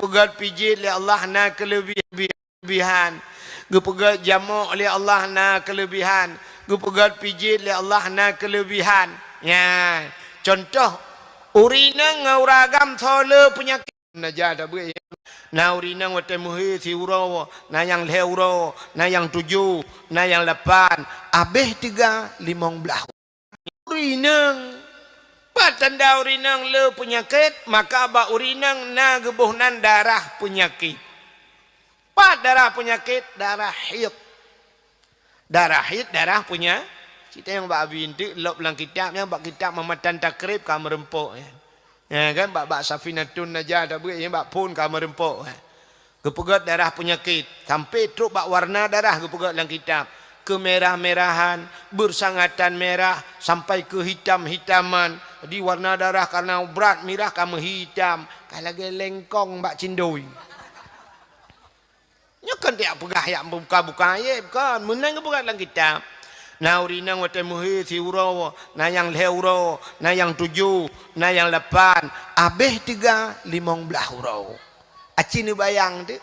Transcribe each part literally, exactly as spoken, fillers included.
Geupeugét pijét lé Allah na keuleubihan. Geupeugét jamok lé Allah na keuleubihan. Geupeugét pijét lé Allah na keuleubihan. Nyan, contoh, ureueng inong ngon ureueng agam soe le peunyakét. Na ja tabeuet, na ureueng inong watée meuhé siuroe, na nyang lhée uroe, na nyang tujoh, na nyang lapan, abéh teuga limong blaih. Ureueng inong, pat tanda ureueng inong le peunyakét, maka bak ureueng inong na geuboh nan darah peunyakét. Pat darah peunyakét? Darah haid. Darah haid, darah punya-, cit nyang bak abi enteuk lop lam kitab nyan, bak kitab Mamatan Takrib ka meureumpok nyan. Ya kan, bak, bak Safinatun Najah tabeuet nyan, bak phon ka meureumpok nyan. Geupeugét darah peunyakét, sampai trok bak warna darah geupeugét lam kitab. Keumerah-merahan, bersangatan merah, sampai keuhitam-hitaman. Jadi warna darah karena brat mirah ka meuhitam, ka lagée lengkong bak cindoi. Nyoe kon tajak peugah jak buka-buka ayat, kon. Meunan geupeugah lam kitab. Na ureueng inong watée meuhé siuroe, na nyang lhée uroe, na nyang tujoh, na nyang lapan, abéh teuga limong blaih uroe. Aci neubayang teuh.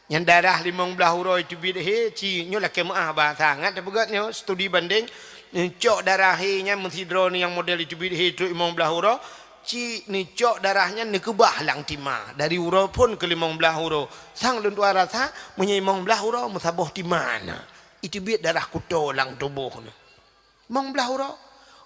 Nyang darah limong blaih uroe teubiet hé, ci nyoe lakée meuáh bahasa. Ngat tapeugét nyoe, studi banding, neucok darah hé nyan meusidroe nyang model teubiet hé trok limong blaih uroe, ci neucok darah nyan neukeubah lam tima, dari uroe phon keu limong blaih uroe. Sang lôn tuan rasa, meunyoe limong blaih uroe meusaboh tima na, iteubiet darah kuto lam tuboh na. Limong blaih uroe.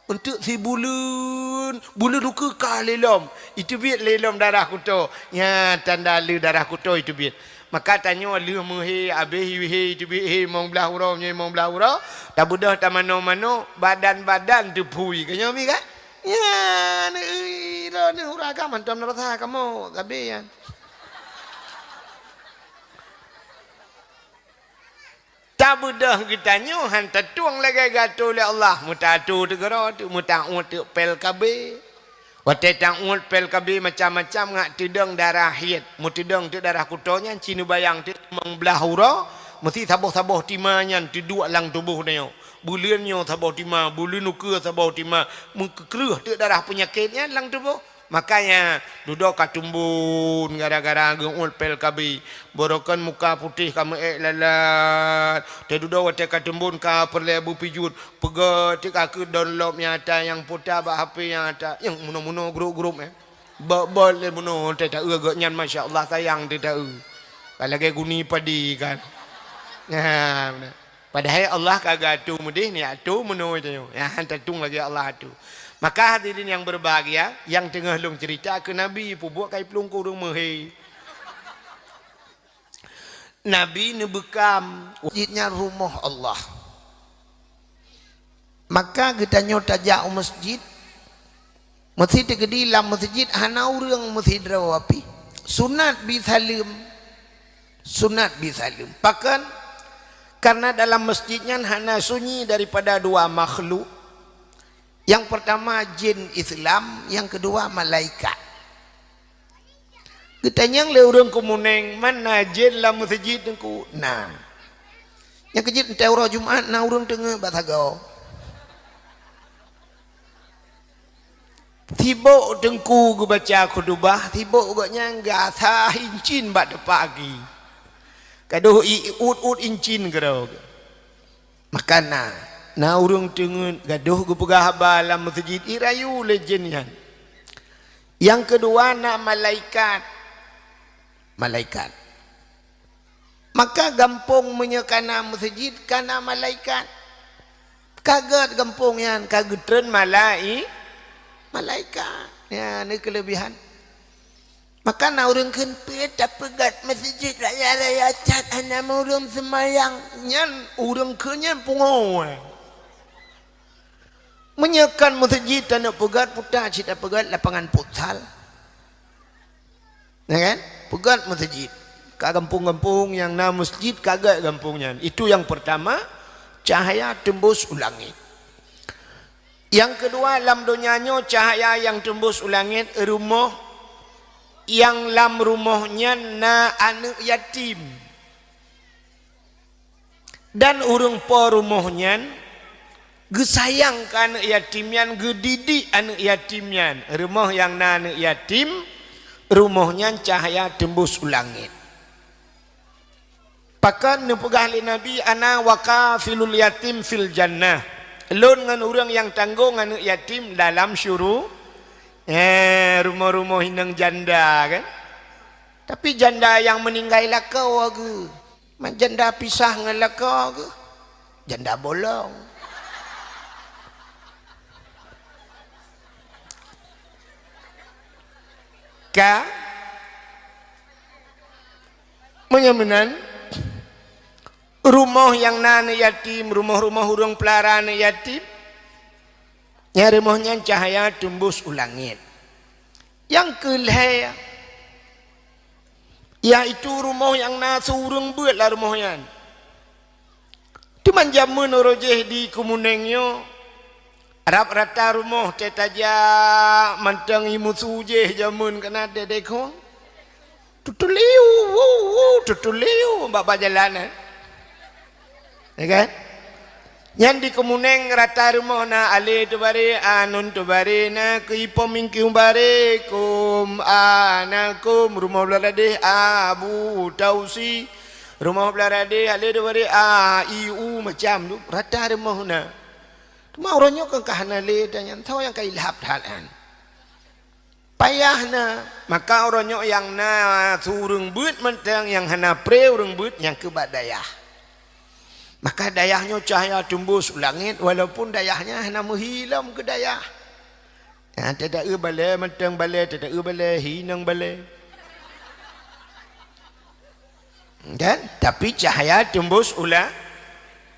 Eunteuk sibuleuen, buleuen ukeue ka lé lom, iteubiet lé lom darah kuto. Nyan tanda le darah kuto iteubiet. Maka tanyoe lheueh meuhé, abéh hé, iteubiet hé limong blaih uroe, meunyoe limong blaih uroe, tabeudôh tamanoe-manoe, badan-badan teuphui. Ka nyoe mi kan? Nyan, ih, droeneuh ureueng agam hantom na rasa kamoe, sabe nyan. Tabeudôh geutanyoe han tatueng lagée geuatô lé Allah, meutatu teugeuro teuk, meutauet teuk pil K B. Watée tauet pil K B macam-macam ngat teudong darah haid, meuteudong teuk darah kuto nyan, ci neubayang teuk limong blaih uroe, meusti saboh-saboh tima nyan teuduek lam tuboh tanyoe. Buleuen nyoe saboh tima, buleuen ukeue saboh tima, meukeureuh teuk darah peunyakét nyan lam tuboh. Makanya, dudoe ka teumbon gara-gara geuuet pil K B. Barokon muka putéh ka meu-ék lalat. Teududoe watée ka teumbon ka peureulée beupijuet. Peugét teuk ka keu download nyata nyang puta bak H P nyata. Nyang munoe-munoe grup-grup, eh. Bot-bot lé munoe teuh taeu gobnyan, masya Allah, sayang teuh taeu. Ka lagée guni padi kan. Nah, beuna. Padahai Allah ka geuatô meudeh, ni atô meunoe tanyoe. Nyan han tatueng lagée Allah atô. Maka hadirin yang berbahagia, nyang teungoh lôn cerita keu Nabi, peubuet kai plueng keu ureueng meuhé. Nabi neubeukam, masjid nyan rumoh Allah. Maka geutanyoe tajak u masjid, meusti teukeudi lam masjid hana ureueng meusidroe pih. Sunat bi saleuem. Sunat bi saleuem. Pakon? Karena dalam masjid nyan hana sunyi daripada dua makhluk. Yang pertama jin Islam, yang kedua malaikat. Geutanyong lé ureueng Keumuneng, "Man na jén lam meuseujid, Teungku?" "Na." Nyang keujeuet, teuntèe uroe Jumat na ureueng teungeut bak sagoe. Sibok Teungku geubaca khutubah, sibok gobnyan gasa incin bak teupaki. Gadôh i-, uet-uet incin keudroe. Maka na, na ureueng teungeut gadôh geupeugah haba lam meuseujid, irayu lé jén nyan. Nyang keudua na malaikat. Malaikat. Maka gampông meunyoe ka na meuseujid, ka na malaikat. Ka gèt gampông nyan, ka geutreun malai-, malaikat. Nyan, nyan keuleubehan. Maka na ureueng kheun, "Peue tapeugèt meuseujid raya-raya that hana ureueng seumayang?" Nyan ureueng kheun nyan pungoe. Meunyoe kon meuseujid taneuk peugèt, peue ta cit tapeugèt lapangan futsal. Ya kan? Peugèt meuseujid. Ka gampông-gampông nyang na meuseujid ka gèt gampông nyan. Itu yang pertama, cahaya tembus u langit. Nyang keudua, lam donya nyoe cahaya nyang teumbus u langét, rumoh nyang lam rumoh nyan na aneuëk yatim. Dan ureuëng po rumoh nyan geusayang keu aneuëk yatim nyan, geudidik aneuëk yatim nyan. Rumoh nyang na aneuëk yatim, Rumoh nyan cahya teumbus u langét. Pakon neupeugah lé Nabi, "Ana wa kafilul yatim fil jannah." Lôn ngon ureuëng nyang tanggong aneuëk yatim dalam syuru-, eh, rumoh-rumoh inong janda, kan? Tapi janda nyang meuninggai lakoe geuh. Man janda pisah ngon lakoe geuh. Janda bolong. Ka? Meunyoe meunan, rumoh nyang na aneuëk yatim, rumoh-rumoh ureuëng peulara aneuëk yatim, nyang rumoh nyan cahya teumbus u langét. Nyang keu lhée, yaitu rumoh nyang na su ureuëng beuet lam rumoh nyan. Teuma jameun uroe jéh di Keumunéng nyoe, rab rata rumoh teuh tajak mantong ié meusu jéh jameun keunan deh-deh khong. Tutuliu, wu, wu, tutuliu, bak-bak jalan, eh. Ya kan? Nyan di Keumunéng rata rumoh na alé teubaré, anun teubaré, na keu ipom mingkiu baré, kum, a, na kum, rumoh blah radeh, a, bu, tausi, rumoh blah radeh, alé teubaré, a, i, u, macam tu, rata rumoh na. Teuma uroe nyoe kan ka hana lé, dan nyan tho nyang ka ilhab that nyan. Payah na, maka uroe nyoe nyang na su ureuëng beuet mantong nyang hana pré ureuëng beuet nyang keu bak dayah. Maka dayah nyoe cahya teumbus u langét, walaupun dayah nyan hana meuhi lom keu dayah. Nyan teudaeu balée mantong balée, teudaeu balée hi nang balée. Kan? Tapi cahya teumbus u la-,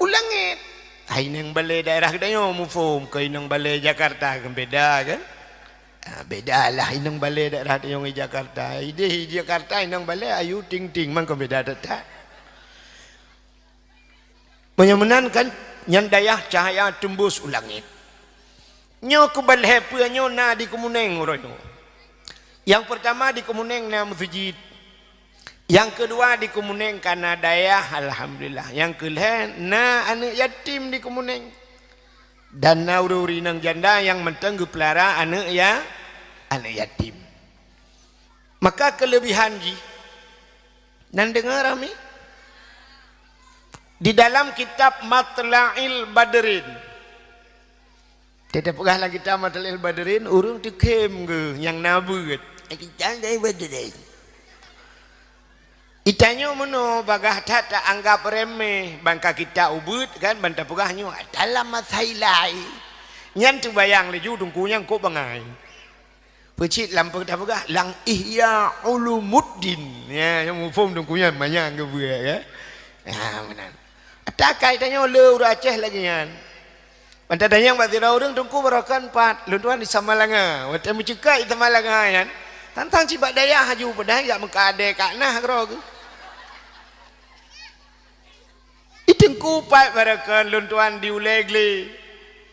u langét. Hai inong balée daerah geutanyoe muphom keu inong balée Jakarta kan beda kan? Ha, beda lah inong balée daerah tanyoe ngon Jakarta. Ideh di Jakarta inong balée ayu ting-ting mangko beda that-that. Meunyoe meunan kan nyan dayah cahya teumbus u langét. Nyoe keubalhée peue nyoe na di Keumunéng uroe nyoe. Nyang peurtama di Keumunéng na meuseujid. Nyang keudua di Keumunéng ka na dayah, alhamdulillah. Nyang keulhée na aneuëk yatim di Keumunéng. Dan na ureuëng-ureuëng inong janda nyang mantong geupeulara aneuëk ya-, aneuëk yatim. Maka keuleubihan jih, nan deungoe ramé? Di dalam kitab Matla'il Badrin, Teupeugah lam kitab Matla'il Badrin, ureuëng teukhém geuh nyang na beuet. Kitab dari Badrin. Itanyoe meunoe bagaih that taanggab remeh, ban ka kitab ubeuet kan, ban tapeugah nyoe dalam masa ilai. Nyan teubayang laju teungku nyang kok bangai. Peucit lam peugah lam Ihya Ulumuddin. Ya, nyang muphom teungku nyan manyang geubeuet ya. Ha, meunan. Takai tanyoe le ureuëng Aceh lagée nyan. Ban tatanyong bak sidroe ureuëng teungku baroe kon pat, lôn tuan di Samalanga. Watée meuceukat di Samalanga nyan, tantang cit bak dayah haju padahai jak meuka adé ka nah keudroe geuh. I teungku pat baroe kon lôn tuan di Ulée Glé.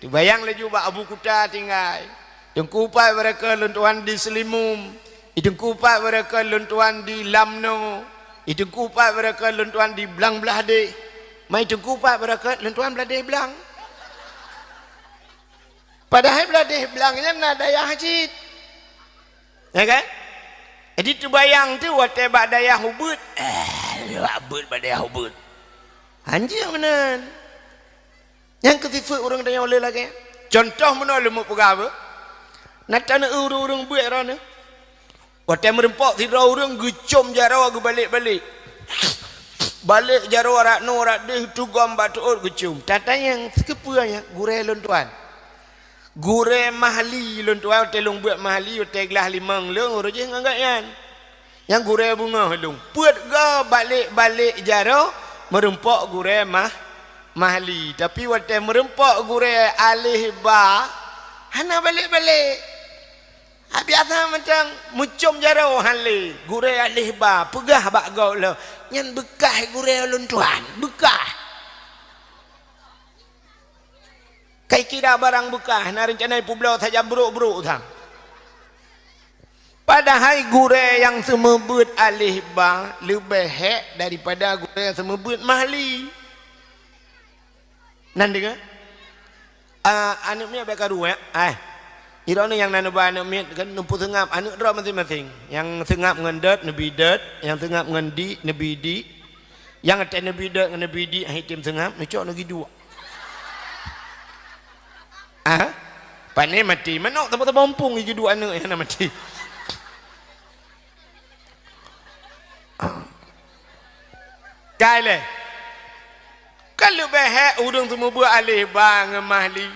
Teubayang laju bak Abu Kuta tinggai. Teungku pat baroe kon lôn tuan di Seulimum. I teungku pat baroe kon lôn tuan di Lamno. I teungku pat baroe kon lôn tuan di Blang Blahdeh. Ma i teungku pat baroe kon lôn tuan Blahdeh Blang. Padahai Blahdeh Blang nyan na dayah cit. Ya kan? Jadi teubayang tu watée bak dayah ubeuet. Eh, bak beuet bak dayah ubeuet. Anjing meunan. Nyang keu sifeuet ureuëng tanyoe le lagée. Contoh meunoe leumo peugah beuh. Na taneuk ureuëng-ureuëng beuet droeneueh. Watée meurumpok sidroe ureuëng geucom jaroe geubalek-balek. Balek jaroe rak noe rak deuh tugom bak teuôt geucom. Tatanyong sikeupeue nyan gurée lôn tuan. Gurée mahli lôn tuan watée lôn beuet mahli watée glah limong lôn uroe jih ngon gobnyan. Nyang gurée beungoh lôn. Peuet goe balek-balek jaroe meurumpok gurée mah, mahli. Tapi watée meurumpok gurée aleh ba hana balek-balek. Biasa mantong meucom jaroe han lé, gurée aleh ba peugah bak gob lom, nyan beukah gurée lôn tuan, beukah. Kai kira barang beukah na reuncana ipubloe sajan brok-brok sang. Padahai gurée nyang seumeubeuet aleh ba leubeh hék daripada gurée nyang seumeubeuet mahli. Nan deungoe? Ah, aneuk miet bèk karu, eh? Ai. Droeneuh nyang na neuba aneuk miet kan neupeuseungab aneuk droe maséng-maséng. Nyang seungab ngon dot neubi dot, nyang seungab ngon dik neubi dik. Nyang até neubi dot ngon neubi dik, hai tem seungab, neucok neugi duek. Ah? Pane maté, manok teuma-teuma mumpung igi duek aneuk nyang na maté. Kai lé. Ka leubeh hék ureuëng seumeubeuet aléh ba ngon mahli.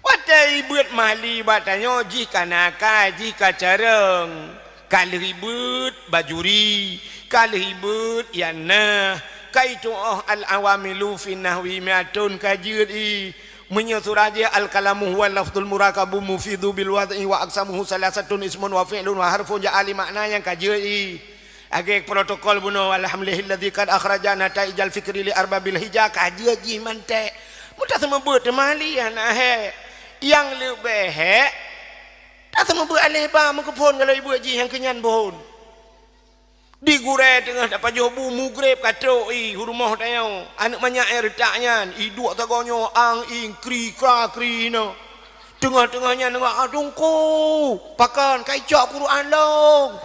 Watée ibeuet mahli bak tanyoe jih ka na akai, jih ka carông. Ka lheueh ibeuet bajuri, ka lheueh ibeuet ianah, ka itu'oh al-awamilu fi nahwi mi'atun ka jeuet i. Meunyoe surah jih al-kalamu huwa lafzul murakabu mufidu bil wad'i wa aqsamuhu salasatun ismun wa fi'lun wa harfun ja'a li makna nyang ka jeuet i. Lagée protokol bunoe, alhamdulillahilladzi qad akhraja nataijal fikri li arbabil hija, ka jeuet jih manték. Meutaseumeubeuet teuma li hana hék. Nyang leubeh hék, taseumeubeuet aléh ba meukeupon galoi beuet jih nyang keunyan bôn. Di gurée teungoh tapajoh bu mugreb ka trok i u rumoh tanyoe. Aneuk manyak nyang reutak nyan, i duek sagoe nyoe ang ing kri kra kri hinoe. Teungoh-teungoh nyan deungoe, "Ah, Teungku, pakon ka icok Quran lôn?"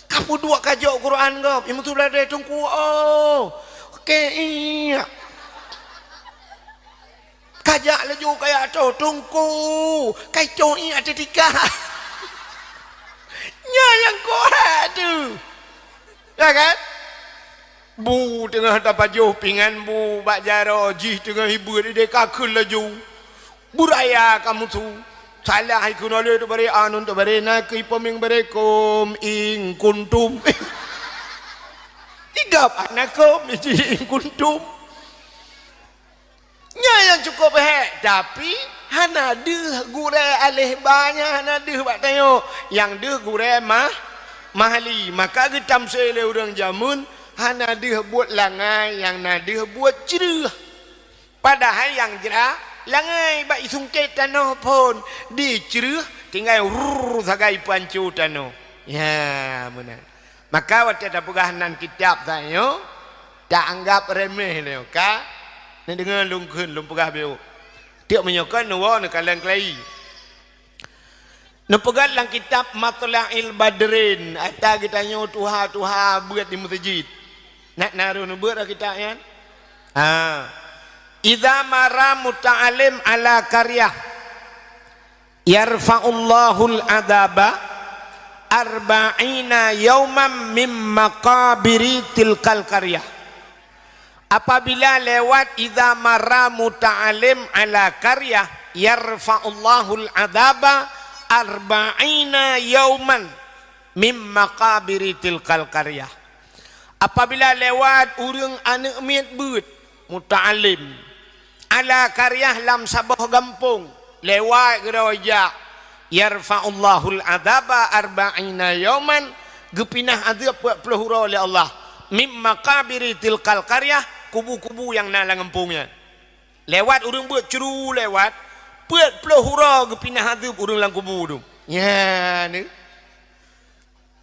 Ka peuduek ka jok Quran gob, i meutulah deh Teungku, oh. Oke, iya. Ka jak laju ka jak toh, "Teungku, ka icok i até tika." Nyan nyang kok tu. Ya kan? Bu teungoh tapajoh pingan bu bak jaroe jih teungoh ibeuet ideh ka kheun laju. Beuraya kamoe su. Salah ikeu nole tu bare anun tu bare na keu ipomeng bare kum ing kuntum. Idap ana kum iji ing kuntum. Nyan nyang cukup hék, tapi hana deuh gurée aléh ba nyan hana deuh bak tanyoe. Nyang deuh gurée mah, mahli. Maka geutamsé lé ureuëng jameun hana deuh buet langai, nyang na deuh buet creueh. Padahai nyang jra langai bak isungkét tanoh phon dicreueh tinggai rrrr sagai pancu tanoh. Ya, meunan. Maka watée tapeugah nan kitab tanyoe, taanggab remeh lé ka. Neudeungoe lôn kheun lôn peugah biôh. Tiek meunyoe kon neuwoe neukalon keulayi. Neupeugah lam kitab Matla'il Badrin, ata geutanyoe tuha-tuha beuet di meuseujid. Nak na roh neubeuet lam kitab nyan? Ha. Idza mara muta'allim ala qaryah yarfa'ullahul adzaba arba'ina yauman mim maqabiri tilkal qaryah. Apabila lewat idza marra muta'allim ala qaryah yarfa'ullahul adzaba arba'ina yauman mim maqabiri tilkal qaryah. Apabila lewat ureuëng aneuk miet beuet muta'allim ala qaryah lam saboh gampông, lewat keudroe jak, yarfa'ullahul adzaba arba'ina yauman, geupinah azeueb peuet ploh uroe lé Allah, mim maqabiri tilkal qaryah, kubu-kubu nyang na lam gampông nyan. Lewat ureuëng beuet curu lewat, peuet ploh uroe geupinah azeueb ureuëng lam kubu tu. Nyan.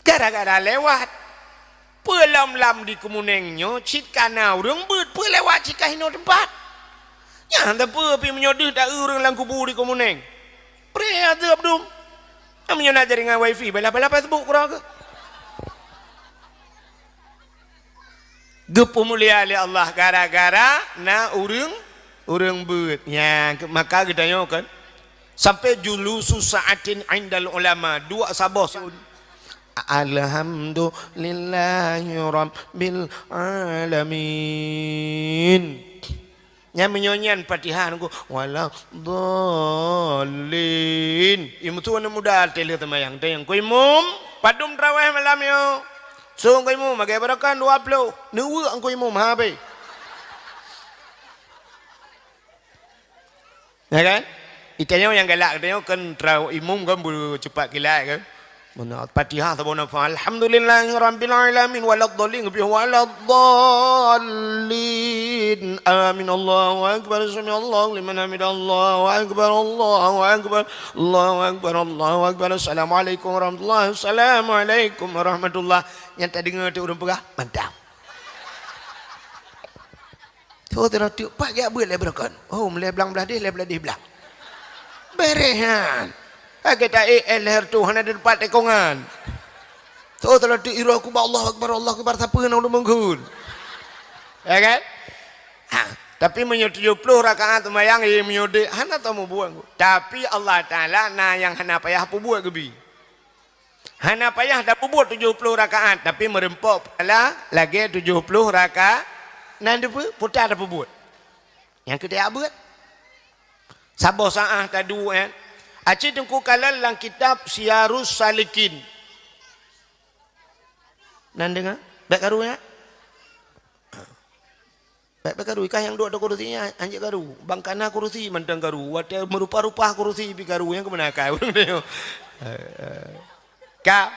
Gara-gara lewat. Peue lom lam di Keumunéng nyoe cit ka na ureuëng beuet, peue lewat cit ka hinoe teumpat. Nyan teupeu pih meunyoe deuh ta-eu ureuëng lam kubu di Keumunéng. Preh ateueh dum. Meunyoe na jaringan wifi, bala-bala Facebook keudroe keuh. Geupeumulia lé Allah gara-gara na ureuëng, ureuëng beuet. Nyan, maka geutanyoe kan. Sampai julusu sa'atin indal ulama, duek saboh sun. Alhamdulillahi rabbil alamin. Nyan meunyoe nyan Fatihah nunggu, "Waladdallin." Imum tu aneuk muda teuh lheueh teumayang, teuh nyang ku imum, padum traweh malam nyoe. Song ku imum, agak barakan dua ploh. Neuweuk ku imum, ha, be. Ya kan? Itanyoe nyang galak, itanyoe kan trau imum kan beucupat kilat kan. Meunan Fatihah saboh nafah. Alhamdulillahi rabbil alamin waladdallin, geubri waladdallin. Amin. Allahu akbar. Sami'allahu liman hamidah. Allahu akbar. Allahu akbar. Allahu akbar. Allahu akbar. Assalamualaikum warahmatullahi. Assalamualaikum warahmatullahi. Nyang tadeungoe teuh ureuëng peugah, mantap. Tho teuh rot teuk pat geujak beuet lé beureukan. Oh, lé blang blah deh, lé blah deh blang. Beureh nyan. Ka gata ék, eh, leher tu hana di teumpat tekongan. Toh, teulati iroh ku ba Allahu Akbar, Allahu Akbar, sapeue na ureueng meungkheun. Ya kan? Ha, tapi meunyoe tujoh ploh rakaat seumayang, eh, meunyoe dek, hana tamubuet. Tapi Allah Taala na nyang hana payah peubuet geubi. Hana payah tapeubuet tujoh ploh rakaat, tapi meureumpok pahala lagèe tujoh ploh rakaat. Na deuh peue? Puta tapeubuet. Nyang keu tajak beuet. Saboh saát taduek, eh. Aci Teungku kalon lam kitab Siyarus Salikin. Na deungoe? Bèk karu, ya? Bèk, bèk karu, ikah nyang duek ateueh kurusi nyan, hanjeuet karu. Bang kana kurusi mantong karu. Watèe meurupa-rupa kurusi pih karu, nyang keumeuna akai ureueng nyoe. Ka.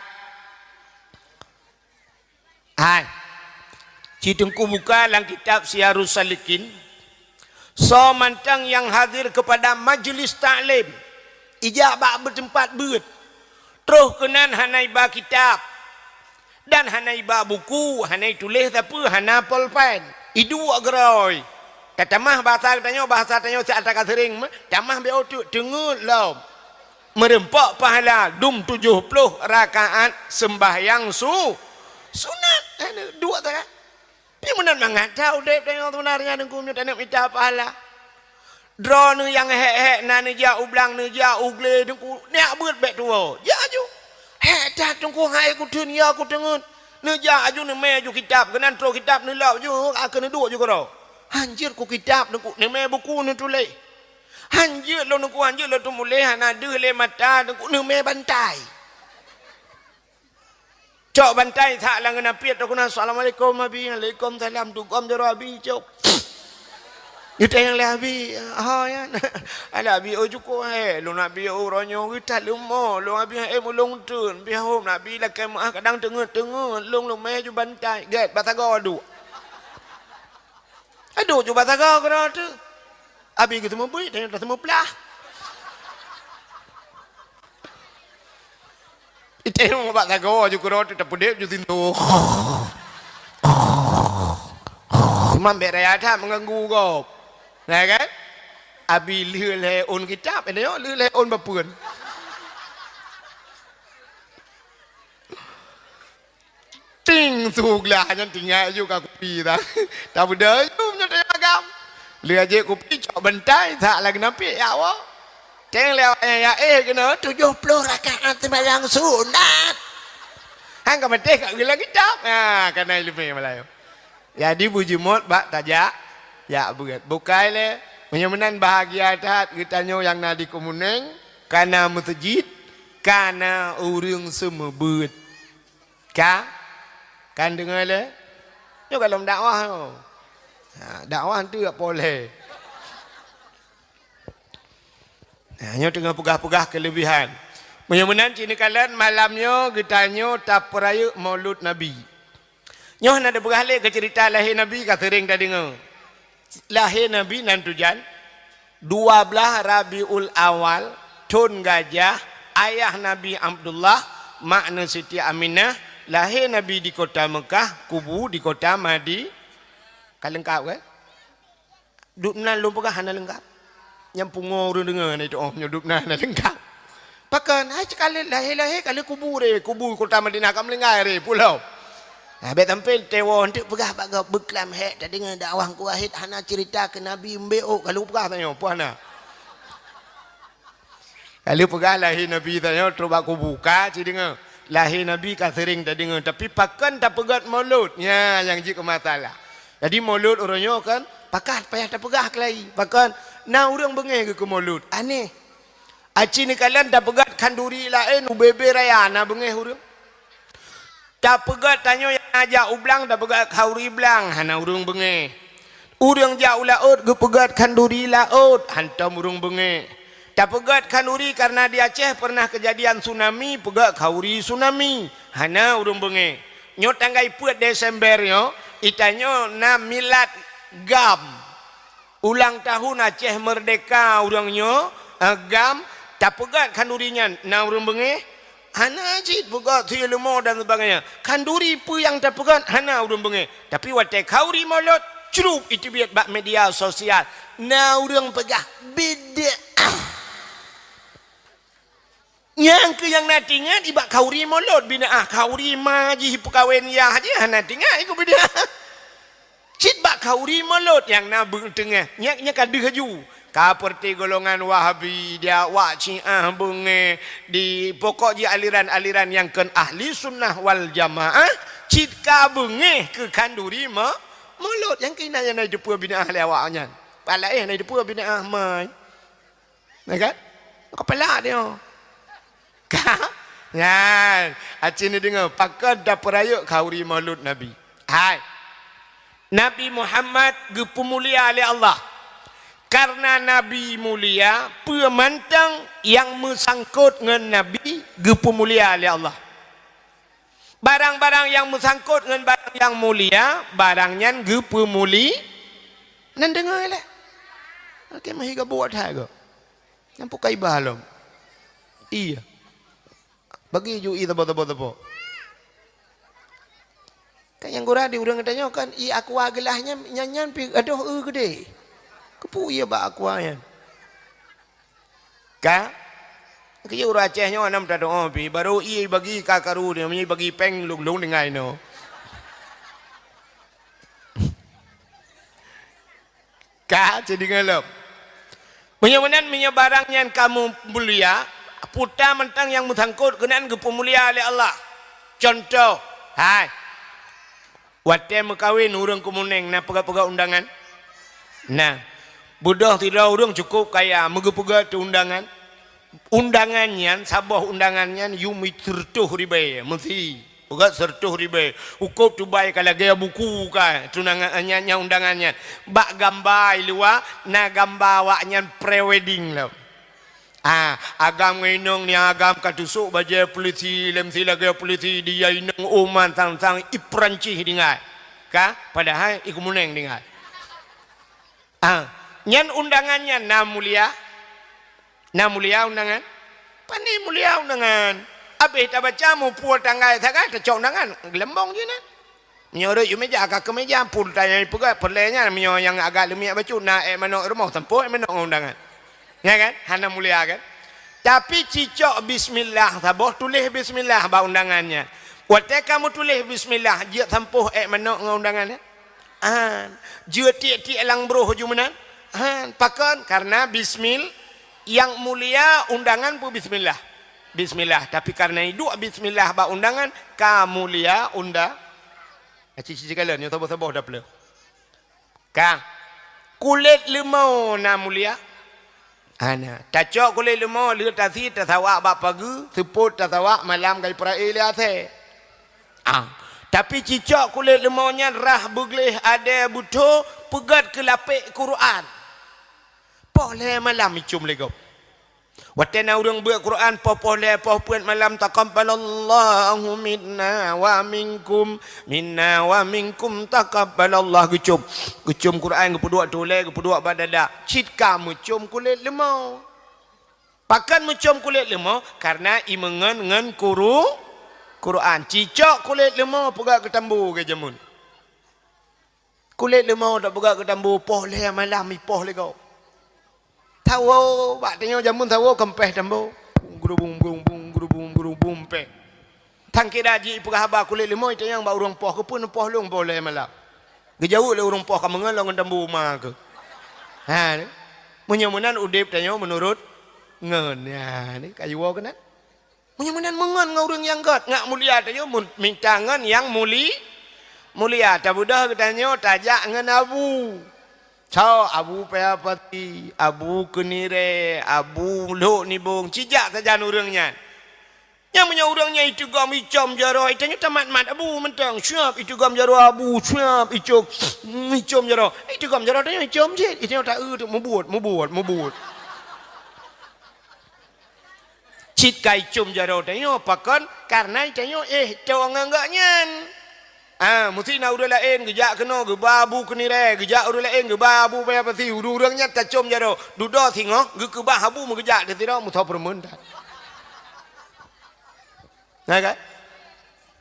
Hai. Ci Teungku buka lam kitab Siyarus Salikin. Soe mantong nyang hadir keupada majlis taklim, ijak bak beuteumpat beuet, troh keunan hana iba kitab, dan hana iba buku, hana ituléh sapeue, hana polpen. Iduek geurôi. Tatamah basa geutanyoe, basa tanyoe siat ka seuring, tamah B O teuk, teungeut lom. Meureumpok pahala dum tujoh ploh rakaat seumbahyang su-, sunat. Hana duek sagai. Pi meunan mangat that udép tanyoe seubeunarnya Teungku meunyoe taneuk mita pahala. Droeneuh nyang hék-hék na neujak u blang, neujak u glé Teungku, neujak beuet bèk tuwoe. Jak aju. Hék that Teungku hai kuteun ya kuteungeut. Neujak aju neumè aju kitab, keunan troh kitab neulop aju, akhé neuduek aju keudroe. Hanjeuet ku kitab Teungku, neumè buku neutuléh. Hanjeuet lôn Teungku, hanjeuet lôn teumuléh, hana deuh lé mata Teungku, neumè bantai. Cok bantai that lam geunapiet, takheun, "Assalamualaikum, Abi." "Waalaikumsalam." Tugom jaroe Abi, cok. Geutanyong lé Abi, "Ho, nyan?" "Alah, Abi, oh, cukôp, eh. Lôn, Abi, oh, uroe nyoe geutaleumo. Lôn, Abi, eh, mulông teun. Bihom, Abi, lakèe meu'ah kadang teungeut-teungeut. Lôn, lôn mè ju bantai." Gèt, basa goe duek. Aduh, ju basa goe keudroe teuh. Abi geuteumeubeuet, tanyoe taseumeuplah. Iteuh bak sagoe ju keudroe teuh tapeudép ju sinto. Mambet raya that meuganggu gob. Nah kan? Abi lheueh lhèe ôn kitab, tanyoe lheueh lhèe ôn bapeuen. Ting su glah nyan tinggai ju ka kupi ta. Tabeudôh ju meunyoe tanyong agam. Lheueh jép kupi cok bantai that lagèe napi ya Allah. Teng lewat ya eh kena tujoh ploh rakaat sembahyang sunat. Han ka maté ka geulang kitab. Ha, kana ileumèe malayu. Jadi beujimot bak tajak jak beuet. Bukai lé, meunyoe meunan bahagia that geutanyoe nyang na di Keumeuneung, kana meuseujid, kana ureueng seumeubeuet. Ka? Kan deungoe lé? Nyoe ka lom dakwah nyoe. Ha, dakwah tu jak polé. Ha, nyoe teungoh peugah-peugah keuleubihan. Meunyoe meunan cit neukalon malam nyoe geutanyoe tapeurayeuk Maulud Nabi. Nyoe hana teupeugah lé keu ceurita lahé Nabi ka seuring tadeungoe. Lahé Nabi nan tujan dua blaih Rabiul Awal, thon gajah, ayah Nabi Abdullah, makna Siti Aminah, lahé Nabi di kota Meukah, kubu di kota Madi-, ka leungkap kan? Dubna lôn peugah hana leungkap. Nyang pungo ureueng deungoe na itu, oh, nyoe dubna hana leungkap. Pakon? Hai, cit ka lheueh lahé-lahé ka lheueh kubu ré, kubu kota Madinah ka meulinggai ré pulo. Nah, bèk sampoe teuwoe eunteuk peugah bak gob beuklam hék tadeungoe dakwah Teungku Wahid hana ceurita keu Nabi meubeuk ka lheueh peugah tanyoe, peue hana? Ka lheueh peugah lahé Nabi tanyoe trok bak kubu ka cit deungoe. Lahé Nabi ka seuring tadeungoe, tapi pakon tapeugèt Maulud? Nyan nyang jeuet keu masalah. Jadi Maulud uroe nyoe kan pakat payah tapeugah keulayi. Pakon? Na ureueng beungèh geukeu Maulud. Aneh. Aci neukalon tapeugèt khanduri laén ubé-bé raya na beungèh ureueng. Tapeugèt tanyoe nyang na jak u blang, tapeugèt khanduri blang, hana ureueng beungèh. Ureueng jak u laôt geupeugèt khanduri laôt, hántom ureueng beungèh. Tapeugèt khanduri kareuna di Aceh peureunah keujadian tsunami, peugèt khanduri tsunami, hana ureueng beungèh. Nyoe tanggai peuet Desember nyoe, itanyoe na milad GAM. Ulang tahun Aceh Merdeka ureueng nyoe, eh, GAM, tapeugèt khanduri nyan, na ureueng beungèh? Hana cit, peugèt sie leumo dan sebagainya. Khanduri peue nyang tapeugèt? Hana ureueng beungèh. Tapi watèe khanduri Maulud, crup iteubiet bak media sosial. Na ureueng peugah bid'ah. Nyang keu nyang na teuingat i bak khauri mulod bid'ah, khauri ma jih peukawen yah jih hana teuingat ikeu bid'ah. Cit bak khauri mulod nyang na beuteungoh, nyan, nyan ka deuh laju. Ka peureuti golongan Wahabi, di awak Syiah beungéh, di pokok jih aliran-aliran nyang kon ahli sunnah wal jamaah, cit ka beungéh keu khanduri ma-, mulod. Nyang keu inan nyang na jiteupeu bid'ah lé awak nyan. Pat laén na jiteupeu bid'ah mai. Na kan? Kepala dia. Ka? Nyan, aci ni deungoe, pakon tapeurayeuk khauri maulud Nabi. Hai. Nabi Muhammad geupeumulia lé Allah. Karena Nabi mulia, peue mantong nyang meusangkot ngon Nabi geupeumulia lé Allah. Barang-barang nyang meusangkot ngon barang nyang mulia, barang nyan geupeumuli-, nan deungoe lé. Oke, meuhi geubuet hai go. Nyang pukai bah lom. Iya. Bagi ju i tabo-tabo-tabo. Kan nyang gura di ureuëng geutanyoe kan i aqua gelah nyan, nyan, nyan pi adoh eu gede. Kepu iya bak aqua nyan. Ka? Keu ureuëng Aceh nyoe nam tadoe pi, baru i bagi ka karu dia, mi bagi péng lung-lung dengan inoe. Ka, jadi ngalom. Meunyoe meunan, meunyoe barang nyan kamu mulia, puta mantong nyang meusangkot keunan geupeumulia lé Allah. Contoh, hai. Watée meukawen ureuëng keumuneng na peugah-peugah undangan? Na. Beudôh sidroe ureuëng cukôp kaya, meugeupeugah teu undangan. Undangan nyan, saboh undangan nyan yumi seureutoh ribée, meusi. Peugah seureutoh ribée. Cukôp tubai ka lagée buku ka tunangan nyan, nyan undangan nyan. Bak gamba i luwa, na gamba awak nyan pre-wedding lom. Ah, agam ngon inong ni agam ka tusok bajée polisi, lemsi lagée polisi, dia inong uman sang-sang i Peurancih tinggai. Ka? Padahai i keumuneng tinggai. Ah, nyan undangan nyan na mulia? Na mulia undangan? Pane mulia undangan? Abéh tabaca mupue tanggai sagai tacok undangan, geulembong jih nyan. Meunyoe rot yue meja, ka keu meja, pun tanyai peugah, peureulée nyan meunyoe nyang agak leumiek bacut na ék manok rumoh, sampôh ék manok ngon undangan. Ya kan? Hana mulia kan? Tapi cicok bismillah saboh, tuléh bismillah bak undangan nyan. Watée ka meutuléh bismillah, jeuet sampôh ék manok ngon undangan nyan? An. Jeuet tiek-tiek lam broh ju meunan? An. Pakon? Karena bismil-, nyang mulia undangan pun bismillah. Bismillah. Tapi karena iduek bismillah bak undangan, ka mulia unda-, Aci-ci kalon, nyoe saboh-saboh dapeuleue. Ka. Kulét leumô na mulia? Hana. Tacok kulét leumô, lheueh tasi, tasawak bak pageue, seupôt tasawak malam ka jipeurak lé asée. Ah. Tapi cicok kulét leumô nyan rhah beugleh adée beutho, peugét keu lapék Quran. Poh lhée malam icôm lé gob. Watée na ureuëng beuet Quran poh-poh lhée poh peuet malam, "Taqabbalallahu minna wa minkum, minna wa minkum taqabbalallah," geucôm. Geucôm Quran geupeuduek tulée, geupeuduek bak dada. Cit ka meucôm kulét leumô. Pakon meucôm kulét leumô? Karena imeungon ngon kuru-, Quran. Cicok kulét leumô peugah keu tambu geujamun. Kulét leumô tapeugah keu tambu poh lhée malam ipoh lé gob. Sawoe, bak tanyoe jameun sawoe keumpéh tambu. Bung, gurubung, bung, bung, gurubung, gurubung, péh. Sang kira jih ipeugah haba kulét leumô itanyong bak ureuëng poh, keupeue neupoh lôn poh lhée malam. Geujaweueb lé ureuëng poh ka meungon lom ngon tambu ma keuh. Ha, ni. Meunyoe meunan udeb tanyoe meunurot ngon. Ya, ni kayu woe keunan. Meunyoe meunan meungon ngon ureuëng nyang gét, ngat mulia tanyoe mun-, mita ngon nyang muli-, mulia. Tabeudôh geutanyoe tajak ngon abu. Soe abu paya pati, abu keunirée, abu lhok nibong, cijak sajan ureuëng nyan. Nyang meunyoe ureuëng nyan iteugom icom jaroe, itanyoe tamat-mat abu mantong, siap iteugom jaroe abu, siap icom, icom jaroe. Iteugom jaroe tanyoe icom cit, itanyoe ta-eu teuk mubuet, mubuet, mubuet. Cit ka icom jaroe tanyoe, pakon? Karena tanyoe éh toe ngon gobnyan. Ah, musti na ureuëng laén geujak keunoe geuba abu keunirée, geujak ureuëng laén geuba abu paya pasi, ureuëng-ureuëng nyan tacom jaroe, dudoe singoh geukeubah abu meugeujak teusidroe musoh peureumeun that. Na kan?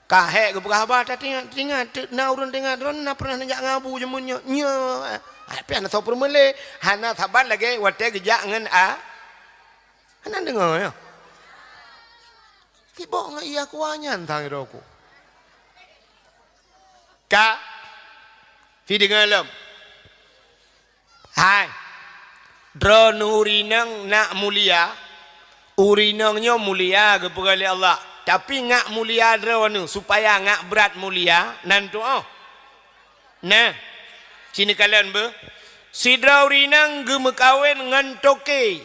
Ka hék geupeugah haba, tatingat-tingat, teuk na ureuëng tingat droe na pernah neujak ngon abu jameun nyoe. Nyoe, ah, pian soe peureumeun lé, hana saban lagée watée geujak ngon a-, Hana deungoe, ya? Kibok ngon iya kuah nyan sang droe ku. Ka? Pih deungoe lom. Hai. Droeneuh ureueng inong nak mulia, ureueng inong nyoe mulia geupeugah lé Allah. Tapi ngak mulia droeneuh supaya ngak brat mulia, nan tuoh. Nah, sini kalon beuh. Sidroe ureueng inong geumeukawen ngon toke.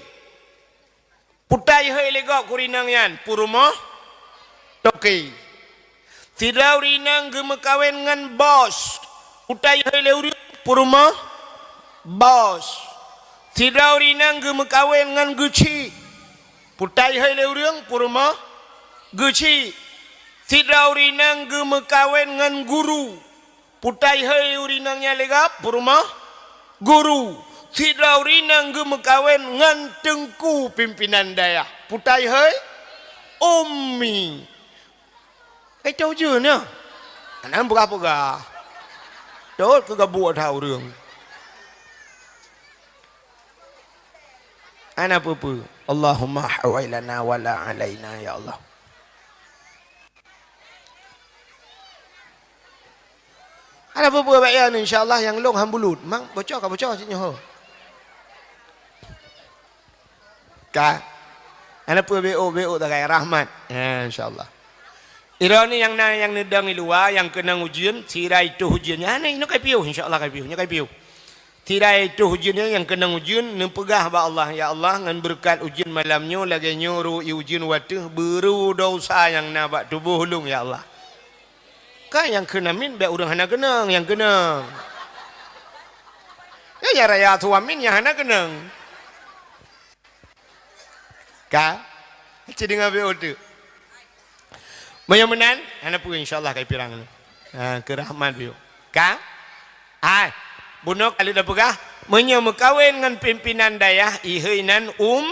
Putai hôi lé gob keu ureueng inong nyan, peurumoh toke. Sidroe ureueng inong geumeukawen ngon bos. Putai hôi lé ureueng, peurumoh bos. Sidroe ureueng inong geumeukawen ngon geuchik. Putai hôi lé ureueng, peurumoh geuchik. Sidroe ureueng inong geumeukawen ngon guru. Putai hôi ureueng inong nyan lé gob, peurumoh guru. Sidroe ureueng inong geumeukawen ngon teungku pimpinan dayah. Putai hôi ummi. Eh, tau je nyoe. Hana peugah-peugah. Tot keu gabuk that ureueng. Hana peue-peue. Allahumma hawailana wala alaina, ya Allah. Hana peue-peue, bak nyan, insya Allah nyang lôn han bulut. Mang boco ka boco cit nyoe ho. Ka. Hana peue, B O, B O tagai rahmat. Ya, insya Allah. Droeneuh nyang na nyang neudong i luwa, nyang keunong ujeuen, sira itoh ujeuen. Nyan, nyoe ka piôh, insya Allah ka piôh, nyoe ka piôh. Sira itoh ujeuen nyan nyang keunong ujeuen, neupeugah bak Allah, "Ya Allah, ngon beureukat ujeuen malam nyoe lagée nyoe ru ie ujeuen u ateueh, beuru desya nyang na bak tuboh ulôn, ya Allah." Ka nyang kheun amin, bék ureueng hana keunong, nyang keunong. Nyan nyang raya su amin nyang hana keunong. Ka? Ci deungoe bék uteuk. Meunyoe meunan, hana peue, insya Allah ka ipirang. Ha, keu rahmat biôh. Ka? Hai, bunoe ka lheueh tapeugah, meunyoe meukawen ngon pimpinan dayah, ihôi nan um,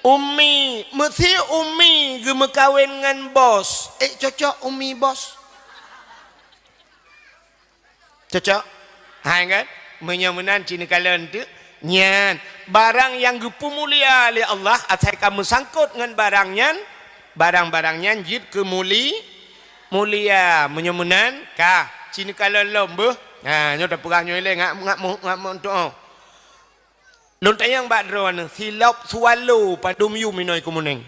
ummi. Meusi ummi geumeukawen ngon bos. Eh, cocok ummi bos. Cocok? Hai kan? Meunyoe meunan ci neukalon teuk. Nyan, barang nyang geupeumulia lé Allah, asai ka meusangkot ngon barang nyan, barang-barang nyan jeuet keu muli-, mulia. Meunyoe meunan, ka, ci neukalon lom beuh. Ha, nyoe tapeugah nyoe ilée ngak, ngak mo-, ngak mo-, untuk, oh. Lôn tanyong bak droeneuh, silop swallow padum yum inoe keumuneng?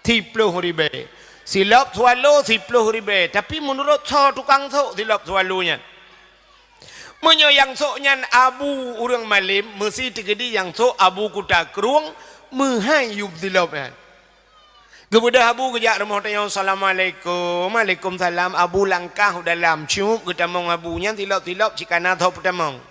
Siploh ribée. Silop swallow siploh ribée. Tapi meunurot soe tukang sôk silop swallow nyan? Meunyoe nyang sôk nyan abu ureuëng malem, meusi teukeudi nyang sôk abu kuta krueng, meuhai yum silop nyan. Geubeudôh abu geujak rumoh tanyong, "Assalamualaikum." "Waalaikumsalam." Abu langkah u dalam, cup geutamong abu nyan silop-silop cit kana tho peutamong.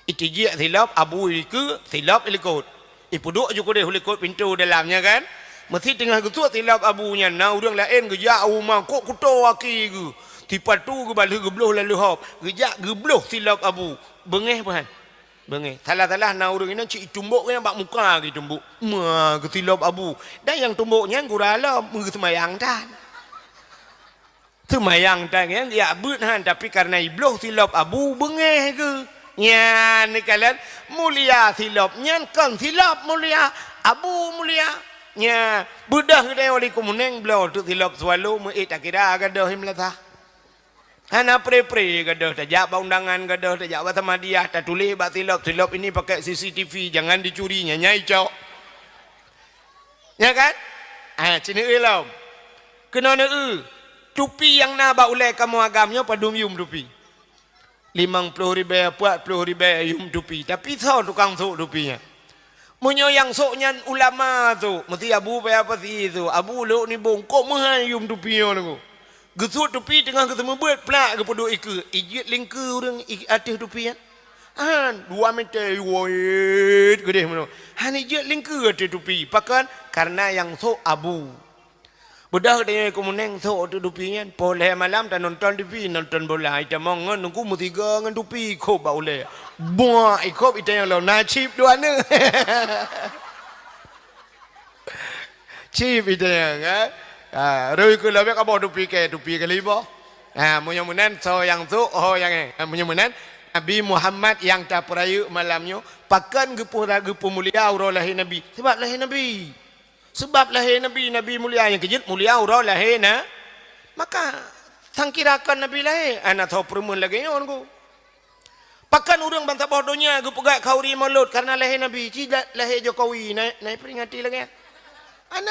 Itijik silop abu ikeue, silop ilikot. Ipeuduek ju keudeh u likot pintoe dalam nyan kan. Meusi teungoh geusuet silop abu nyan, na ureuëng laén geujak u rumoh kok kuto aki geuh. Sipatu geubalheueh geubloh lalu hop. Geujak geubloh silop abu. Beungéh peuhan. Beungéh. Salah-salah na ureuëng inong cit itumbok nyan bak muka geutumbok. Ma geusilop abu. Dan nyang tumbok nyan gura lom, meuseumayang tan. Seumayang tan nyan jak beuet han, tapi kareuna ibloh silop abu beungéh geuh. Nyan neukalon mulia silop nyan kon silop mulia, abu mulia. Nya, beudôh geutanyoe di keumuneng bloe teuk silop swallow meuék takira gadôh i meulasah. Hana pre-pre gadôh, tajak bak undangan gadôh, tajak bak samadiyah, tatuléh bak silop, "Silop ini pakai C C T V, jangan dicuri," nyan nyai cok. Nya kan? Ah, ci neueu lom. Keunoe neueu, tupi nyang na bak ulée kamoe agam nyoe padum yum tupi? Limong ploh ribée, peuet ploh ribée yum tupi. Tapi soe tukang sôk tupi nyan? Meunyoe nyang sôk nyan ulama sôk, meusi abu paya pasi sôk, abu lhok nibong, kok meuhai yum tupi nyoe nyoe. Geusuet tupi teungoh geuseumeubeuet plak geupeuduek ikeue, ijeuet lingkeue ureuëng i ateueh tupi nyan. Han, dua meter, woet, geudeh meunoe. Han ijeuet lingkeue ateueh tupi. Pakon? Kareuna nyang sôk abu. Beudôh tanyoe keumuneng sôk ateueh tupi nyan. Poh lhée malam tanonton T V, nonton bola. Itamong ngon nungku meusigoe ngon tupi, ikhôb bak ulée. Buak, ikhôb itanyong lom, na chip dua neuk. Chip itanyong, kan? Ha, rui keu lobek kaboh tupi kée, tupi keu libôh. Ha, meunyoe meunan, soe nyang sôk, ho nyang, ha, meunyoe meunan, Nabi Muhammad nyang tapeurayeuk malam nyoe, pakon geupeu-, geupeumulia uroe lahé Nabi? Sabab lahé Nabi. Seubab lahé Nabi, Nabi mulia, nyang keujeuet mulia uroe lahé na. Maka sangkira kon Nabi lahé, hana tho peureumeun lagée nyoe, Teungku. Pakon ureuëng bansaboh donya geupeugah khanduri Maulud kareuna lahé Nabi, ci la-, lahé Jokowi na, na peuringati lagée nyan? Hana.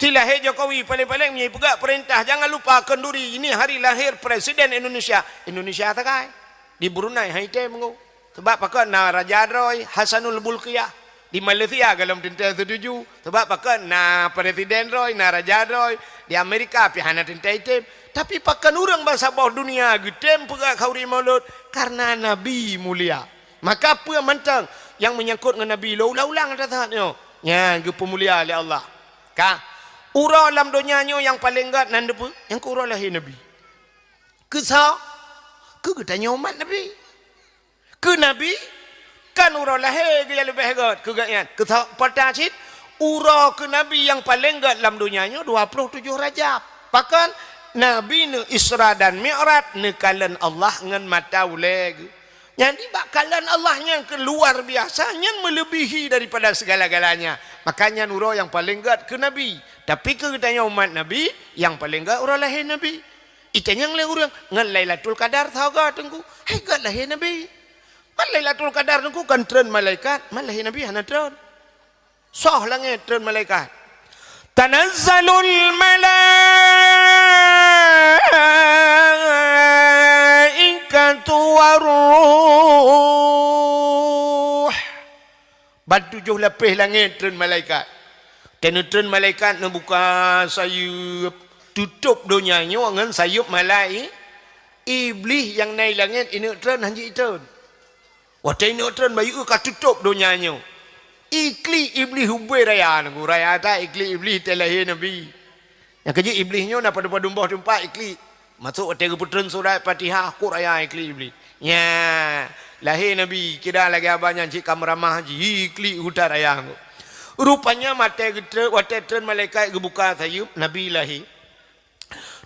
Ci lahé Jokowi paléng-paléng meunyoe peugah peurintah, jangan lupa khanduri, ini hari lahir Presiden Indonesia. Indonesia sagai. Di Brunei han item, Teungku. Seubab pakon na raja droe, Hasanul Bolkiah. Di Malaysia gohlom teuntée seutuju. Seubab pakon na presiden droe, na raja droe. Di Amerika pih hana teuntée item. Tapi pakon ureuëng bansaboh dunia geutem peugah khanduri Maulud kareuna Nabi mulia. Maka peue mantong nyang meunyangkot ngon Nabi, lôn ulang-ulang ata saat nyoe, nyan geupeumulia lé Allah. Ka, uroe lam donya nyoe nyang paleng gét nan deupeue, nyang keu uroe lahé Nabi. Keu soe? Keu geutanyoe umat Nabi. Keu Nabi, kan uroe lahé geuh nyang leubeh gét keu gobnyan. Keu soe? Peurtama cit, uroe keu Nabi nyang paleng gét lam donya nyoe dua ploh tujoh Rajab. Pakon? Nabi neu-Isra dan Mi'raj, neukalon Allah ngon mata ulée geuh. Jadi, bak kalon Allah nyang keu luar biasa, nyan meulebihi daripada segala-galanya. Maka nyan uroe nyang paleng gét keu Nabi. Tapi keu geutanyoe umat Nabi, nyang paleng gét uroe lahé Nabi. Itanyong lé ureuëng, "Ngon Lailatul Qadar soe gét, Teungku?" Hai gét lahé Nabi. Man Lailatul Qadar, Teungku, kan treun malaikat, man lahé Nabi hana treun. Soh langét treun malaikat. Tanazzalul malaikatu warruh. Ban tujoh lapéh langét treun malaikat. Watée neutreun malaikat neubuka sayeuep, tutôb donya nyoe ngon sayeuep malai-, Iblih nyang na i langét ineuk treun han jeuet treun. Watée ineuk treun bayeue ka tutôb donya nyoe. Iklik Iblih ubé raya, Teungku, raya that iklik Iblih watée lahé Nabi. Nyang keujeuet Iblih nyoe na padum-padum boh teumpat iklik. Masôk watée geupeutreun surat Fatihah, kot raya iklik Iblih. Nya, lahé Nabi kira lagée haba nyan cit ka meuramah jih, iklik u that raya. Rupanya watée geutreun, watée treun malaikat geubuka sayeuep, Nabi lahé.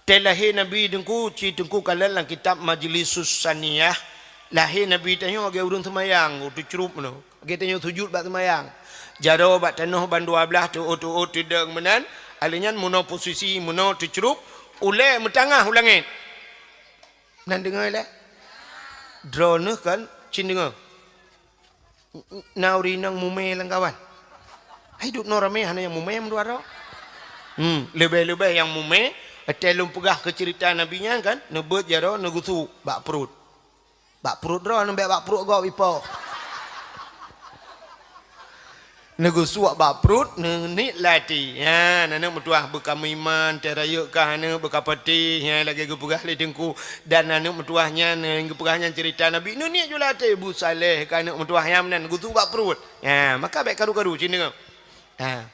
Watée lahé Nabi, Teungku, ci Teungku kalon lam kitab Majlisus Saniyah, lahé Nabi tanyoe lagée ureuëng seumayang, teucrup nyoe. Lagée tanyoe sujut bak seumayang. Jaroe bak tanoh ban dua blaih teuôt-teuôt teudong meunan, alheuh nyan meunoe posisi meunoe teucrup, ulée meutangah u langét. Nan deungoe lé? Droeneuh kan cit deungoe. Na ureuëng inong mumé lam kawan. Hai duek noe ramé hana nyang mumé meudua droe. Hmm, leubeh-leubeh nyang mumé, watée lôn peugah keu ceurita Nabi nyan kan, neubeuet jaroe neugeusuek bak pruet. Bak pruet droe, neubeuet bak pruet gob ipo. Neugeusuek bak pruet, neuniet lam até. Nyan, aneuëk meutuwah beukameuiman, teuh rayeuk kah aneuëk beukapatéh, nyan lagée geupeugah lé Teungku. Dan aneuëk meutuwah nyan, nyang geupeugah nyan ceurita Nabi, neuniet ju lam até, beusaléh keu aneuëk meutuwah nyan meunan, neugeusuek bak pruet. Ha, maka bék karu-karu cit deungoe. Ha.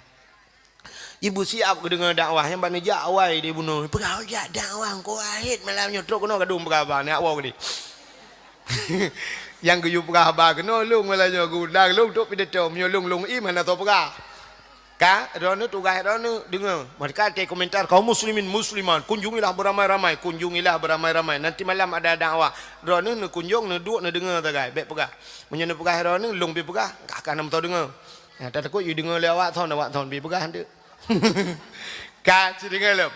Ibu siab geudeungoe dakwah nyang bak neujak awai di bunoe. Peugah jak dakwah engkau ahét malam nyoe trok keunoe gadong peugah haba nyak woe geude. Nyang geuyue peugah haba keunoe lôn malam nyoe geuundang lôn trok pidato meunyoe lôn lôn i mana tho peugah. Ka droeneuh tugaih droeneuh deungoe. Mereka até komentar kaum muslimin muslimat kunjungilah beramai-ramai kunjungilah beramai-ramai nanti malam ada dakwah. Droeneuh neukunjong neuduek neudeungoe sagai bék peugah. Meunyoe neupeugah droeneuh lôn pi peugah ka ka na meutoe deungoe. Nyang tatakot yue deungoe lé awak thon, awak thon pi peugah hanteuk. Ka, ci deungoe lom.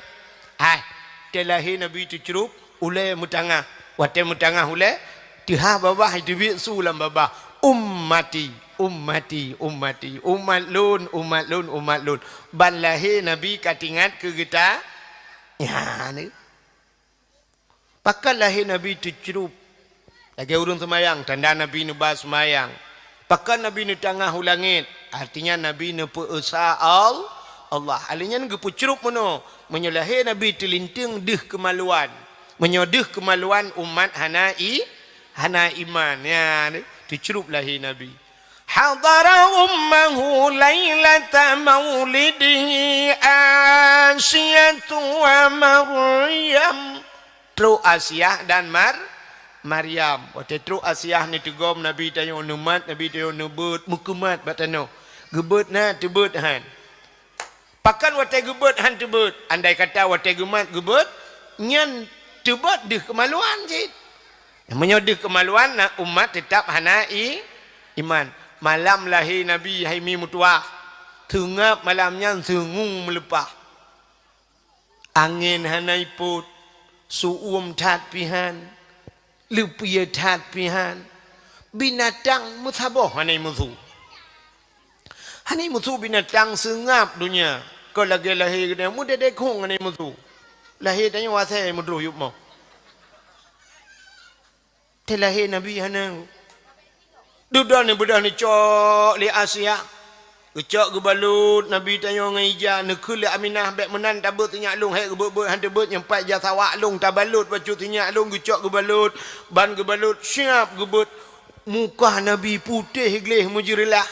Hai, watée lahé Nabi teucrup, ulée meutangah. Watée meutangah ulée, teuhah babah teubiet su lam babah. Ummati, ummati, ummati. Umat lôn, umat lôn, umat lôn. Ban lahé Nabi ka teuingat keu geuta. Nyan. Pakon lahé Nabi teucrup lagée ureuëng seumayang, tanda Nabi neuba seumayang. Pakon Nabi neutangah u langét, artinya Nabi neupeu-esa Al-, Allah. Alheuh nyan geupeucrup meunoe, meunyoe lahé Nabi teulinteung deuh keumaluan. Meunyoe deuh keumaluan umat hana i-, hana iman. Nyan, teucrup lahé Nabi. Hadara ummahu lailata maulidihi Asiyatu wa Maryam. Trok Asiah dan Mar-, Maryam. Watée trok Asiah neuteugom Nabi tanyoe neumat, Nabi tanyoe neubeuet, meukeumat bak tanoh. Geubeuet na, teubeuet han. Pakon watée geubeuet han teubeuet? Andai kata watée geumat geubeuet, nyan teubeuet deuh keumaluan cit. Meunyoe deuh keumaluan, na umat teutab hana i-, iman. Malam lahé Nabi hai mi meutuwah. Seungab malam nyan seungue meuleupah. Angén hana ipôt, seu-uem that pih han, leupie that pih han. Binatang meusaboh hana imeusu. Hana imeusu binatang, seungab donya. Kon lagée lahé geutanyoe meudedekong hana imeusu. Lahé tanyoe asée meudroh yup moh. Teulahé Nabi hana. Dudoe neubeudôh neucok lé Asia. Geucok geubalot Nabi tanyoe ngon ija, neukheun lé Aminah, "Bék meunan tabeuet sinyak lôn, hék geubeuet-beuet han teubeuet, nyang pat ija sawak lôn tabalot bacut sinyak lôn, geucok geubalot, ban geubalot siab geubeuet." Muka Nabi putéh gleh meujeureulah.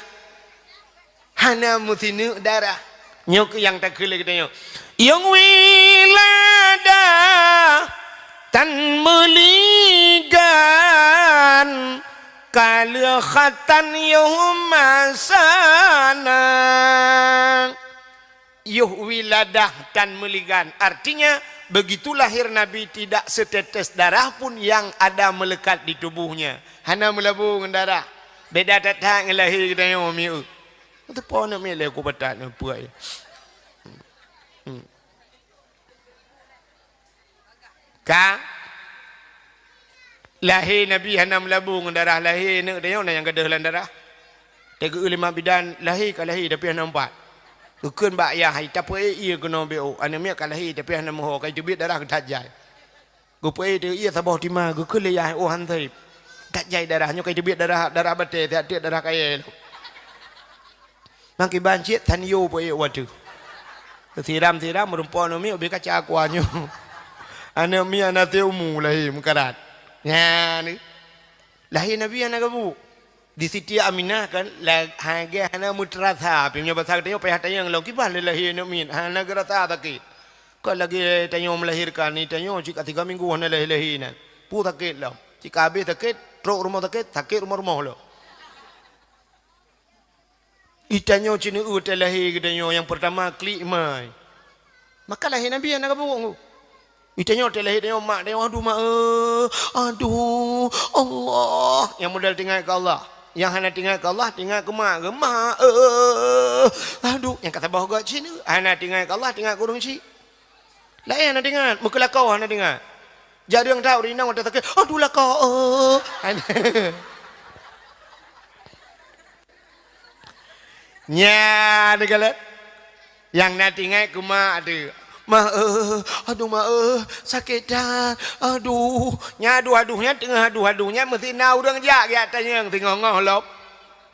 Hana meusineuk darah. Nyoe keuh nyang takheun lé geutanyoe. Yôh wiladah tan meuligan, ka lheueh khatan yôh masa na. Yôh wiladah tan meuligan, artinya begitu lahir Nabi tidak setetes darah pun yang ada melekat di tubuhnya. Hana meulabô ngon darah. Beda that-that ngon lahé geutanyoe mieu. Teupo aneuk miet lé ku batat neupeue. Hmm. Ka lahé Nabi hana meulabô ngon darah, lahé aneuk tanyoe na nyang gadôh lam darah. Teugeu lé mak bidan, lahé ka lahé tapi hana meupat. Geukheun bak yah, "Hai, tapeuék ié keunoe beu, aneuk miet ka lahé tapi hana meuho, ka jiteubiet darah geuthat jai." Geupeuék teuh ié saboh tima, geukheun lé yah, "Oh, han sép. That jai darah nyoe, ka jiteubiet darah, darah batée, siat teuk darah kayée." Makiban cit tan yo peuék watée. Siram-siram meurumpok aneuk miet ubé kaca aqua nyoe. Aneuk miet hana teumu lahé meukarat. Nyan. Lahé Nabi hana gabuk. Di Siti Aminah kan, la-, hana, hana meuteurasa. Pi meunyoe basa geutanyoe payah tanyong lom, kiban lé lahé aneuk miet, hana geurasa sakét. Kon lagée tanyoe meulahirkan, ni tanyoe cit ka tiga minggu hana lahé-lahé nan. Peue sakét lom. Cit ka habéh sakét, trok rumoh sakét, sakét rumoh-rumoh lom. Itanyoe cit neueu teulahé geutanyoe nyang peurtama klik mai. Maka lahé Nabi hana gabuk. Itanyoe teulahé tanyoe mak tanyoe, "Aduh mak, eh, aduh, Allah." Nyang modal teuingat keu Allah. Nyang hana teuingat keu Allah, teuingat keu mak, keu mak, eh, aduh. Nyang ka saboh göt cit hana teuingat keu Allah, teuingat keu ureueng chik. Laén hana teuingat, meukeulakau hana teuingat. Jak deueng that ureueng inong watée sakét, "Aduh lakau, eh." Nyan teuh galak. Nyang na teuingat keu mak teuh. "Mak, eh, aduh mak, eh, sakét that. Aduh." Nyan aduh-aduh nyan teungoh aduh-aduh nyan meusti na ureueng jak geutanyong teungoh-ngoh lom.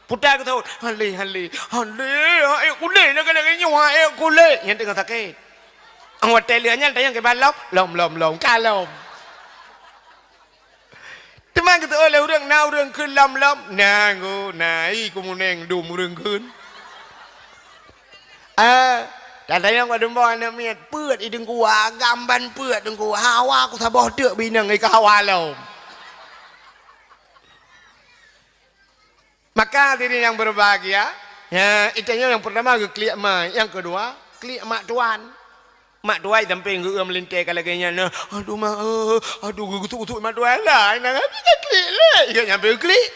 Puta geuthot, "Hale, hale, hale, ék kulét lagée-lagée nyoe, ék kulét." Nyan teungoh sakét. Watée lheueh nyan tanyong kiban lom, lom, lom, lom, ka lom. Teuma geuteupeue lé ureueng, na ureueng kheun lom-lom, na go, na i keumuneng dum ureueng kheun. Ah, tatanyong bak dumba aneuk miet, peuet i deungku, agam ban peuet deungku, hawa ku saboh teuk bineng i ka hawa lom. Maka hadirin yang berbahagia, ya, itanyoe nyang pertama geuklik ma, nyang kedua klik mak tuan. Mak tuan sampéng geu-, meulintée ka lagée nyan, nah, "Aduh mak, eh, aduh," geugusut-gusut mak tuan lah, nah, tapi ka klik lé, ingat nyampe klik.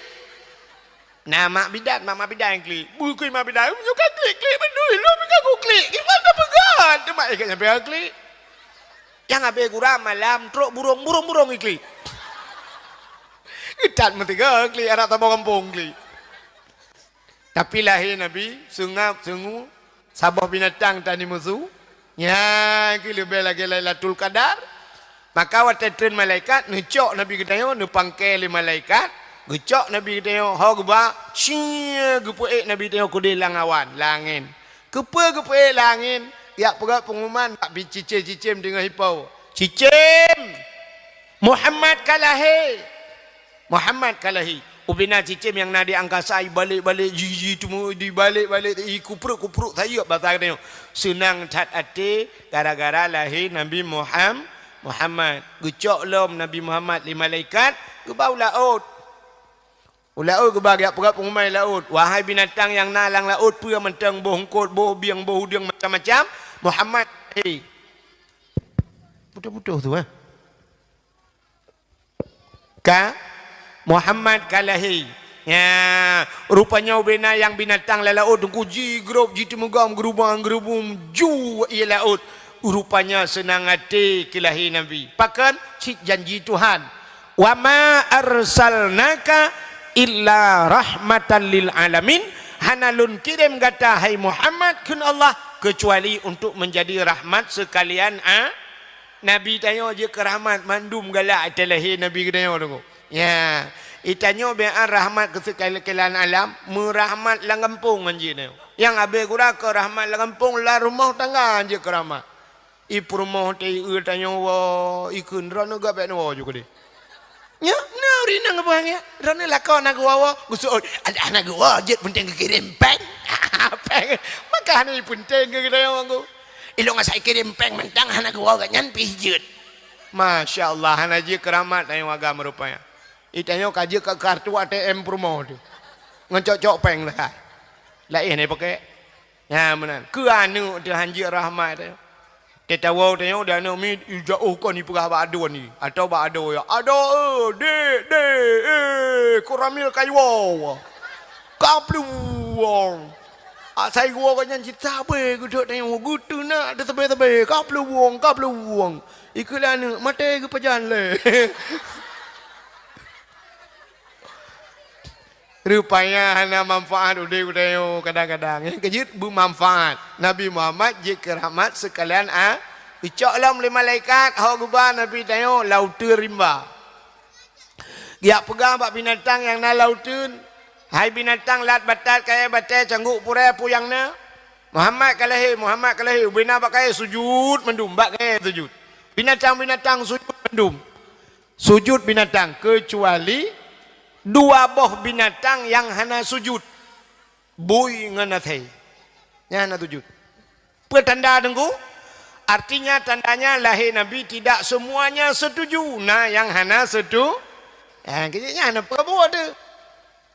Nah, mak bidan, mak, mak bidan klik. Bukui mak bidan, "Nyoe ka klik-klik beutôi, lôn pih ka kuklik, kiban tapeugah?" Teuma ingat nyampe klik. Nyang habéh gura malam trok burông, burông-burông iklik. Geutat meuteugah klik, adak saboh gampông klik. Tapi lahé Nabi, seungab, seungue, saboh binatang tan imeusu, nyan keuh leubeh lagée Lailatul Qadar. Maka watée treun malaikat, neucok Nabi geutanyoe, neupangke lé malaikat, geucok Nabi geutanyoe, ho geuba, cie, geupeuék Nabi tanyoe keudeh lam awan, lam angén. Keupeue geupeuék lam angén? Jak peugah peungumuman bak cicém-cicém teungoh ipo. "Cicém! Muhammad ka lahé! Muhammad ka lahé!" Ubena cicém nyang na di angkasa ibalek-balek, ji-ji teuma dibalek-balek, ikupruek-kupruek sayeuep basa geutanyoe. Seunang that até gara-gara lahé Nabi Muham-, Muhammad. Geucok lom Nabi Muhammad lé malaikat, geuba u laôt. U laôt geuba geujak peugah peungumuman laôt, "Wahai binatang nyang na lam laôt, peue mantong boh eungkot, boh bieng, boh udeueng macam-macam, Muhammad lahé." Putôh-putôh su, eh. Ka? Muhammad ka lahé. Ya, rupanya ubena nyang binatang lam laôt teungku jigrob, jiteumugam, geurubang-geurubum, ju ie laôt. Rupanya seunang até keu lahé Nabi. Pakon? Cit janji Tuhan. "Wa ma arsalnaka illa rahmatan lil alamin." Hana lôn kirém gata, hai Muhammad, kheun Allah, keucuali untuk menjadi rahmat sekalian a-, Nabi tanyoe jeuet keu rahmat mandum galak ateueh lahé Nabi geutanyoe teungku. Ya, itanyoe beuan rahmat keu sekalian alam, meurahmat lam gampông ngon jih nyoe. Nyang abée gura keu rahmat lam gampông, lam rumoh tangga jeuet keu rahmat. I peurumoh teuh i eu tanyoe woe, ikheun droeneuh gabek neuwoe ju keudeh. Nyoe, na ureueng inong geupeugah nyan, droeneuh lakoe na geuwoe-woe, geuseuôt, adak na geuwoe jeuet peunteng geukirém péng. Péng, maka hana peunteng keu geutanyoe ngon geuh. Ilôn asai kirém péng mantong hana geuwoe gobnyan pih jeuet. Masya Allah, hana jeuet keu rahmat tanyoe agam rupanya. Itanyoe ka jeuet keu kartu A T M peurumoh teuh. Ngon cok-cok péng sagai. Laén ipakék. Nyan meunan. Keu aneuk teuh han jeuet rahmat teuh. Teuh tawoe tanyoe di aneuk miet, i jaoh kon ipeugah bak aduen i. Atawa bak adoe, "Adoe, eh, dek, dek, eh, Koramil ka iwoe." Ka plueng. Asai geuwoe gobnyan cit sabe geuduek tanyoe, geuteunak teuh sabe-sabe, ka plueng, ka plueng. Ikheun lé aneuk, maté geupajan lé. Rupanya hana manfaat udeb geutanyoe kadang-kadang. Nyang keujeuet beumanfaat. Nabi Muhammad jeuet keu rahmat sekalian a-, geucok lom lé malaikat, hok geuba Nabi tanyoe lam uteuen rimba. Geujak peugah bak binatang nyang na lam uteuen, "Hai binatang lat batat kayée batée cangguk purée peue nyang na, Muhammad ka lahé, Muhammad ka lahé." Ubena bak kayée sujut mandum, bak kayée sujut. Binatang-binatang sujut mandum. Sujut binatang, keucuali dua boh binatang nyang hana sujut, bui ngon asèe. Nyan hana sujut. Peue tanda teungku? Artinya tandanya lahé Nabi tidak semuanya setuju. Na nyang hana setu-, eh, keu nyan hana peue buet teuh.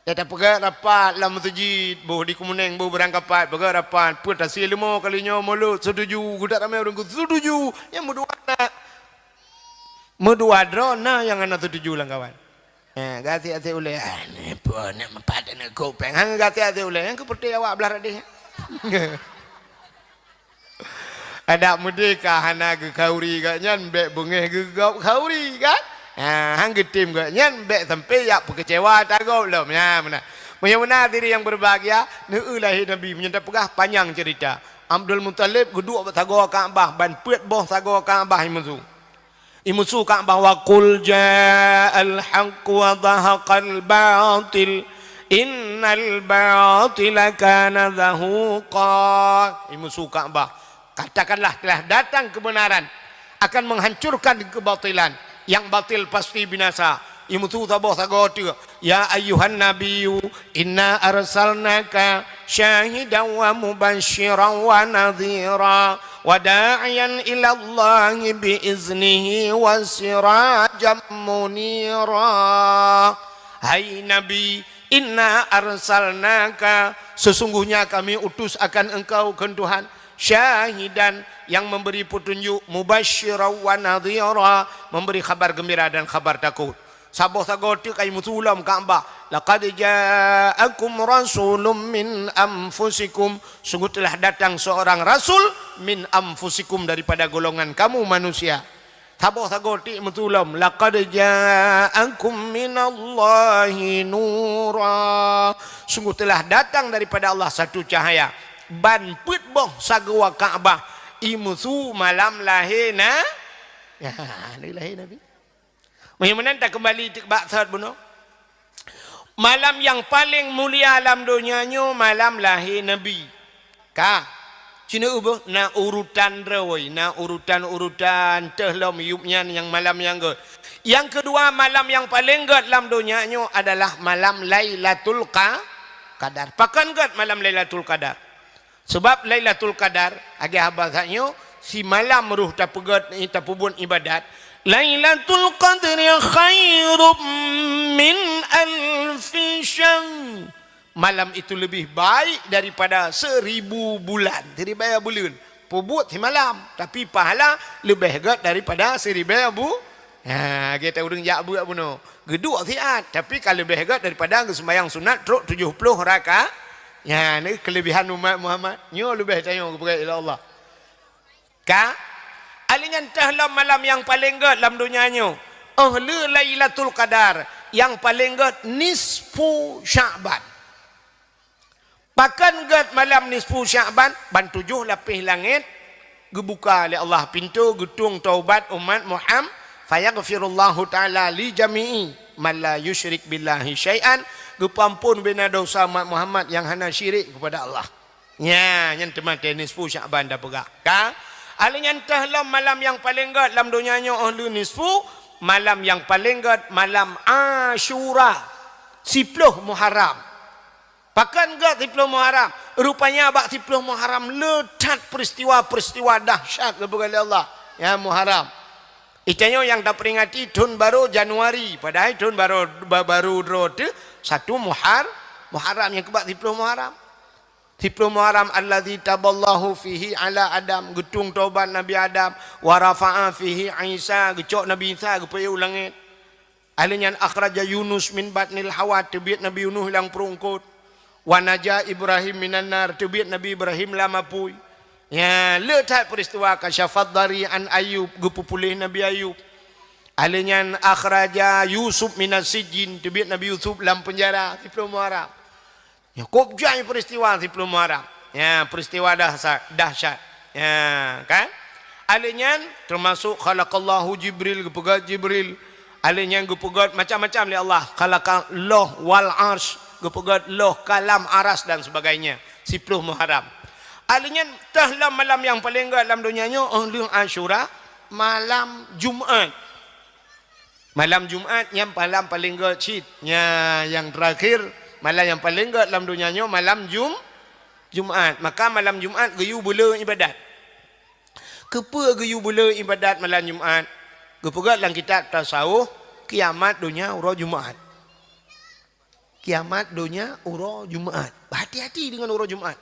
Dak tapeugah rapat lam meuseujid, boh di Keumeunéng, boh Beurangkapat, peugah rapat, peue tasie leumo kali nyoe mulod, setuju, geudak ramé ureueng setuju, nyang meudua na. Meudua droe na nyang hana setuju lam kawan. Eh, gasien-asien ulèe, "Ah, neupeu, neumeupat, neukopeng." Hang gasien-asien ulèe, nyang keupeuteh awak blah radeh. Adak meudeh ka hana geukhauri gobnyan, bèk beungèh geugop khauri, kan? Ha, hang geutem gobnyan, bèk sampai jak peukeucewa ata gob lom. Nyan meunan. Meunyoe meunan hadirin yang berbahagia, neueu lahé Nabi, meunyoe tapeugah panyang cerita. Abdul Muthalib geuduek bak sagoe Ka'bah, ban peuet boh sagoe Ka'bah imusu. Imusu Ka'bah, "Wa qul ja'al haqq wa zahaqal batil, innal batila kana zahuqa." Imusu Ka'bah, "Katakanlah, telah datang kebenaran, akan menghancurkan kebatilan, yang batil pasti binasa." Imusu saboh sagoe teuk, "Ya ayyuhan nabiyyu, inna arsalnaka syahidan wa mubasysyiran wa nadhira, wa da'iyan ilallahi bi iznihi wa sirajan munira." Hai Nabi, "Inna arsalnaka," sesungguhnya kami utus akan engkau, kheun Tuhan, "syahidan," yang memberi petunjuk, "mubasysyiran wa nadhira," memberi khabar gembira dan khabar takut. Saboh sagoe teuk ka imusu lom Ka'bah, "Laqad ja'akum rasulun min anfusikum," sungguh telah datang seorang rasul, "min anfusikum," daripada golongan kamu manusia. Saboh sagoe teuk imusu lom, "Laqad ja'akum minallahi nura," sungguh telah datang daripada Allah satu cahaya. Ban peuet boh sagoe Ka'bah imusu malam lahé na-, ya, lahé Nabi. Meunyoe meunan takeumbali teuk bak sot bunoe. Malam nyang paleng mulia lam donya nyoe malam lahé Nabi. Ka. Cina ubah, na urutan roi, na urutan-urutan teuh lom yup nyan nyang malam nyang gét. Nyang keudua, malam nyang paleng gét lam donya nyoe adalah malam Lailatul Qa-, Qadar. Pakon gét malam Lailatul Qadar? Sabab Lailatul Qadar, lagèe haba that nyoe, simalam roh tapeugét, tapeubuet ibadat. "Lailatul Qadri khairum min alfi syahr." Malam itu lebih baik daripada seribu bulan. Siribèe buleuen. Peubuet simalam, tapi pahala leubeh gét daripada siribèe bu-, Ha, kita ureuëng jak buet bunoe. Geuduek siat, tapi ka leubeh gét daripada geuseumbahyang sunat trok tujoh ploh rakaat. Nyan ni kelebihan umat Muhammad. Nyoe leubeh tanyoe geupeugah lé Allah. Ka? Alèh nyan teuh lom malam nyang paleng gét lam donya nyoe. Oh le Lailatul Qadar, nyang paleng gét nisfu Sya'ban. Pakon gét malam nisfu Sya'ban, ban tujoh lapéh langét geubuka lé Allah pintoe geutueng taubat umat Muhammad, fayaghfirullahu ta'ala li jami'i man la yusyrik billahi syai'an, geupeuamphon bina dosa umat Muhammad nyang hana syirik kepada Allah. Nya, nyan teuma teuh nisfu Sya'ban tapeugah. Ka? Alèh nyan teuh lom malam nyang paleng gét lam donya nyoe oh le nisfu, malam nyang paleng gét malam Asyura, siploh Muharram. Pakon gét siploh Muharram? Rupanya bak siploh Muharram le that peristiwa-peristiwa dahsyat geupeugah lé Allah. Ya Muharram. Itanyoe nyang taperingati thon barô Januari, padahai thon barô, ba-, barô droe teuh satu Muhar-, Muharram nyang keubak siploh Muharram. Siploh Muharram allazi taballahu fihi ala Adam, geutueng taubat Nabi Adam, wa rafa'a fihi Isa, geucok Nabi Isa geupeu u langét. Alèh nyan akhraja Yunus min batnil hawa, teubiet Nabi Yunus lam pruet eungkôt. Wa naja Ibrahim minan nar, teubiet Nabi Ibrahim lam apui. Ya, le that peristiwa kasyafad dari an Ayub, geupeupuléh Nabi Ayub. Alèh nyan akhraja Yusuf minas sijjin, teubiet Nabi Yusuf lam penjara, siploh Muharram. Nyoe kôb jai peristiwa siploh Muharram. Ya, peristiwa dahsa-, dahsyat. Ya, kan? Alèh nyan termasuk khalaqallahu Jibril, geupeugét Jibril. Alèh nyan geupeugét macam-macam lé Allah. Khalaqallah wal arsh, geupeugét loh kalam aras dan sebagainya. Siploh Muharram. Alèh nyan teuh lam malam nyang paleng gét lam donya nyoe, oh lheueh Asyura, malam Jumat. Malam Jumat nyan malam paleng gét cit. Nya, nyang terakhir, malam nyang paleng gét lam donya nyoe malam Jum-, Jumat. Maka malam Jumat geuyue beuleu ibadat. Keupeue geuyue beuleu ibadat malam Jumat? Geupeugét lam kitab tasawuf, kiamat donya uroe Jumat. Kiamat donya uroe Jumat. Hati-hati deungon uroe Jumat.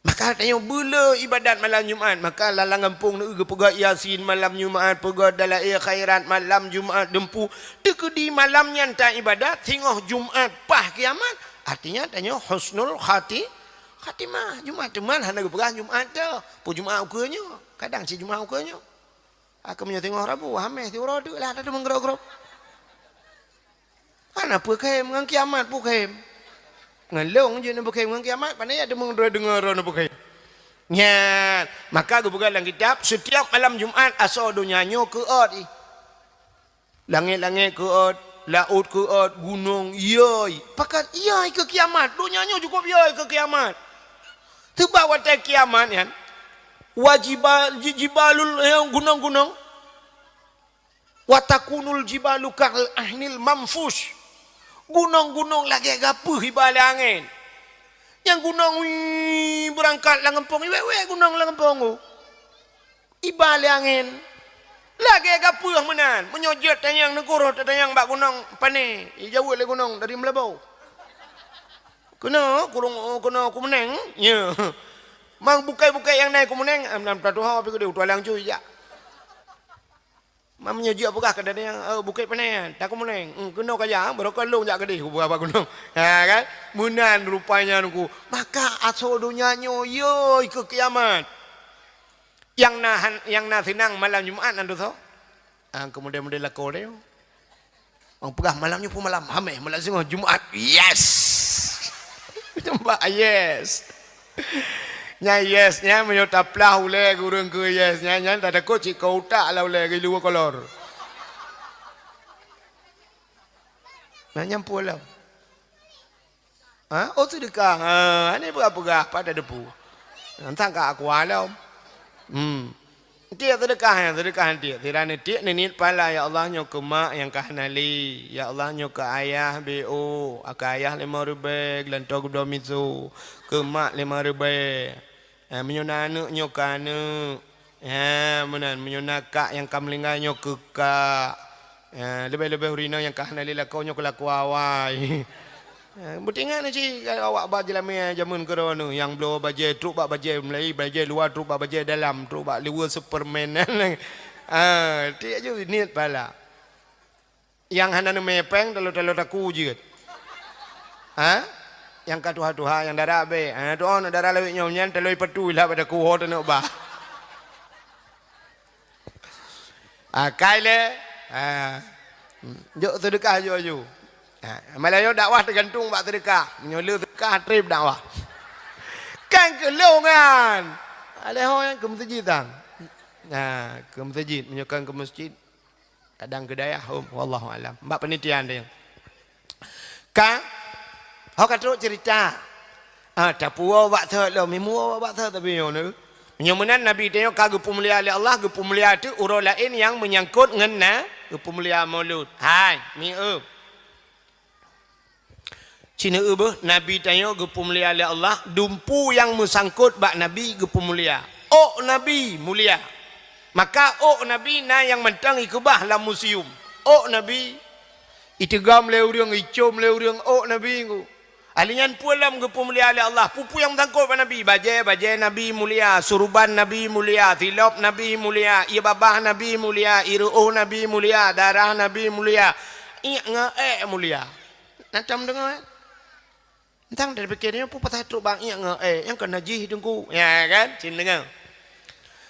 Maka tanyoe beuleu ibadat malam Jumat, maka lam gampông neu geupeugét Yasin malam Jumat, peugét Dalail Khairat malam Jumat, deumpu. Teukeudi malam nyan ta ibadat, singoh Jumat paih kiamat, artinya tanyoe husnul khati-, khatimah. Jumat teuma hana geupeugah Jumat teuh, peue Jumat ukeue nyoe, kadang cit Jumat ukeue nyoe. Akhé meunyoe singoh Rabu, Hamèh siuroe teuk lah, tateumeugrob-grob. Hana peukhém, ngon kiamat peukhém. Ngon lôn jeuet neupeukhém, ngon kiamat, pane ya teumeudeungoe droe neupeukhém. Nyan, maka geupeugah lam kitab, setiap malam Jumat asoe donya nyoe keuôt ih. Langét-langét keuôt, laôt keuôt, gunong iyoi. Pakon iyoi keu kiamat, donya nyoe cukôp iyoi keu kiamat. Teuma watèe kiamat nyan, wa jibal-, ji-, jibalul, eh, gunong-gunong. Wa takunul jibalu kal ahnil manfush. Gunong-gunong lagèe gapeuh iba lé angén. Nyang gunong, wii, beurangkat lam gampông, iwèk-wèk gunong lam gampông, oh. Iba lé angén. Lagèe gapeuh meunan. Meunyoe jeuet tanyong neugoroh tatanyong bak gunong pane, ijaweueb lé gunong dari Meulaboh. Keunoe kurong, keunoe kumeuneng, ya. Mang bukét-bukét nyang na i kumeuneng, em, lam tatuho pi keudeh, utua lang cui jak. Mam nyoe jiak peugah keu datang, eh, bukét pane, takumeuneng. Hmm, keunoe ka jak, barô ka lôn jak keudeh, kupeugah bak gunong. Ha, kan? Meunan rupanya nungku. Maka asoe donya nyoe, yoi keu kiamat. Nyang na han-, nyang na seunang malam Jumat nan dosa. Ah, keumudian-mudian lakoe lé. Orang peugah malam nyoe pun malam Hamèh, malam singoh Jumat. Yes! Nampak? Yes! Nyan yes, nyan meunyoe taplah ulèe ureueng keu yes, nyan, nyan tatakot cit keu utak lah ulèe geuh luwa kolor. Nah, nyan pun lah. Ha? Oh, seudeukah. Ha, aneuk peugah-peugah, pat tadepu. Entang ka aku alom. Hmm. Tiek seudeukah, ya, seudeukah tiek. Sira neutiek neuniet pahala, ya Allah, nyoe keu mak nyang ka hana lé. Ya Allah, nyoe keu ayah B O, keu ayah limong ribèe, geulantoe geudoe miseue. Keu mak limong ribèe. Eh, meunyoe na aneuk, nyoe keu aneuk. Eh, meunan, meunyoe na kak nyang ka meuninggai, nyoe keu kak. Eh, leubeh-leubeh ureueng inong nyang ka hana lé lakoe, nyoe keu lakoe awai. Eh, beutingat na cit awak ba jeulamèe jameun keudroe nyoe, nyang bloe bajèe trok bak bajèe meulai, bajèe luwa trok bak bajèe dalam, trok bak luwa Superman. Ah, tiek ju niet pala. Nyang hana neumé péng, talo-talo taku jeuet. Ha? Nyang ka tuha-tuha, nyang dara abéh. Ha, tu oh, na dara lawét nyoe nyan, talo ipatu ilah pada kuho teuneuk bah. Ah, kai lé. Ah. Jok seudeukah aju-aju. Ah, malah nyoe dakwah teugantung bak seudeukah. Meunyoe le seudeukah, trép dakwah. Kan keu lôn nyan. Alèh ho nyan keu meuseujid tan. Nah, keu meuseujid. Meunyoe kan keu meuseujid, kadang keu dayah, hom. Wallahu alam. Bak penelitian dia. Ka, ho ka trok cerita. Ah, tapuwoe bak thot lom, imuwoe bak thot tapi nyoe neu. Meunyoe meunan Nabi tanyoe ka geupeumulia lé Allah, geupeumulia teuk uroe laén nyang meunyangkot ngon na geupeumulia Maulud. Hai, mieup. Ci neueu beuh, Nabi tanyoe geupeumulia lé Allah, dumpu nyang meusangkot bak Nabi geupeumulia. Ôk Nabi mulia. Maka ôk Nabi na nyang mantong ikeubah lam museum. Ôk Nabi iteugom lé ureuëng, icom lé ureuëng ôk Nabi ngu. Ahli nyan peue lom geupeumulia lé Allah. Peue-peue nyang meusangkot bak Nabi. Bajée, bajée Nabi mulia. Suruban Nabi mulia. Silop Nabi mulia. Ié babah Nabi mulia. Ié reuôh Nabi mulia. Darah Nabi mulia. Iék ngon ék mulia. Na tom deungoe, eh? Entang dari pikir nyoe peue pasai trok bak iék ngon ék. Nyang keu najih teungku. Ya kan? Cin deungoe.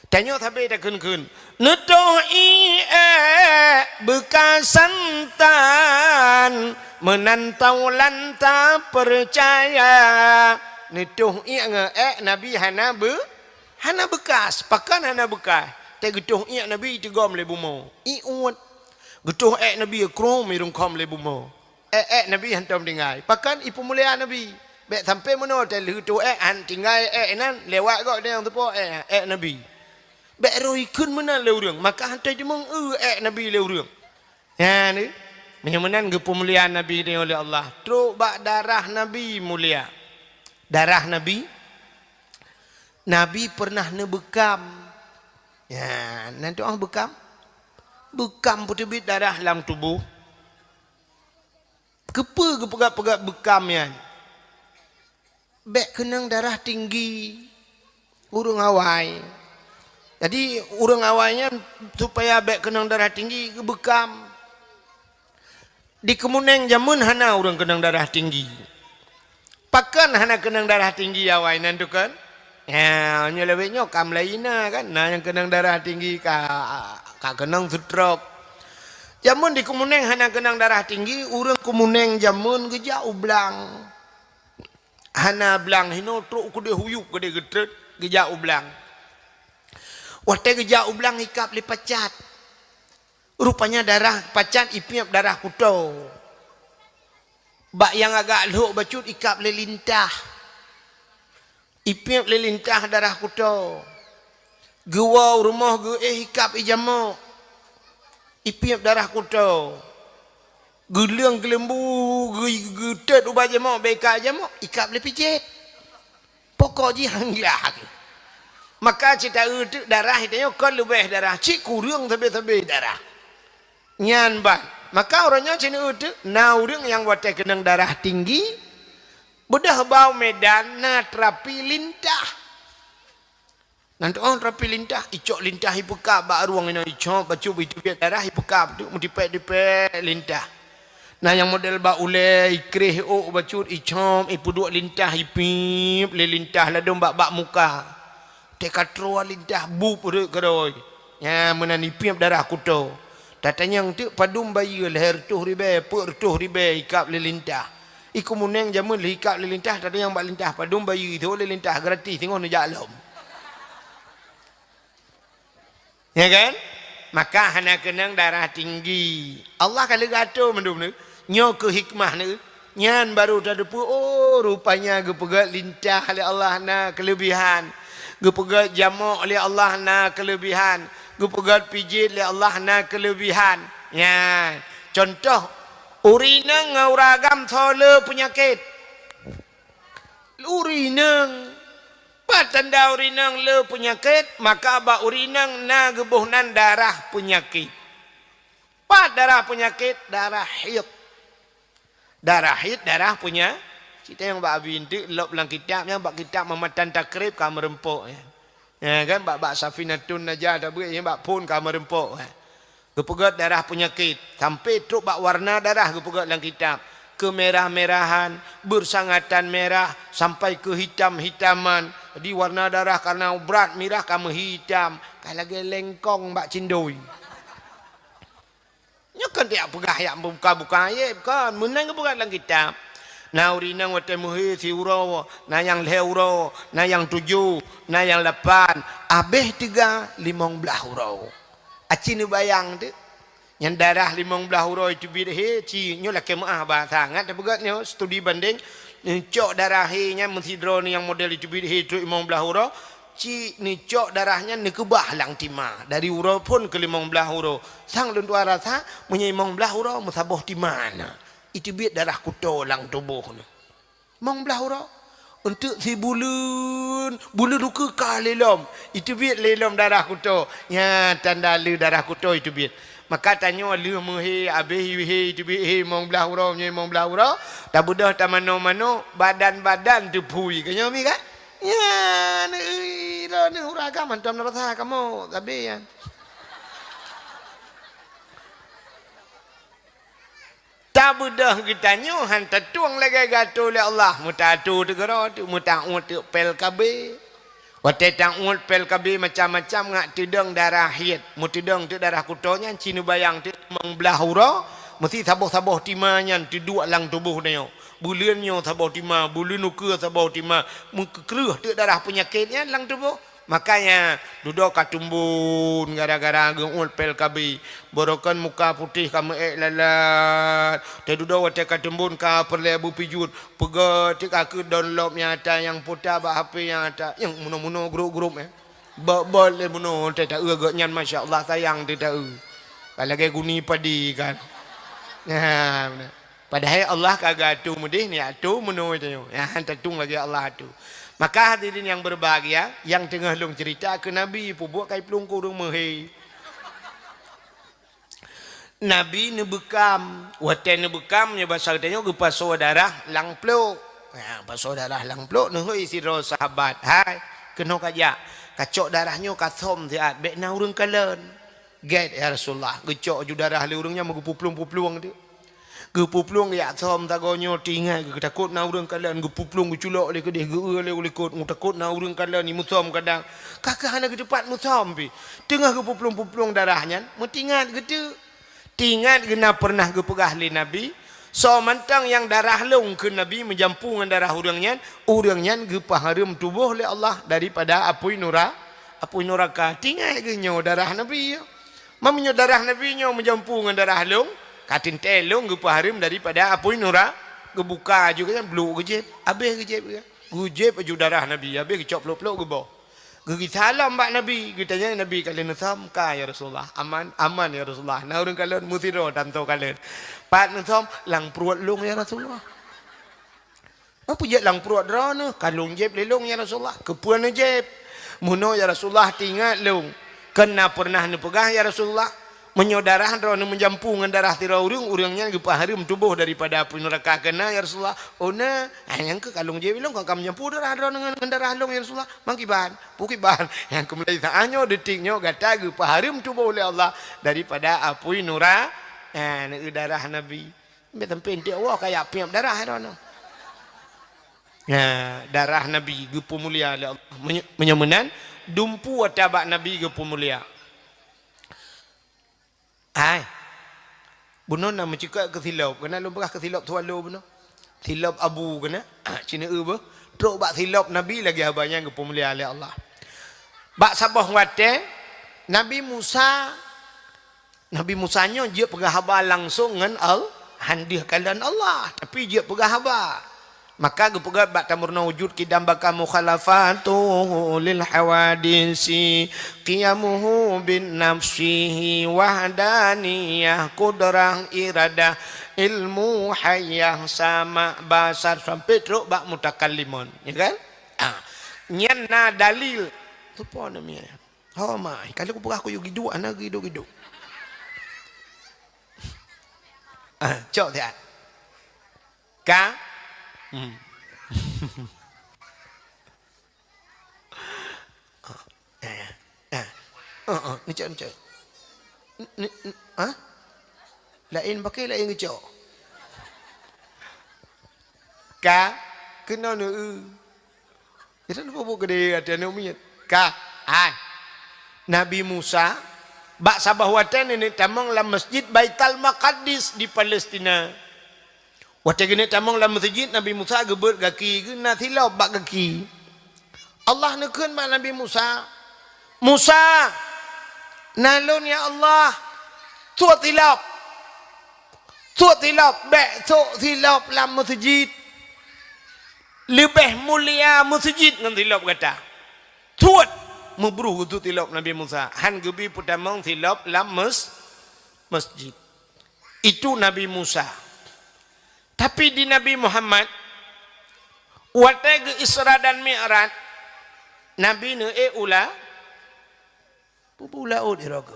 Tanyoe sabe takheun-kheun. Neutoh iék beukasan tan, meunan taulan tapeucaya. Neutoh iék ngon ék Nabi hana beu-, hana beukas. Pakon hana beukas? Teuh geutoh iék Nabi iteugom lé bumoe. Ié uet. Geutoh ék Nabi krom irungkom lé bumoe. Ék-ék Nabi hantom tinggai. Pakon ipeumulia Nabi. Bék sampai meunoe teuh lheueh toh ék han tinggai ék nan lewat gok dayang teupo ék, ék Nabi. Bék roh ikheun meunan lé ureuëng, maka hantom jimeueu ék Nabi lé ureuëng. Nyan, meunyoe meunan geupeumulia Nabi tanyoe lé Allah. Trok bak darah Nabi mulia. Darah Nabi, Nabi pernah neubeukam. Ya, nan tu ah beukam. Beukam peuteubiet darah lam tuboh. Keupeue geupeugah-peugah beukam nyan? Bék keunong darah tinggi ureuëng awai. Jadi, ureuëng awai nyan supaya bék keunong darah tinggi, geubeukam. Di Keumunéng jameun hana ureuëng keunong darah tinggi. Pakon hana keunong darah tinggi awai nan tu kan? Ya, nyoe lawét nyoe ka mulai na kan? Na nyang keunong darah tinggi ka, ka keunong stroke. Jameun di Keumunéng hana keunong darah tinggi, ureuëng Keumunéng jameun geujak u blang. Hana blang hinoe trok keudeh huyup keudeh geutreut geujak u blang. Watée geujak u blang ikab lé pacat. Rupanya darah pacat ipiep darah kuto. Bak nyang agak lhok bacut ikab lé lintah. Ipiep lé lintah darah kuto. Geuwoe u rumoh geuéh ikab ijamok. Ipiep darah kuto. Geuleueng geuleumbu geu-, geutet ubat jamok, bék ikab jamok, ikab lé pijet. Pokok jih han glah. Maka cit taeu teuk darah tanyoe kon leubeh darah, cit kureueng sabe-sabe darah. Nyan ban. Maka uroe nyoe cit neueu teuk na ureuëng nyang watée keunong darah tinggi, beudôh bak u Medan na terapi lintah. Nan teu'oh terapi lintah, icok lintah ipeukab bak rueng inoe, icok bacut iteubiet darah ipeukab teuk meutipék-tipék lintah. Na nyang model bak ulée, ikréh ôk bacut, icom, ipeuduek lintah, ipiep lé lintah ladôm bak, bak muka. Teuka troe lintah bup rhot keudroe. Nyan meunan ipiep darah kuto. Tatanyong teuk padum bayeue lhée reutôh ribée, peuet reutôh ribée ikab lé lintah. I Keumunéng jameun lhée ikab lé lintah, tatanyong bak lintah padum bayeue, ithô lé lintah gratis singoh neujak lom. Ya kan? Maka hana keunong darah tinggi. Allah ka lheueh geuatoe mandum nyoe. Nyoe keuh hikmah nyoe. Nyan baru tateupeue, oh, rupanya geupeugét lintah lé Allah na keuleubihan. Geupeugét jamok lé Allah na keuleubihan. Geupeugét pijet lé Allah na keuleubihan. Nyan. Contoh, ureuëng inong ngon ureuëng agam soe le peunyakét. Ureuëng inong. Pat tanda ureuëng inong le peunyakét, maka bak ureuëng inong na geuboh nan darah peunyakét. Pat darah peunyakét, darah haid. Darah haid, darah peunya-, cit tanyong bak Abi Enteuk lop lam kitab nyan, bak kitab Mamatan Takrib ka meureumpok nyan. Ha, kan, bak, bak Safinatun Najah tabeuet, nyan bak phon ka meureumpok, ha. Geupeugét darah peunyakét, sampai trok bak warna darah geupeugét lam kitab. Kemerah-merahan, bersangatan merah, sampai keuhitam-hitaman. Jadi warna darah karena brat mirah ka meuhitam, ka lagée lengkong bak cindoi. Nyoe kon tajak peugah jak buka-buka aéb, kon. Meunan geupeugah lam kitab. Na ureuëng inong watée meuhé siuroe, na nyang lhée uroe, na nyang tujoh, na nyang lapan, abéh teuga limong blaih uroe. Aci neubayang teuh. Nyang darah limong blaih uroe teubiet hé, ci nyoe lakée meuáh bahasa. Ngat tapeugét nyoe studi bandéng, neucok darah hé nyan meusidroe nyang model teubiet hé trok limong blaih uroe, ci neucok darah nyan neukeubah lam tima, dari uroe phon keu limong blaih uroe. Sang lôn tuan rasa, meunyoe limong blaih uroe meusaboh tima na, iteubiet darah kuto lam tuboh na. Limong blaih uroe. Eunteuk sibuleuen, buleuen ukeue ka lé lom. Iteubiet lé lom darah kuto. Nyan tanda le darah kuto iteubiet. Maka tanyoe lheueh meuhé, abéh hé iteubiet hé limong blaih uroe, meunyoe limong blaih uroe, tabeudôh tamanoe-manoe, badan-badan teuphui. Ka nyoe mi kan? Nyan, ui, droeneuh ureuëng agam hantom na rasa kamoe, sabe nyan. Tabeudôh geutanyoe han tatueng lagée geuatô lé Allah, meutatu teugeuro teuk, meutaôt teuk pel K B. Watée taôt pel K B macam-macam ngat teudong darah hiet, meuteudong teuk darah kuto nyan ci neubayang teuk limong blaih uroe, meusi saboh-saboh tima nyan teuduek lam tuboh tanyoe. Buleuen nyoe saboh tima, buleuen ukeue saboh tima, meukeureuh teuk darah peunyakét nyan lam tuboh. Makanya dudoe ka teumbon gara-gara geuôt pel K B. Borokan muka putéh ka meuék lalat. Teududoe watée ka teumbon ka peureulée beupijuet. Peugah teuk ka keu download nyang ata nyang puta bak H P nyang ata. Nyang munoe-munoe grup-grup, eh. Bot-bot lé munoe teuh taeu geuh nyan, masya Allah, sayang teuh taeu. Ka lagée guni padi kan. Nah, beuna. Padahai Allah ka geuatô meudeh, neuatô meunoe tanyoe. Nyan han tatueng lagée Allah atô. Maka hadirin yang berbahagia, nyang teungoh lôn ceurita keu Nabi, peubuet kai plueng keu ureuëng meuhé. Nabi neubeukam, watée neubeukam nyoe basa geutanyoe geupasoe darah lam plok. Ha, pasoe darah lam plok, neuhôi sidroe sahabat, "Hai, keunoe kajak, kacok darah nyoe kasöm siat, bék na ureuëng kalon." "Gét, ya Rasulullah." Geucok ju darah lé ureuëng nyan meugeupuplueng-puplueng teuk. Geupuplueng geujak söm sagoe nyoe, teuingat geuh takot na ureuëng kalon, geupuplueng geuculok lé keudeh, geu-eu lé u likot, takot na ureuëng kalon, jimeusöm kadang. Ka keuh hana geuteupat meusöm pih. Teungoh geupuplueng-puplueng darah nyan, meuteuingat geuh teuk. Teuingat geuh na peureunah geupeugah lé Nabi, "Soe mantong nyang darah lôn kheun Nabi meujampu ngon darah ureuëng nyan, ureuëng nyan geupeuhareuem tuboh lé Allah daripada apui nura-, apui nuraka." Teuingat geuh nyoe darah Nabi nyoe. Meunyoe darah Nabi nyoe meujampu ngon darah lôn, ka teuntée lôn geupeuhareuem daripada apui nura-, geubuka ju kan, blok geujieb, habéh geujieb kan. Geujieb ju darah Nabi, habéh geucok plok-plok geuboh. Geugisa lom bak Nabi, geutanyong Nabi, "Ka lheueh neusöm?" "Ka, ya Rasulullah." "Aman?" "Aman, ya Rasulullah." "Na ureuëng kalon?" "Meusidroe, tanto kalon." "Pat neusöm?" "Lam pruet lôn, ya Rasulullah." "Peue jeuet lam pruet droeneuh?" "Ka lôn jieb lé lôn, ya Rasulullah." "Keupeue neujieb?" "Meunoe, ya Rasulullah, teuingat lôn, kheun na peureunah neupeugah, ya Rasulullah, meunyoe darah droeneuh meujampu ngon darah sidroe ureuëng, ureuëng nyan geupeuhareuem tuboh daripada apui nuraka. Kheun na, ya Rasulullah?" "Oh na." "Ah, nyang keuh ka lôn jieb lé lôn, kon ka meujampu darah droeneuh ngon, ngon darah lôn, ya Rasulullah." "Meukiban?" "Peue kiban?" "Nyang keuh mulai saát nyoe, detik nyoe, gata geupeuhareuem tuboh lé Allah daripada apui nura-, ah, neueu darah Nabi." Sampai-sampai eunteuk woe kajak piep darah droeneuh. Nah, darah Nabi geupeumulia lé Allah. Meunyo-, meunyoe meunan, dumpeue ata bak Nabi geupeumulia. Hai. Bunoe na meucukot keu silop. Keunan lôn peugah keu silop Swallow bunoe. Silop abu keunan. Ci neueu beuh. Trok bak silop Nabi lagée haba nyan geupeumulia lé Allah. Bak saboh watée, Nabi Musa Nabi Musa nyoe jeuet peugah haba langsong ngon Al-, han deuh kalon Allah, tapi jeuet peugah haba. Maka geupeugah bak tameurunoe wujud kidam baka mukhalafatuhu lil hawadisi, qiyamuhu bin nafsihi wahdaniyah, qudrah, iradah, ilmu, hayah, sama, basar, sampai trok bak mutakallimun, ya kan? Ah, nyan na dalil. Soe po nama nyan? Ho mai, kalau kupeugah kuyue giduek, hana giduek-giduek. Ah, cok siat. Ka? Hmm. Heeh, neucok, neucok. N-, n-, n-, ha? Laén pakai, laén geucok. Ka, keunoe neu-eu. Kita lupa buat gede hati aneuk miet. Ka, hai. Nabi Musa, bak saboh watèe nenek tamong lam Masjid Baitul Maqdis di Palestina. Watèe geuneuk tamong lam meuseujid, Nabi Musa geubeuet gaki geuh na silop bak gaki. Allah neukheun bak Nabi Musa, "Musa, na lôn ya Allah, sôk silop. Sôk silop, bèk sôk silop lam meuseujid. Leubeh mulia meuseujid ngon silop gata." Sôk! Meubruh geusôk silop Nabi Musa. Han geubi peutamong silop lam mes-, masjid. Itu Nabi Musa. Tapi di Nabi Muhammad, watèe geu Isra dan Mi'raj, Nabi neuék u la-, peue u laôt di rogo.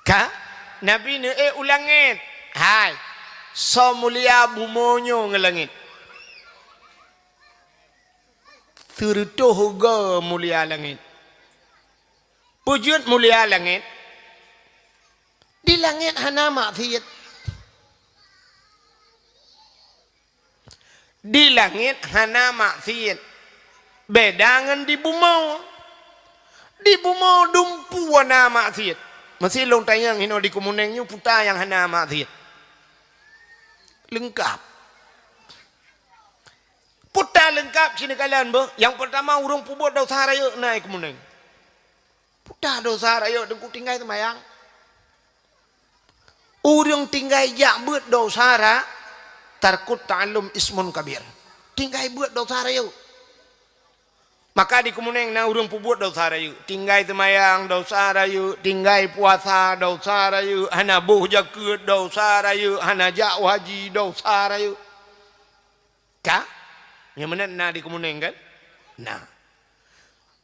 Ka? Nabi neuék u langèt. Hai, soe mulia bumoe nyoe ngon langèt. Seureutôh goe mulia langèt. Peue jeuet mulia langèt? Di langèt hana maksiet. Di langèt hana maksiet. Beda ngon di bumoe. Di bumoe dumpeue na maksiet. Meusi lôn tanyong inoe di Keumeuneung nyoe peue ta nyang hana maksiet. Leungkap. Peue ta leungkap sineukala beuh. Nyang peurtama ureueng peubuet desya rayeuk na i Keumeuneung. Peue ta desya rayeuk Teungku tinggai seumayang. Ureueng tinggai jak beuet desya ra-, tarkut ta'allum ismun kabir. Tinggai beuet desya rayeuk. Maka di Keumeuneung na ureueng peubuet desya rayeuk. Tinggai seumayang desya rayeuk, tinggai puasa desya rayeuk, hana boh jakeuet desya rayeuk, hana jak u haji desya rayeuk. Ka? Nyang meunan na di Keumeuneung kan? Na.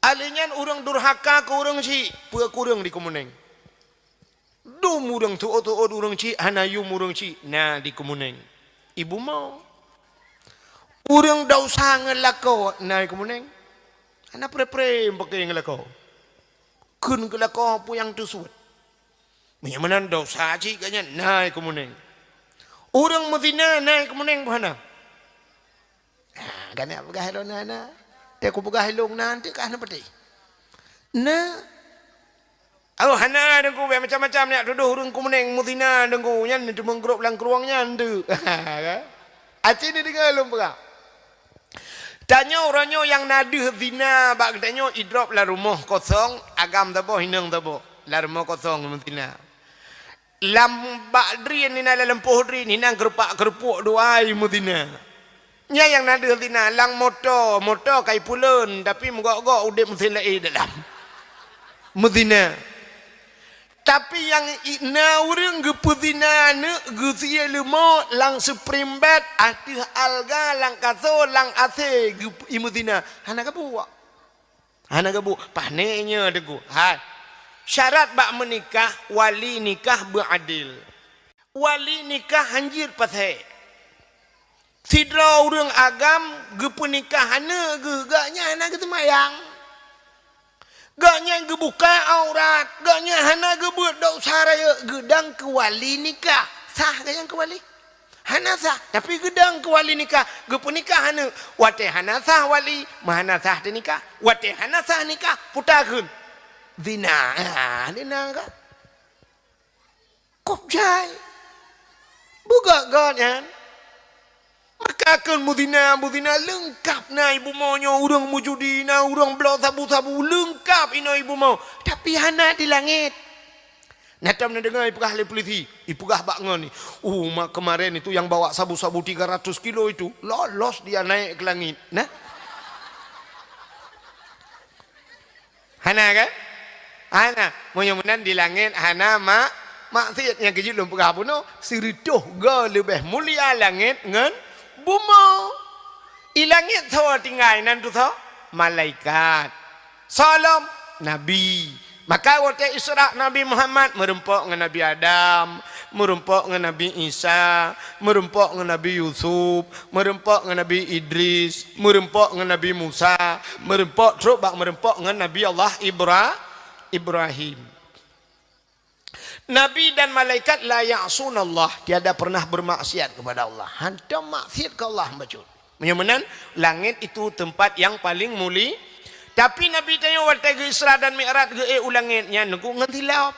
Alèh nyan ureueng durhaka keu ureueng chik, peue kureueng di Keumeuneung. Dum ureueng tuôt-tuôt ureueng chik, hana yum ureueng chik, na di Keumeuneung. I bumoe. Ureueng desya ngon lakoe, na i Keumeuneung. Hana pre-pre meupaké ngon lakoe. Kheun keu lakoe peue nyang teusuet. Meunyoe meunan desya cit gobnyan na i Keumeuneung. Ureueng meuzina na i Keumeuneung peue hana? Ha, ka neuk peugah lôn na, na. Teuh kupeugah lôn na, teuh ka hana peudeh. Na. Oh, hana Teungku, bèk macam-macam neuk tudoh ureueng Keumeuneung meuzina Teungku, nyan teumeugrôp lam krueng nyan teuh. Aci ni deungoe lôn peugah. Tanyoe uroe nyoe nyang na deuh zina bak geutanyoe idrop lam rumoh kosong, agam saboh, inong saboh, lam rumoh kosong meuzina. Lam bak drien inan, lam lampôh drien inan, keurupak-keurupuek dua i meuzina. Nyan nyang na deuh zina, lam moto, moto ka ipuleuen, tapi meugok-gok udép meusén laén dalam. Meuzina. Tapi nyang i-, na ureueng geupeuzina aneuk geusie leumô lam spring bed, ateueh alga, lam kaso, lam asé geup-, imeuzina. Hana geubuet. Hana geubuet. Pané nyoe Teungku. Hai. Syarat bak meunikah, wali nikah beuadil. Wali nikah hanjeuet pasék. Sidroe ureueng agam geupeunikah aneuk geuh, gobnyan hana geuseumayang. Gobnyan geubuka aurat, gobnyan hana geubeuet desya rayeuk, geudong keu wali nikah. Sah gobnyan keu wali? Hana sah, tapi geudong keu wali nikah, geupeunikah aneuk. Watèe hana sah wali, meuhana sah teunikah. Watèe hana sah nikah, peue takheun? Zina. Ah, zina kan? Kôb jai. Beugöt-göt nyan. Maka kheun meuzina, meuzina leungkap na i bumoe nyoe, ureueng meujudi na, ureueng bloe sabu-sabu, leungkap inoe i bumoe. Tapi hana di langét. Na tom neudeungoe ipeugah lé polisi, ipeugah bak ngon ni, "Oh, ma-, kemarin itu yang bawa sabu-sabu tiga ratus kilo itu, lolos dia naik ke langit." Nah. Hana kan? Hana. Meunyoe meunan di langét hana ma-, maksiet. Nyang keujeuet lôn peugah bunoe, sireutôh goe leubeh mulia langét ngon bumoe. I langét soe tinggai nan tu soe? Malaikat. Soe lom? Nabi. Maka watèe Isra Nabi Muhammad meureumpok ngon Nabi Adam, Meurumpok ngon Nabi Isa, meurumpok ngon Nabi Yusuf, meurumpok ngon Nabi Idris, meurumpok ngon Nabi Musa, meurumpok trok bak meurumpok ngon Nabi Allah Ibra-, Ibrahim. Nabi dan malaikat la ya'sunallah, tiada pernah bermaksiat kepada Allah. Hantom maksiat keu Allah bacut. Meunyoe meunan, langét itu tempat yang paling muli. Tapi Nabi tanyoe watée geu-Isra dan Mi'raj geuék u langét nyan ngon silop.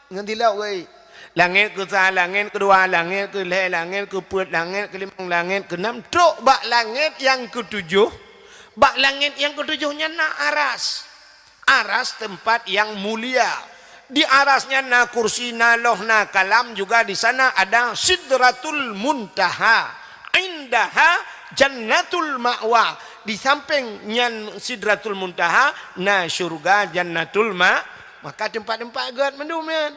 Ngon silop geuék. Langét keu sa, langét keu dua, langét keu lhée, langét keu peuet, langét keu limong, langét keu nam, trok bak langét nyang keu tujoh. Bak langét nyang keu tujoh nyan na aras. Aras tempat yang mulia. Di aras nyan na kursi, na loh, na kalam, juga di sana ada Sidratul Muntaha. Indaha Jannatul Ma'wa. Di samping nyan Sidratul Muntaha na syurga Jannatul Ma-, maka tempat-tempat gét mandum nyan.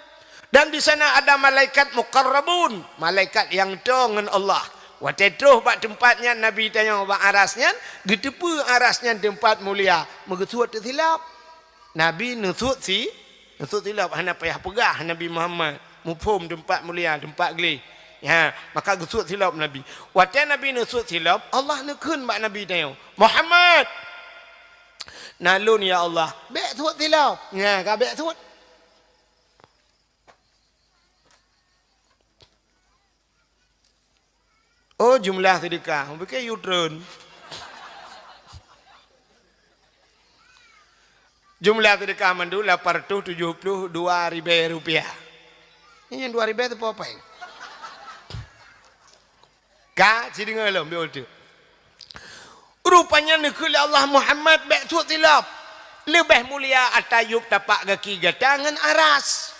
Dan di sana ada malaikat muqarrabun, malaikat nyang toe ngon Allah. Watée troh bak teumpat nyan Nabi tanyoe bak aras nyan, geuteupeue aras nyan teumpat mulia, meugeusuet teusilop. Nabi neusuet si-, neusuet silop, hana payah peugah Nabi Muhammad, muphom teumpat mulia, teumpat gleh. Ha, maka geusuet silop Nabi. Watée Nabi neusuet silop, Allah neukheun bak Nabi tanyoe, "Muhammad!" "Na lôn, ya Allah." "Bék suet silop." Nya, ka bék suet. Oh, jumlah sedekah. Mungkin U-turn. Jumlah sedekah mandum lapan ratus tujuh puluh dua ribée rupiah. Ini yang dua ribée tu apa? Ka, si deungoe lom, biar tu. Rupanya neukheun lé Allah, "Muhammad, bék suet silop. Leubeh mulia ata yueb tapak gaki gata ngon aras."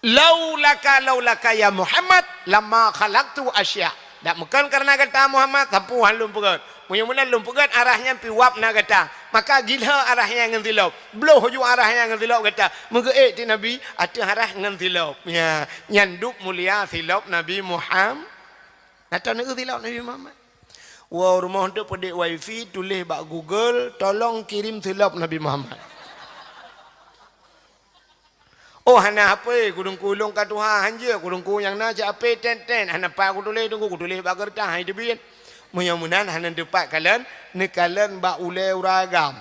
"Laulaka, laulaka ya Muhammad, lama khalaqtu asya." Dak meukon kareuna gata Muhammad, sapeue han lôn peugét. Meunyoe meunan lôn peugét, aras nyan pih wab na gata. Maka gilhö aras nyan ngon silop. Bloh ju aras nyan ngon silop gata. Meugeuék ti Nabi, ateueh aras ngon silop. Ya, nyan dub mulia silop Nabi Muhammad. Nata neu silop Nabi Muhammad. Woe rumoh tu peudek wifi, tuléh bak Google, "Tolong kirim silop Nabi Muhammad." Oh, hana hapé, kudungku lôn ka tuha, hanjeuet, kudungku nyang na cit hapé ten-ten, hana pat kutuléh, teungku, kutuléh bak keureutah, hai teubiet. Meunyoe meunan, hana teupat kalon, neukalon bak ulée ureueng agam.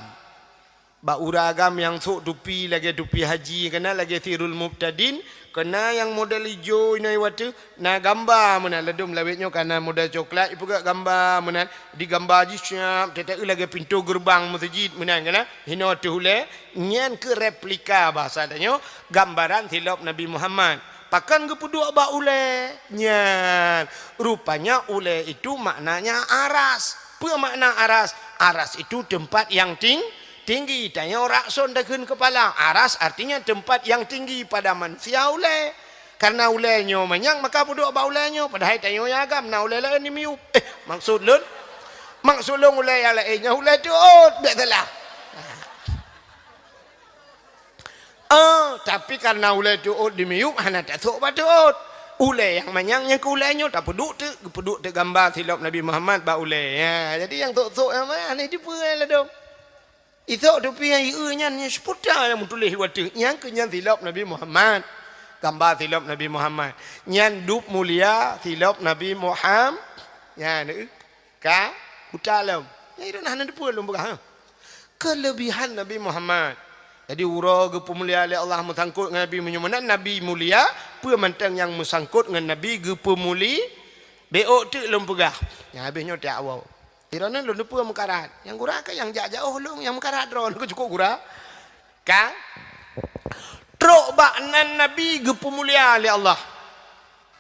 Bak ureueng agam nyang sôk tupi lagée tupi haji, keunan lagée Sirul Mubtadin, keunan nyang model ijo inoe watée, na gamba meunan, ladôm lawét nyoe ka na model coklat, ipeugét gamba meunan, di gamba jih siap, teuteueu lagée pintoe geureubang meuseujid meunan, keunan, hinoe teuh ulée, nyan keuh replika bahasa tanyoe, gambaran silop Nabi Muhammad. Pakon geupeuduek bak ulée? Nyan, rupanya ulée itu maknanya aras. Peue makna aras? Aras itu tempat yang ting-, tinggi. Tanyoe rakson takheun keupala. Aras artinya tempat yang tinggi pada manusia ulée. Karena ulée nyoe manyang, maka peuduek bak ulée nyoe. Padahai tanyoe nyang agam na ulée laén di miyueb. Eh, maksud lôn, maksud lôn ulée nyang laén nyoe ulée teuôt, bék salah. Ah, tapi karena ulée teuôt di miyueb hana tasôk bak teuôt. Ulée nyang manyang nyang keu ulée nyoe tapeuduek teuk, geupeuduek teuk gamba silop Nabi Muhammad bak ulée. Ya, jadi nyang sôk-sôk nyang manyang hana jipeu ladôm. Isôk tupi nyang ieu nyan nyang seuputa nyang meutuléh watée. Nyang keu nyan silop Nabi Muhammad. Gamba silop Nabi Muhammad. Nyan dub mulia silop Nabi Muhammad. Nyan, eh, ka uta lom. Nyang iron hana teupeu lôn peugah, ha. Keulebihan Nabi Muhammad. Jadi, uroe geupeumulia lé Allah meusangkot ngon Nabi, meunyoe meunan Nabi mulia, peue mantong nyang meusangkot ngon Nabi geupeumuli-, bék teuk lôn peugah. Nyang habéh nyoe tiak woe. Droeneuh lôn teupeu meukarat. Nyang gura ka nyang jak jaoh lôn nyang meukarat droeneuh keu cukôp gura. Ka? Trok bak nan Nabi geupeumulia lé Allah.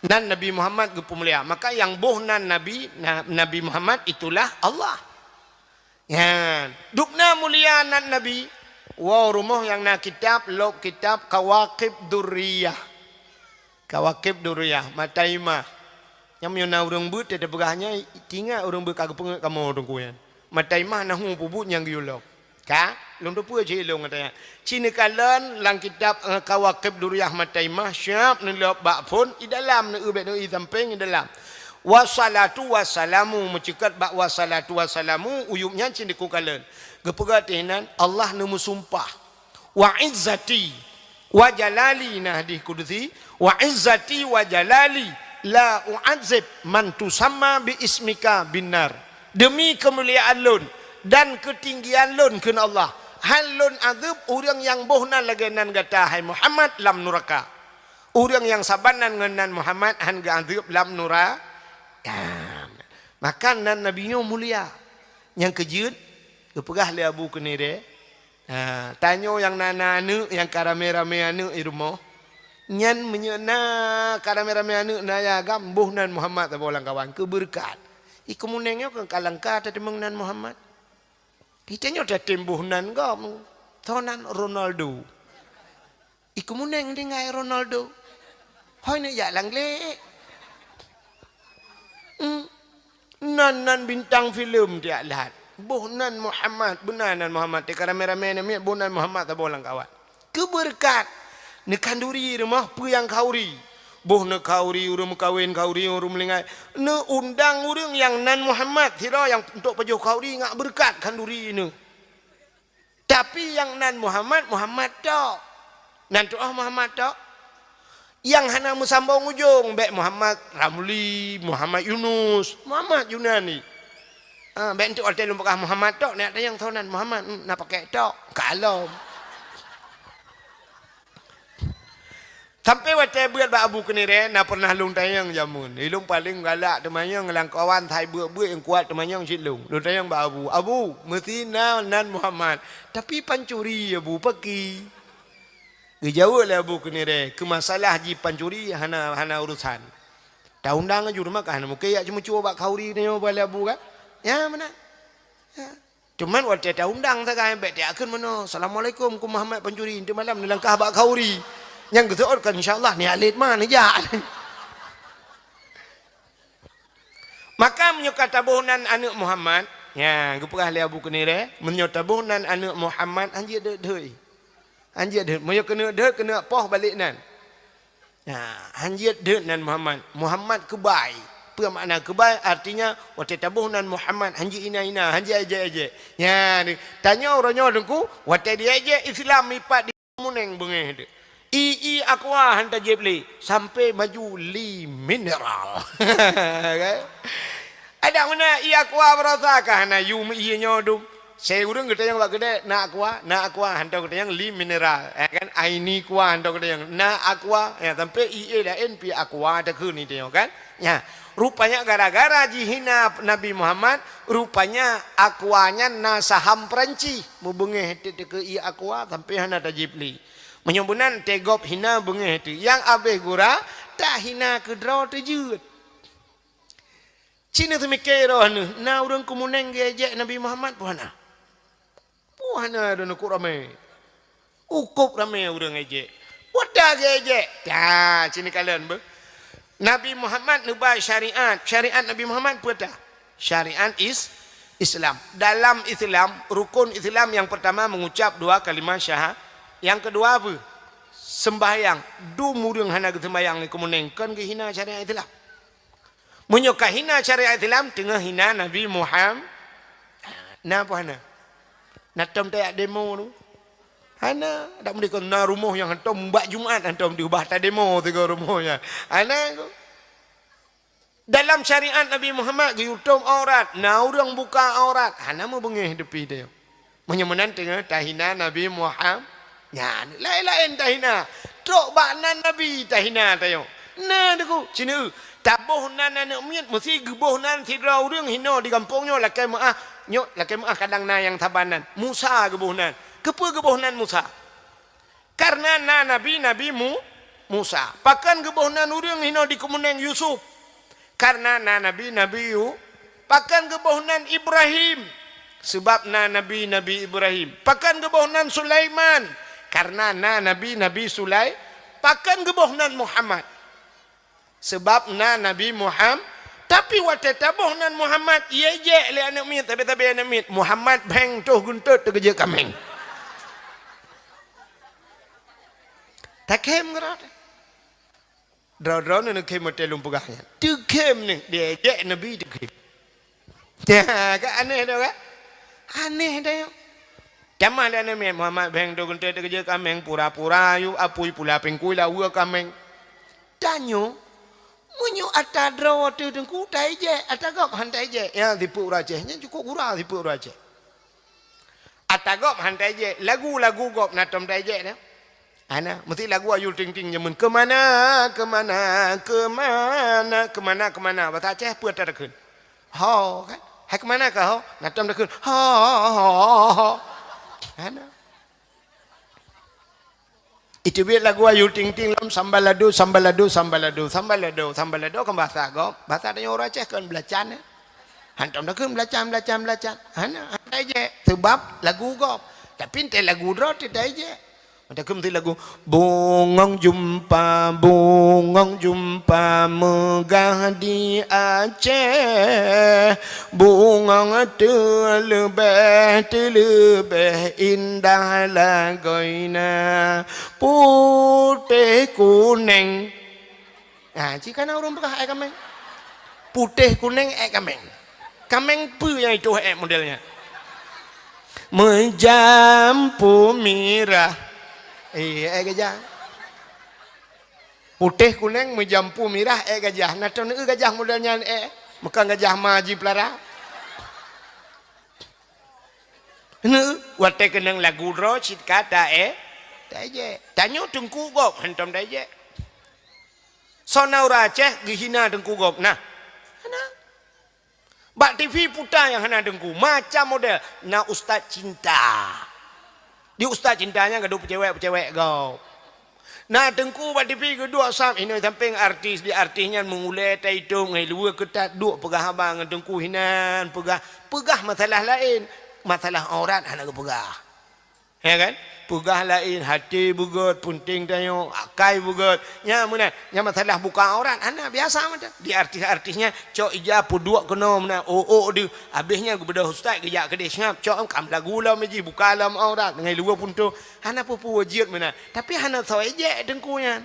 Nan Nabi Muhammad geupeumulia. Maka nyang boh nan Nabi, na-, Nabi Muhammad itulah Allah. Nyan. Dubna mulia nan Nabi. Woe rumoh nyang na kitab, lôb kitab Kawakib Durriyah. Kawakib Durriyah, mata imah. Nyang meunyoe na ureuëng beuet teupeugah nyan, ingat ureuëng beuet ka geupeungeut kamoe teungku nyan. Mata imah nahu peubuet nyang geuyue lom. Ka? Lôn teupeu cit lôn gata nyan. Ci neukalon lam kitab, eh, Kawakib Durriyah mata imah, siap neulôb bak phon, i dalam neu-, bék neu-, i sampéng, i dalam. Wassalatu wassalamu, meuceukat bak wassalatu wassalamu, uyueb nyan ci neukalon. Geupeugah teuh nan, Allah neumeusumpah. Wa izzati. Wa jalali, nah, hadis kudusi, "Wa izzati wa jalali la u'adzib man tusamma bi ismika binnar." Demi kemuliaan lôn dan keutinggian lôn, kheun Allah, hán lôn azeueb ureuëng nyang boh nan lagée nan gata, hai Muhammad, lam nuraka. Ureuëng nyang saban nan ngon nan Muhammad hán geuazeueb lam nuraka. Maka nan Nabi nyoe mulia. Nyang keujeuet, geupeugah lé Abu Keunirée, Ha, tanyoe nyang na, na aneuëk nyang ka ramé-ramé aneuëk di rumoh. Nyan meunyoe na ka ramé-ramé aneuëk na ya agam, boh nan Muhammad saboh lam kawan, keu beureukat. I keumuneng nyoe ka langka tateumeung nan Muhammad. Kita nyoe tatem boh nan gam, soe nan Ronaldo. I keumuneng tinggai Ronaldo. Hôi neuk jak lam glé. Hmm. Nan, nan bintang filem tiak lahat. Boh nan Muhammad, beuna nan Muhammad. Teuka ramé-ramé nan miet, boh nan Muhammad saboh lam kawan. Keu beureukat. Neukhanduri rumoh peue nyang khanduri. Boh neukhanduri ureuëng meukawen, khanduri ureuëng meulinggai. Neuundang ureuëng nyang nan Muhammad sidroe nyang untuk pajoh khanduri ngat beureukat khanduri nyoe. Tapi nyang nan Muhammad, Muhammad tok. Nan tuoh Muhammad tok. Nyang hana meusambong ujong, bék Muhammad Ramli, Muhammad Yunus, Muhammad Yunani. Ah, bék enteuk watée lôn peugah Muhammad tok, neuk tanyong soe nan Muhammad, hmm, na pakék tok, kalom. Sampai watée beuet bak Abu Keunirée, na pernah lôn tanyong jameun. Ilôn paleng galak teumanyong lam kawan, sai beuet-beuet nyang kuat teumanyong cit lôn. Lôn tanyong bak Abu, "Abu, meusti na nan Muhammad, tapi pancuri, Abu, pakri?" Geujaweueb lé Abu Keunirée, "Keu masalah jipancuri hana, hana urusan. Taundang aju rumoh ka hana mungken jak ceumeucue bak khanduri nyoe bak lé Abu kan?" Ya, meunan. Ya. Cuman watée taundang sagai, bék tajak kheun meunoe, "Assalamualaikum, keu Muhammad pancuri." Enteuk malam neulangkah bak khanduri. Nyang geuseuôt kan, insya Allah, ni alet ma neujak. Maka meunyoe ka taboh nan aneuëk Muhammad, ya, geupeugah lé Abu Keunirée, meunyoe taboh nan aneuëk Muhammad, hán jeuet deuet-deuet. Hán jeuet deuet. Meunyoe keuneuk deuet, keuneuk poh balek nan. Nah, hán jeuet deuet nan Muhammad. Muhammad keubai. Peue makna keubai? Artinya, watée taboh nan Muhammad, hán jiék hina-hina, hán jiék ejek-ejek. Nyan, tanyoe uroe nyoe Teungku, watée diejek Islam ipat di keumuneng beungéh teuh. I, i aqua hán tajieb lé, sampai maju li mineral. Kan? Adak meunan i aqua baroesa ka hana yum ié nyoe dum. Sei ureuëng geutanyong bak keudè, "Na aqua?" "Na aqua," hántom geutanyong li mineral, ya kan? "Aini aqua," hántom geutanyong, "Na aqua," ya, sampai ié laén pi aqua takheun itanyong kan? Ya, rupanya gara-gara jihina Nabi Muhammad, rupanya aqua nyan na saham Perancis, meubeungéh teuka i aqua sampai hana tajieb lé. Meunyoe meunan teugob hina beungéh teuh, nyang abéh gura tahina keudroe teujeuet. Cit neuseumiké roh neuh, na ureuëng keumuneng geuejek Nabi Muhammad peue hana? Peue hana, droeneuh kok ramé. Ukop ramé ureuëng ejek. Peue ta geuejek? Ta, cit neukalon beuh. Nabi Muhammad neuba syariat. Syariat Nabi Muhammad peue ta? Syariat is-, Islam. Dalam Islam, rukun Islam yang pertama mengucap dua kalimah syaha-, yang kedua apa? Sembahyang. Dum ureuëng hana geuseumbahyang lé keumuneng, kon geuhina syariat Islam. Meunyoe ka hina syariat Islam, teungoh hina Nabi Muham-, na peue hana? Na tom tajak demo tu? Hana. Dak meudeh kon na rumoh nyang hantom bak Jumat hantom diubah tademo sigoe rumoh nyan. Hana ko. Dalam syariat Nabi Muhammad geuyue tom aurat, na ureuëng buka aurat, hana meubeungéh teupi teuh. Meunyoe meunan teungoh tahina Nabi Muhammad, nyan laén-laén tahina. Trok bak nan Nabi tahina tanyoe. Na Teungku, cit neueu, taboh nan aneuëk miet meusti geuboh nan sidroe ureuëng hinoe di gampông nyoe lakée meuáh, nyoe lakée meuáh kadang na nyang saban nan. Musa geuboh nan. Keupeue geuboh nan Musa? Kareuna na nabi, Nabi Mu-, Musa. Pakon geuboh nan ureuëng hinoe di keumuneng Yusuf? Kareuna na nabi, Nabi Yu-, pakon geuboh nan Ibrahim? Seubab na nabi, Nabi Ibrahim. Pakon geuboh nan Sulaiman? Kareuna na nabi, Nabi Sulai-, pakon geuboh nan Muhammad? Seubab na Nabi Muham-, tapi watée taboh nan Muhammad, ié jek lé aneuëk miet, sabe-sabe aneuëk miet, Muhammad bheng toh geuntot teugeujek kaméng. Takhém keudroe. Droe-droe neukhém watée lôn peugah nyan. Teukhém nyoe, diejek Nabi teukhém. Ya, ka aneh dah kan? Aneh dah. Tamah lé aneuk miet, Muhammad Bheng tu geuntée teukeujeuet kaméng, pura-pura yue apui pula pingkui lawa kaméng. Tanyoe, meunyoe ata droe teuh teungku, taijek, ata gob han taijek. Ya, sipeuet ureueng Aceh, nyan cukôp gura sipeuet ureueng Aceh. Ata gob han taijek, lagu-lagu gob na tom taijek dah. Hana, meusti lagu Ayu Ting Ting jameun, "Kemana, kemana, kemana, kemana, kemana." Basa Aceh peue ata takheun? Ho, kan? "Hai kemana kah, ho?" Na tom takheun, "Ho, ho, ho, ho." Hana. Iteubiet lagu Ayu Ting Ting lom, sambalado, sambalado, sambalado, sambalado, sambalado kan basa gob. Basa tanyoe ureueng Aceh kan belacan, eh. Han tom takheun belacan, belacan, belacan. Hana, han taijek. Seubab lagu gob. Tapi entée lagu droe teuh taijek. Mata kheun meusti lagu, "Bungong jumpa, bungong jumpa meugah di Aceh. Bungong teuleubeh, teuleubeh indah lagoina. Putéh kuneng." Ha, ci kana ureueng peugah ék kaméng. Putéh kuneng ék kaméng. Kaméng peue nyang ituh ék model nyan? Meujampu mirah. Eh, ék gajah. Putéh kuneng meujampu mirah ék gajah. Na teuneuk gajah model nyan ék. Meukan gajah ma jipeulara. Heueh, watée keunong lagu droe cit ka ta-, eh, taijek. Tanyoe teungku gob hantom taijek. Soe na ureueng Aceh geuhina teungku gob? Nah. Hana. Bak T V puta nyang hana teungku, macam model. Na ustaz cinta. Di ustaz cinta nyan gadôh peucewek-peucewek gob. Na teungku bak T V geuduek sab, inoe sampéng artis, di artis nyan meungulée taitong ngon luweue keutat duek peugah haba ngon teungku hinan, peugah, peugah masalah laén, masalah aurat hana geupeugah. Ya kan? Peugah laén, até beugét, peunteng tanyoe, akai beugét. Nya meunan, nya masalah buka aurat hana biasa meunan. Di artis-artis nyan cok ija peuduek keunoe meunan, oh, oh deuh. Abéh nyan geubeudôh ustaz geujak keudeh seungab, cok kam lagu lom jih, buka lom aurat, ngon luweue puntông. Hana peue-peue jeuet meunan. Tapi hana soe jijak teungku nyan.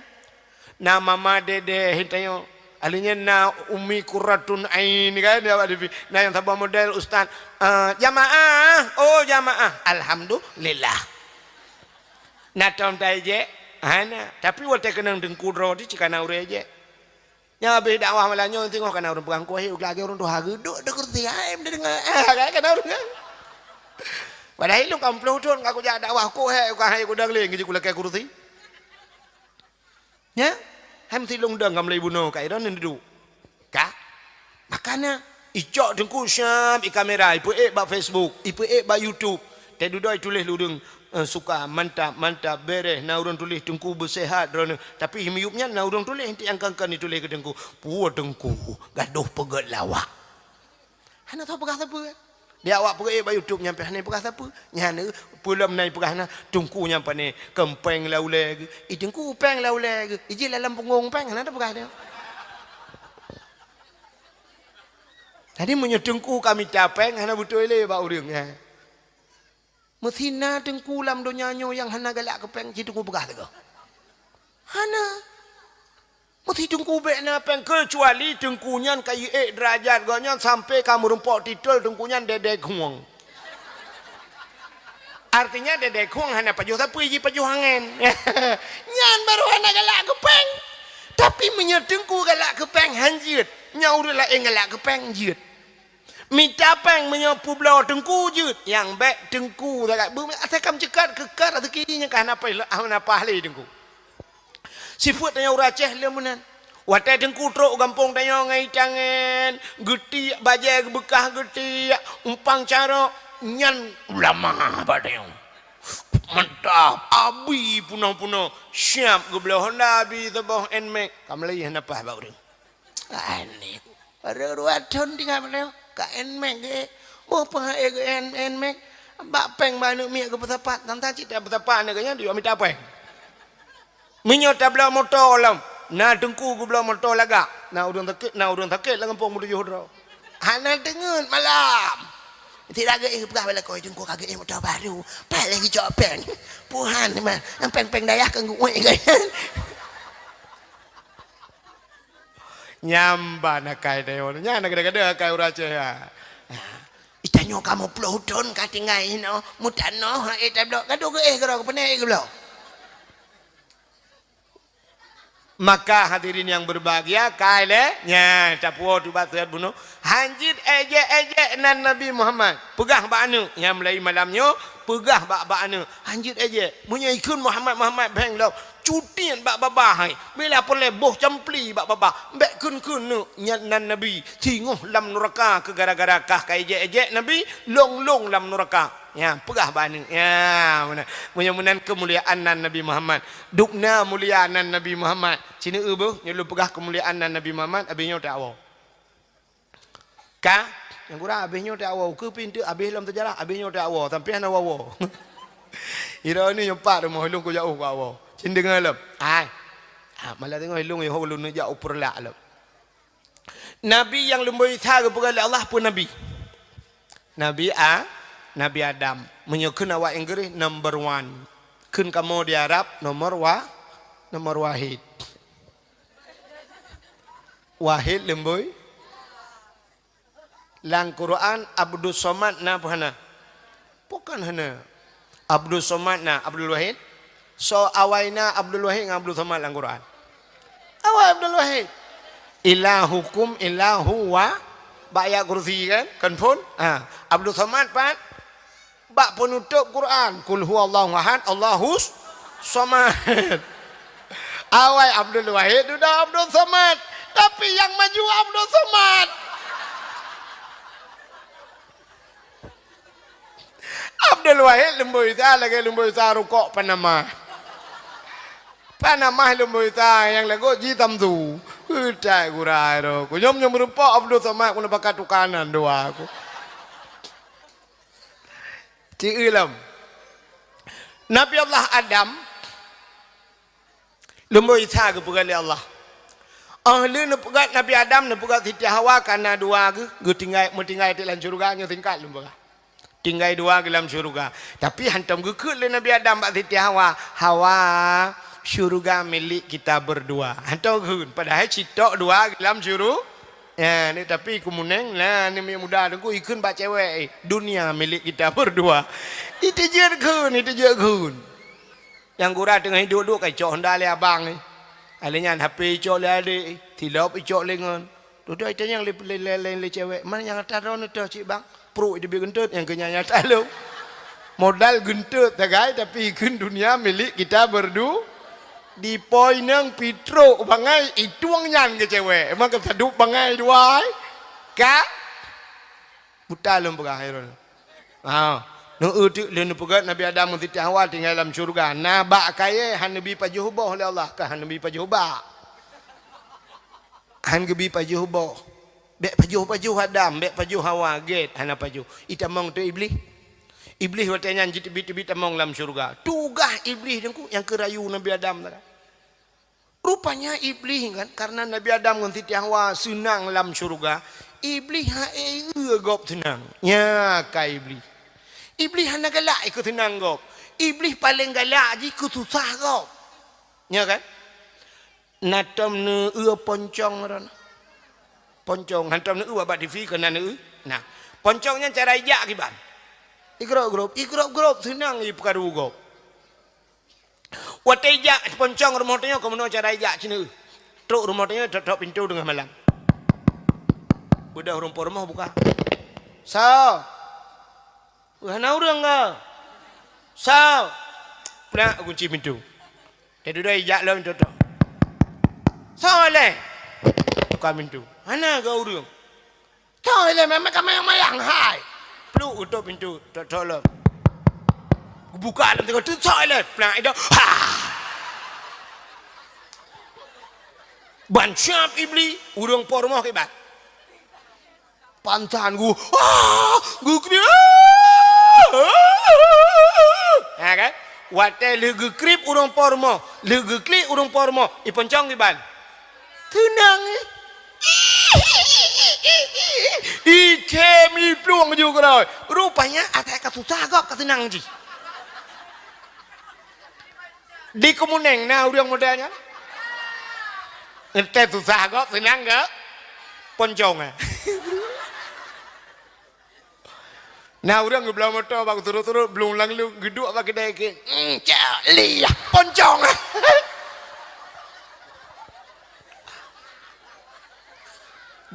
Na Mama Dede, hintayong. Ahli nyan na Umi Kuratun Ain, kan, ya, Pak Devi. Na nyang saboh model ustaz, eh, "Jamaah, oh, jamaah. Alhamdulillah." Na tom taijek? Hana. Tapi watée keunong teungku droe di cit kana ureueng jijak. Nyang abéh dakwah malam nyoe teungoh kana ureueng peugah kueh, lagée ureueng tuha geuduek di kursi, hai, meudeungoe. Ah, kan, kana ureueng. Padahai lôn ka ploh thon ka kujak dakwah kueh, ka hai kudang lé, ngeujak kulakée kursi. Nya? Hai meusilong dong ka meulai bunoe ka iron neuduek. Ka? Makana icok teungku siab i kamera, ipeuék bak Facebook, ipeuék bak YouTube. Teuh dudoe tuléh lé ureueng, eh, suka, mantap, mantap, bereh, na ureueng tuléh teungku beuseuhat droeneuh. Tapi miyueb nyan na ureueng tuléh, inti angka-angka ni tuléh keu teungku. Puwoe teungku, gadôh peugét lawak. Hana teupeugah sapeue. Di awak peuék bak YouTube nyan pih hana peugah sapeue. Nyan, eh, peulom na peugah na, teungku nyan pane, keu péng lam ulée geuh. I teungku péng lam ulée geuh. Iji lam punggong péng, hana teupeugah dia. Jadi meunyoe teungku ka mita péng, hana beutôi lé bak ureueng, ya. Meusti na teungku lam donya nyoe nyang hana galak keu péng, ci teungku peugah sigoe. Hana. Meusti teungku bék na péng, keucuali teungku nyan ka jiék deurajat gobnyan sampai ka meurumpok titel teungku nyan Dede Khueng. Artinya Dede Khueng hana pajoh sapeue, jipajoh angén. Nyan baru hana galak keu péng. Tapi meunyoe teungku galak keu péng, han jeuet. Nyan ureueng laén galak keu péng, jeuet. Mita péng meunyoe peubloe teungku jeuet, nyang bék teungku sagai beumeue asai kam ceukat keu ka raseuki nyang ka hana paih, hana paih lé teungku. Sifeuet tanyoe ureueng Aceh lé meunan. Watée teungku trok u gampông tanyoe ngon itangen, geutiek bajée geubeukah geutiek, umpang carok, nyan ulama bak tanyoe. Mantap, abi punoh-punoh, siab geubloe honda abi saboh Nmax, ka meulai hana paih bak ureueng. Aneh. Baru dua thon tinggai meunyoe ka Nmax geuék. Boh peue ék geuék Nmax. Bak péng bak aneuk miet geupeusapat. Tang-tang cit tapeusapat aneuk geuh nyan, jijak mita péng. Meunyoe tabloe moto lom, na teungku geubloe moto lagak. Na ureueng sakét, na ureueng sakét lam gampông meutujoh droe. Hana teungeut malam. Tidak geuék geupeugah bak lakoe, "Teungku ka geuék moto baru." Paléng geucok péng. Puhan mah, péng-péng dayah keu geuék geuh. Nyan ban akai tanyoe. Nyan na gada-gada akai ureueng Aceh, ha. Itan Nyoe kamoe ploh thon ka tinggai inoe, meutanoh, eh, tablok, ka duek geuéh keudroe, keupeuneh geublok. Maka hadirin yang berbahagia, kai lé, nya, tapuwoe teuh bak seuhat bunoe. Hanjeuet éjék-éjék nan Nabi Muhammad. Peugah bak aneuk, nyang mulai malam nyoe, peugah bak, bak aneuk. Hanjeuet éjék. Meunyoe ikheun Muhammad, Muhammad, bheng lom. Cutiet bak babah hai. Bila peureulée boh campli bak babah. Bék kheun-kheun neuk nyan nan Nabi. Singoh lam nuraka keu gara-gara kah ka éjék-éjék Nabi, long-long lam nuraka. Ya, peugah bak aneuk. Ya, meunan. Meunyoe meunan keumuliaan nan Nabi Muhammad. Dubna mulia nan Nabi Muhammad. Sineuk beuh, nyoe lôn peugah keumuliaan nan Nabi Muhammad, abéh nyoe tawoe. Ka? Nyang kurang abéh nyoe tawoe. Keu pintoe abéh lom seujarah, abéh nyoe tawoe. Sampoe hana woe-woe. Droeneuh nyoe pat rumoh lôn kujak uh keu awoe. Cen deungoe lom. Hai. Ah, malah teungoh lôn yoh lôn jak u Peureulak lom. Nabi nyang leumboi Isa geupeugah lé Allah peue nabi? Nabi A, Nabi Adam. Meunyoe kheun awak Inggris, number one. Kheun kamoe di Arab, nomor wa-, nomor wahid. Wahid leumboi. Lam Quran, Abdus Somad na peue hana? Bukan hana. Abdus Somad na, Abdul Wahid. Soe awai na Abdul Wahid ngon Abdul Somad lam Quran? Awai Abdul Wahid. Ilahukum ilahu wa, bak ayat kursi kan? Kan phon? Ha. Abdul Somad pat? Bak peunutôp Quran, "Qul huwallahu ahad, Allahus somad." Awai Abdul Wahid dudoe Abdul Somad, tapi nyang maju Abdul Somad. Abdul Wahid leumboi Isa lagée leumboi Isa rukok Panama. Panama leumboi Isa nyang lagot ji Tamsu. Utai gura ro. Kunyom nyom rumpok Abdul Somad kuna bakat tukanan dua aku. Ci lom. Nabi Allah Adam leumboi Isa geupeugah lé Allah. Oh lheueh neupeugah Nabi Adam neupeugah Siti Hawa kana dua geuh, geutinggai, meutinggai teuk lam syeuruga nyoe singkat lôn peugah. Tinggai dua geuh lam syeuruga. Tapi hantom geukheun lé Nabi Adam bak Siti Hawa, "Hawa, syeuruga milik kita berdua." Hantom geukheun, padahai sitok dua geuh lam syeuruga. Ya, ni tapi kumuneng, nah, ni miet muda teungku ikheun bak cewek, eh, "Dunia milik kita berdua." Itu jeuet kheun, itu jeuet kheun. Nyang gura teungoh duek-duek ka icok honda lé abang, eh. Alé nyan H P icok lé adek, eh. Silop icok lé ngon. Dudoe itanyong lé, lé, lé, lé, lé cewek, "Man nyang ata droeneuh toh cit bang?" Pruek iteubiet geunteut nyang keu nyan nyata lom. Modal geunteut sagai tapi ikheun dunia milik kita berdu-, Di po inong pitrok bangai itueng nyan keu cewek. Emang ka sadub bangai dua ai? Ka? Buta lom peugah hai droeneuh. Ha. Neueu teuk lé neupeugah Nabi Adam ngon Siti Hawa tinggai lam syeuruga. Na bak kayée hana neubi pajoh boh lé Allah, ka hana neubi pajoh bak. Hana geubi pajoh boh. Bék pajoh-pajoh Adam, bék pajoh Hawa, gét hana pajoh. Itamong teuk Iblih. Iblih watée nyan jiteubiet-teubiet tamong lam syeuruga. Tugaih Iblih teungku nyang keu rayu Nabi Adam tadi. Rupanya Iblih kan, karena Nabi Adam ngon Siti Hawa seunang lam syeuruga, Iblih hana eu gob seunang. Nya ka Iblih. Iblih hana galak ikeu seunang gob. Iblih paleng galak jih keu susah gob. Nya kan? Na tom neueu poncong ron. Poncong hantom neueu bak T V keunan neueu. Nah, poncong nyan cara ijak kiban. Igrop-grop, igrop-grop seunang ipeukaru gob. Watée ijak poncong rumoh tanyoe keunoe cara ijak cit neueu. Trok rumoh tanyoe tok-tok pintoe teungoh malam. Beudôh rumpok rumoh buka. Soe? Hana ureuëng ka. Soe? Plak gunci pintoe. Teududoe ijak lom toto. Soe lé? Tukang pintoe. Hana ka ureuëng. Soe lé memang ka mayang-mayang hai. Pluk utok pintoe, tok-tok lom. Buka lom tengok tu soe lé? Plak ida. Ha. Ban siap Iblih, ureuëng po rumoh kiban. Pansan gu, ah, geukriek. Ha kan? Watée lheueh geukriek ureuëng po rumoh, lheueh geukriek ureuëng po rumoh, iponcong kiban. Seunang, eh. Icém iplueng ju keudroe. Rupanya asai ka susah gob ka seunang jih. Di Kemuneng na ureuëng model nyan? Entée susah gob, seunang gob. Poncong, eh. Na ureuëng geubloe moto bak turot-turot, blung lam lu, geuduek bak keudè keuh. "Hmm, cak liah, poncong."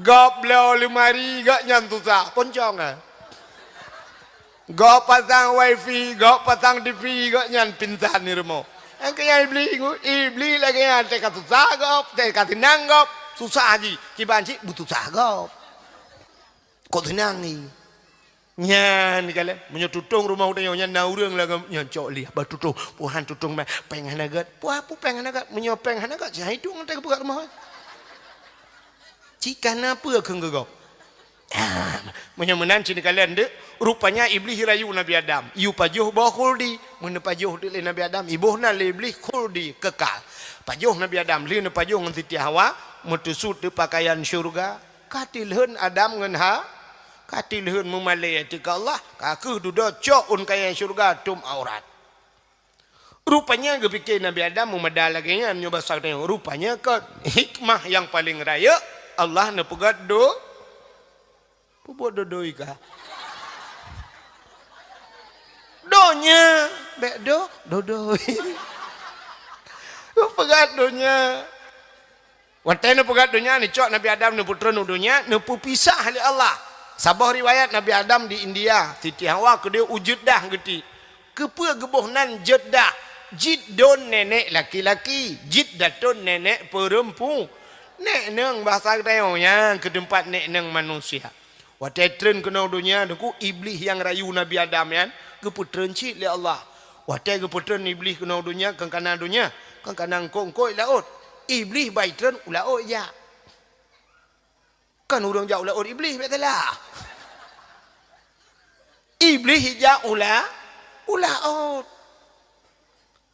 Gob bloe leumari, gobnyan susah, poncong, eh. Gob pasang wifi, gob pasang T V, gobnyan pingsan di rumoh. Nyang keu nyan Iblih, Iblih lagèe nyan, teuka susah gob, teuka seunang gob, susah jih, kiban cit beususah gob. Kok seunang ni? Nyan kalon, meunyoe tutong rumoh tanyoe nyan na ureuëng lagèe nyan, cok liah, bah tutong, puhan tutong mah, péng hana gèt. Puhan peue péng hana gèt? Meunyoe péng hana gèt, siat hidong teuka buka rumoh. Cit kana peue kheun geugob. Ah, meunyoe meunan cit kalon deuh, rupanya Iblih rayu Nabi Adam. Yue pajoh boh khuldi, meuneupajoh teuk lé Nabi Adam, iboh nan lé Iblih khuldi kekal. Pajoh Nabi Adam, lheueh neupajoh ngon Siti Hawa, meuteusut teuk pakaian syeuruga. Ka tilheun Adam ngon Ha, ka tilheun meumalèe ateueh keu Allah, ka kheueh dudoe cok ôn kayèe syeuruga tom aurat. Rupanya geupike Nabi Adam meumada lagèe nyan nyoe basa geutanyoe. Rupanya kon hikmah nyang paleng rayeuk Allah neupeugèt do-, peubuet dodoi ka. Donya, bèk do, dodoi. Peugèt donya. Watèe neupeugèt donya, neucok Nabi Adam neupeutreun u donya, neupeupisah lé Allah. Saboh riwayat Nabi Adam di India, Siti Hawa keudéh u Jeddah geutiek. Keupeue geuboh nan Jeddah? Jiddon nenek laki-laki, jiddatun nenek peurempu-, nèk neung basa geutanyoe nyan keu teumpat nèk neung manusia. Watèe treun keunoe donya, Teungku, Iblih nyang rayu Nabi Adam nyan geupeutreun cit lé Allah. Watèe geupeutreun Iblih keunoe donya, kon kana donya, kon kana eungkôt-eungkôt laôt. Iblih bai treun u laôt jak. Kon ureuëng jak u laôt Iblih, bèk salah. Iblih jak u la-, u laôt.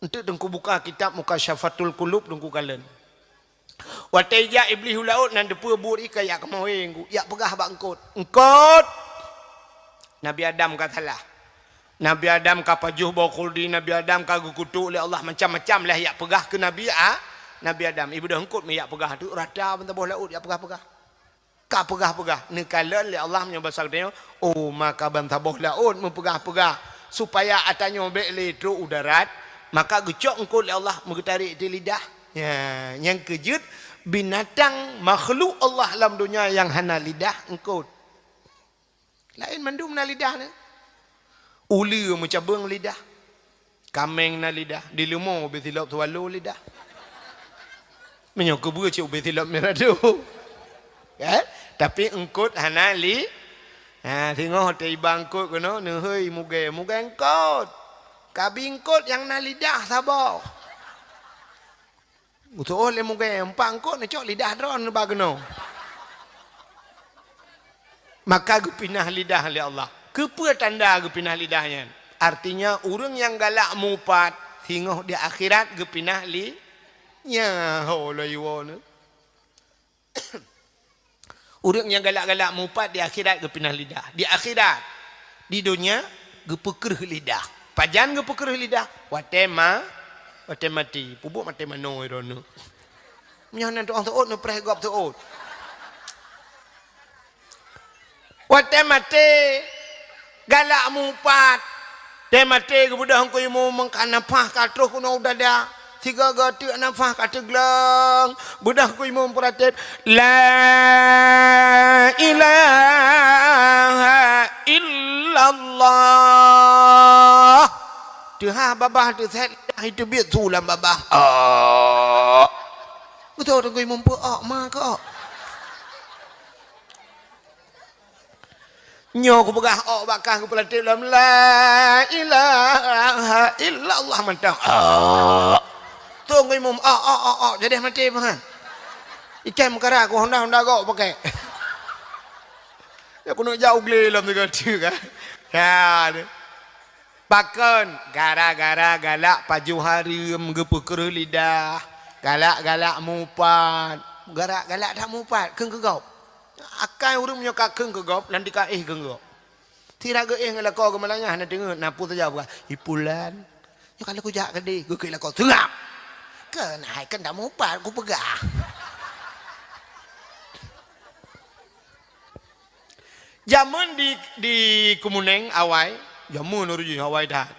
Enteuk Teungku buka kitab Mukasyafatul Qulub, Teungku kalon. Watèe jak Iblih u laôt nan teupeue buet ié ka jak keumoe, jak peugah bak eungkôt. "Eungkôt! Nabi Adam ka salah. Nabi Adam ka pajoh boh khuldi, Nabi Adam ka geukutok lé Allah, macam-macam lah jak peugah keu Nabi A-, Nabi Adam." Ibeudôh eungkôt mé jak peugah teuk, rata bansaboh laôt jak peugah-peugah. Ka peugah-peugah, neukalon lé Allah meunyoe basa geutanyoe, oh, maka bansaboh laôt meupeugah-peugah, supaya ata nyoe bèk lé trok u darat, maka geucok eungkôt lé Allah meugeutarek di lidah. Ya, nyang keujeuet binatang makhluk Allah lam donya nyang hana lidah eungkôt. Laén mandum na lidah nyan. Uleue meucabeueng lidah. Kaméng na lidah, di leumo ubé silop swallow lidah. Meunyoe keubeue cit ubé silop mirado. Kan? Tapi eungkôt hana li-, ha, singoh teuiba eungkôt keunoe, neuhôi mugée, mugée eungkôt. Kabi eungkôt nyang na lidah saboh. Geutu'oh lé mugée, empat eungkôt neucok lidah droe neuba keunoe. Maka geupinah lidah lé Allah. Keupeue tanda geupinah lidah nyan? Artinya, ureuëng nyang galak mupat, singoh di akhirat geupinah li-, nyan ho lôn iwoe nyoe. Ureuëng nyang galak-galak mupat di akhirat geupinah lidah. Di akhirat, di donya geupeukreuh lidah. Pajan geupeukreuh lidah? Watée ma-, watée maté. Peubuet maté manoe droeneuh. Meunyoe nan tu'oh seuôt neupreh gob seuôt. Watée maté, galak mupat. Watée maté geubeudôh Teungku Imum, meuka nafah ka troh keunoe u dada. Sigoe-goe teuk nafah ka teuglong. Beudôh Teungku Imum peuratéb, "La ilaha illallah." Teuhah babah teusét lidah, iteubiet su lam babah. Oh. Beutôi Teungku Imum peuok ma kok. Nyoe kupeugah ôk bak kah kupeulatéb lom, "La ilaha illallah," mantong. Ôk. Teungku Imum, ôk, ôk, ôk, ôk, jadeh maté meuhan. Ikan meukara ku honda-honda gok pakai. Ya, keuneuk jak u glé lom sigoe teuk kan. Ya, tu. Pakon? Gara-gara galak pajoh hareuem, geupeukreuh lidah, galak-galak mupat. Galak-galak that mupat, kheun keu gob. Akai ureuëng meunyoe ka kheun keu gob, lam teuka éh kheun keu gob. Sira geuéh ngon lakoe geumeulanyah, na deungoe, na peue saja peugah, "Hi Pulan, nyoe ka lheueh kujak keudeh," geukheun lakoe, "Seungab! Keuhai keu nda mupat kupeugah." Jameun di, di Keumeunéng awai, jameun ureueng jih awai that.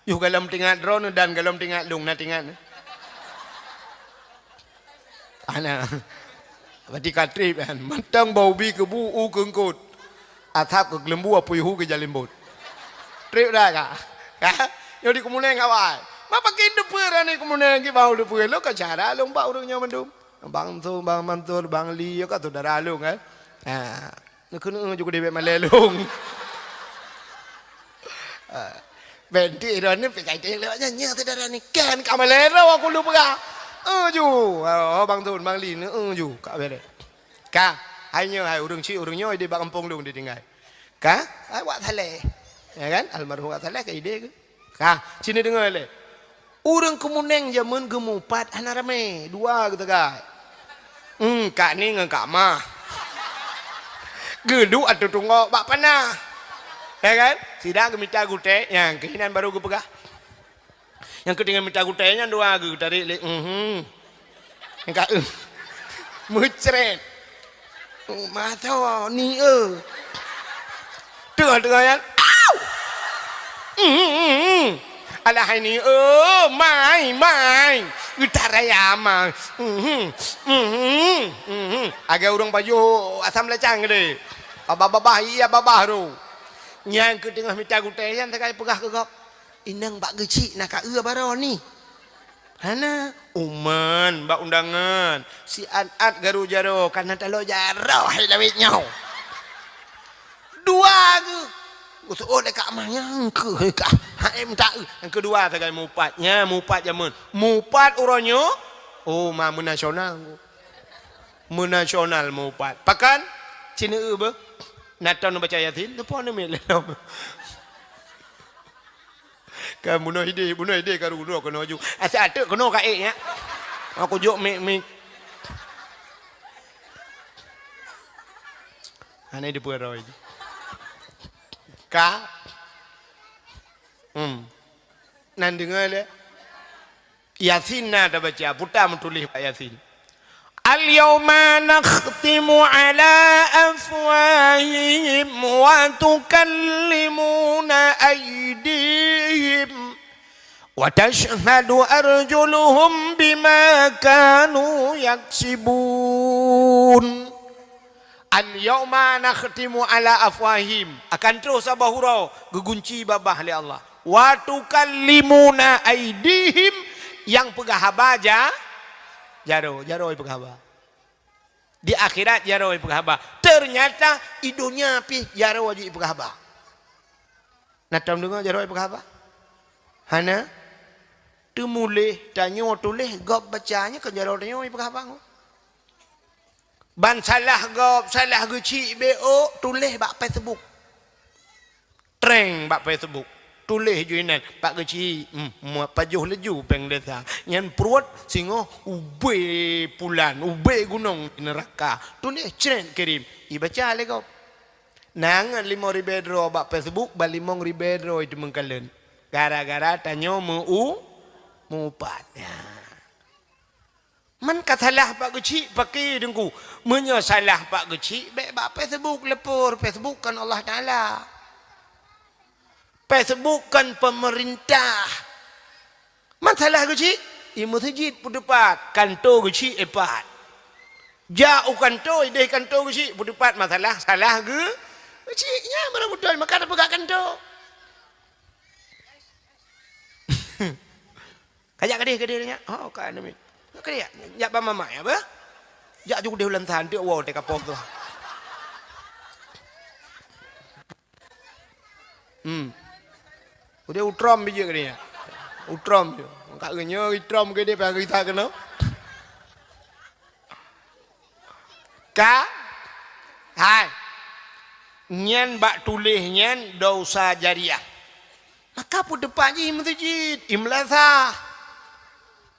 Yoh galom teuingat droeneuh dan galom teuingat lôn na teuingat. Ana. Berarti ka treb kan. Mantong bak ubi keubu u keu eungkôt. Asab keu geuleumbu apui hu keu jalimbot. Treb dah ka? Ka? Nyoe di Keumeunéng awai. Ma pakon teupeue rani Keumeunéng ki bau teupeue. Lôn ka syedara lôn bak ureueng nyoe mandum. Bang Su, Bang Mansur, Bang Li, ka syedara lôn kan. Ha. Neukeuneuk ju keudeh bèk malèe lôn. Ah, bèk droeneuh pih ka itém lewat nyan, nyan syedara ni kan ka malèe droe aku lôn peugah. Eh, ju. Oh, Bang Sun, Bang Li, eh, ju. Ka bèrèh. Ka, hai nyoe, hai ureueng chik, ureueng nyoe idéh bak gampông lôn ditinggai. Ka, hai Wak Saleh. Ya kan? Almarhum Wak Saleh ka idéh keu. Ka, ci neudeungoe lé. Ureueng Keumeunéng jameun geumupat hana ramé, dua geusagai. Hmm, Kak Ni ngon Kak Mah. Geuduek ateueh tunggok bak panah. Ya kan? Sida geumita gutèe, nyang keuh inan baru geupeugah. Nyang keuh teungoh mita gutèe nyan dua geutarek lé, mhm. Nyang ka, eh. Meucret. Masa ni, eh. Tengah-tengah nyan. Au! Mhm, mhm. Alah hai ni, eh, mai, mai. Utaraya mai. Mhm, mhm, mhm. Agak ureueng pajoh asam lacang gede. Babah-babah, iya babah tu. Nyang keuh teungoh mita gutèe nyan sagai peugah keu gob. Inong bak geuchik na ka eu baroe ni. Hana, uman bak undangan. Si at-at garu jaroe, kana taloe jaroe hai lawét nyoe. Dua geuh. Geutu'oh lé Kak Mah nyang keuh ka. Hai mita eu. Nyang keudua sagai mupat. Nya mupat jameun. Mupat uroe nyoe. Oh, ma meunasional. Meunasional mupat. Pakan? Cina eu beuh. Naton baca Yasin, teupon mi lé lom. Ka bunoe idéh, bunoe idéh ka runoe keunoe ju. Asai ateuk keunoe ka ék nyak. Aku jok mik-mik. Hana dipeuroi. Ka. Hmm. Nan deungoe lé. Yasin na tabaca, peue ta meutuléh bak Yasin. Al-yauma nakhtimu ala afwahihim wa tukallimuna aydihim wa tashhadu arjuluhum bima kanu yaksibun. Al-yauma nakhtimu ala afwahihim, akan troh saboh uroe geugunci babah lé Allah. Wa tukallimuna aidihim, nyang peugah haba ja-, jaroe, jaroe peugah haba. Di akhirat jaroe peugah haba. Ternyata i donya pih jaroe jih peugah haba. Na tom deungoe jaroe peugah haba? Hana? Teumuléh tanyoe tuléh gob baca nyoe keu jaroe tanyoe peugah haba ngon. Ban salah gob, salah geuchik B O, tuléh bak Facebook. Treng bak Facebook. Tuléh ju inan, bak geuchik, hmm, mua pajoh laju péng desa. Nyan pruet singoh ubé pulan, ubé gunong di neuraka. Tuléh cret kirim, ibaca lé gob. Na ngon limong ribèe droe bak Facebook, ban limong ribèe droe iteumeung kalon. Gara-gara tanyoe meu-, meuupat. Nyan. Man ka salah bak geuchik, pakri Teungku. Meunyoe salah bak geuchik, bèk bak Facebook leupur. Facebook kon Allah Taala. Facebook kon peumeurintah. Man salah geuchik, i meuseujid peuteupat, kanto geuchik ipat. Jak u kanto, idéh kanto geuchik peuteupat masalah, salah geu-, geuchik. Nyan barô beutôi, maka tapeugah kanto. Kajak keudeh, keudeh nyan. Oh, ka aneuk miet. Keudeh, jak ban mamak ya, beuh? Jak ju keudeh u Lansan, teuk woe teuka poh tu. Hmm. Udeh u Trump bijéh keudeh nyan. U Trump je. Ka nyoe i Trump keudeh, payah geutak keunoe. Ka? Hai. Nyan bak tuléh nyan dosa jariah. Maka peuteupat jih i meuseujid, i meulasah.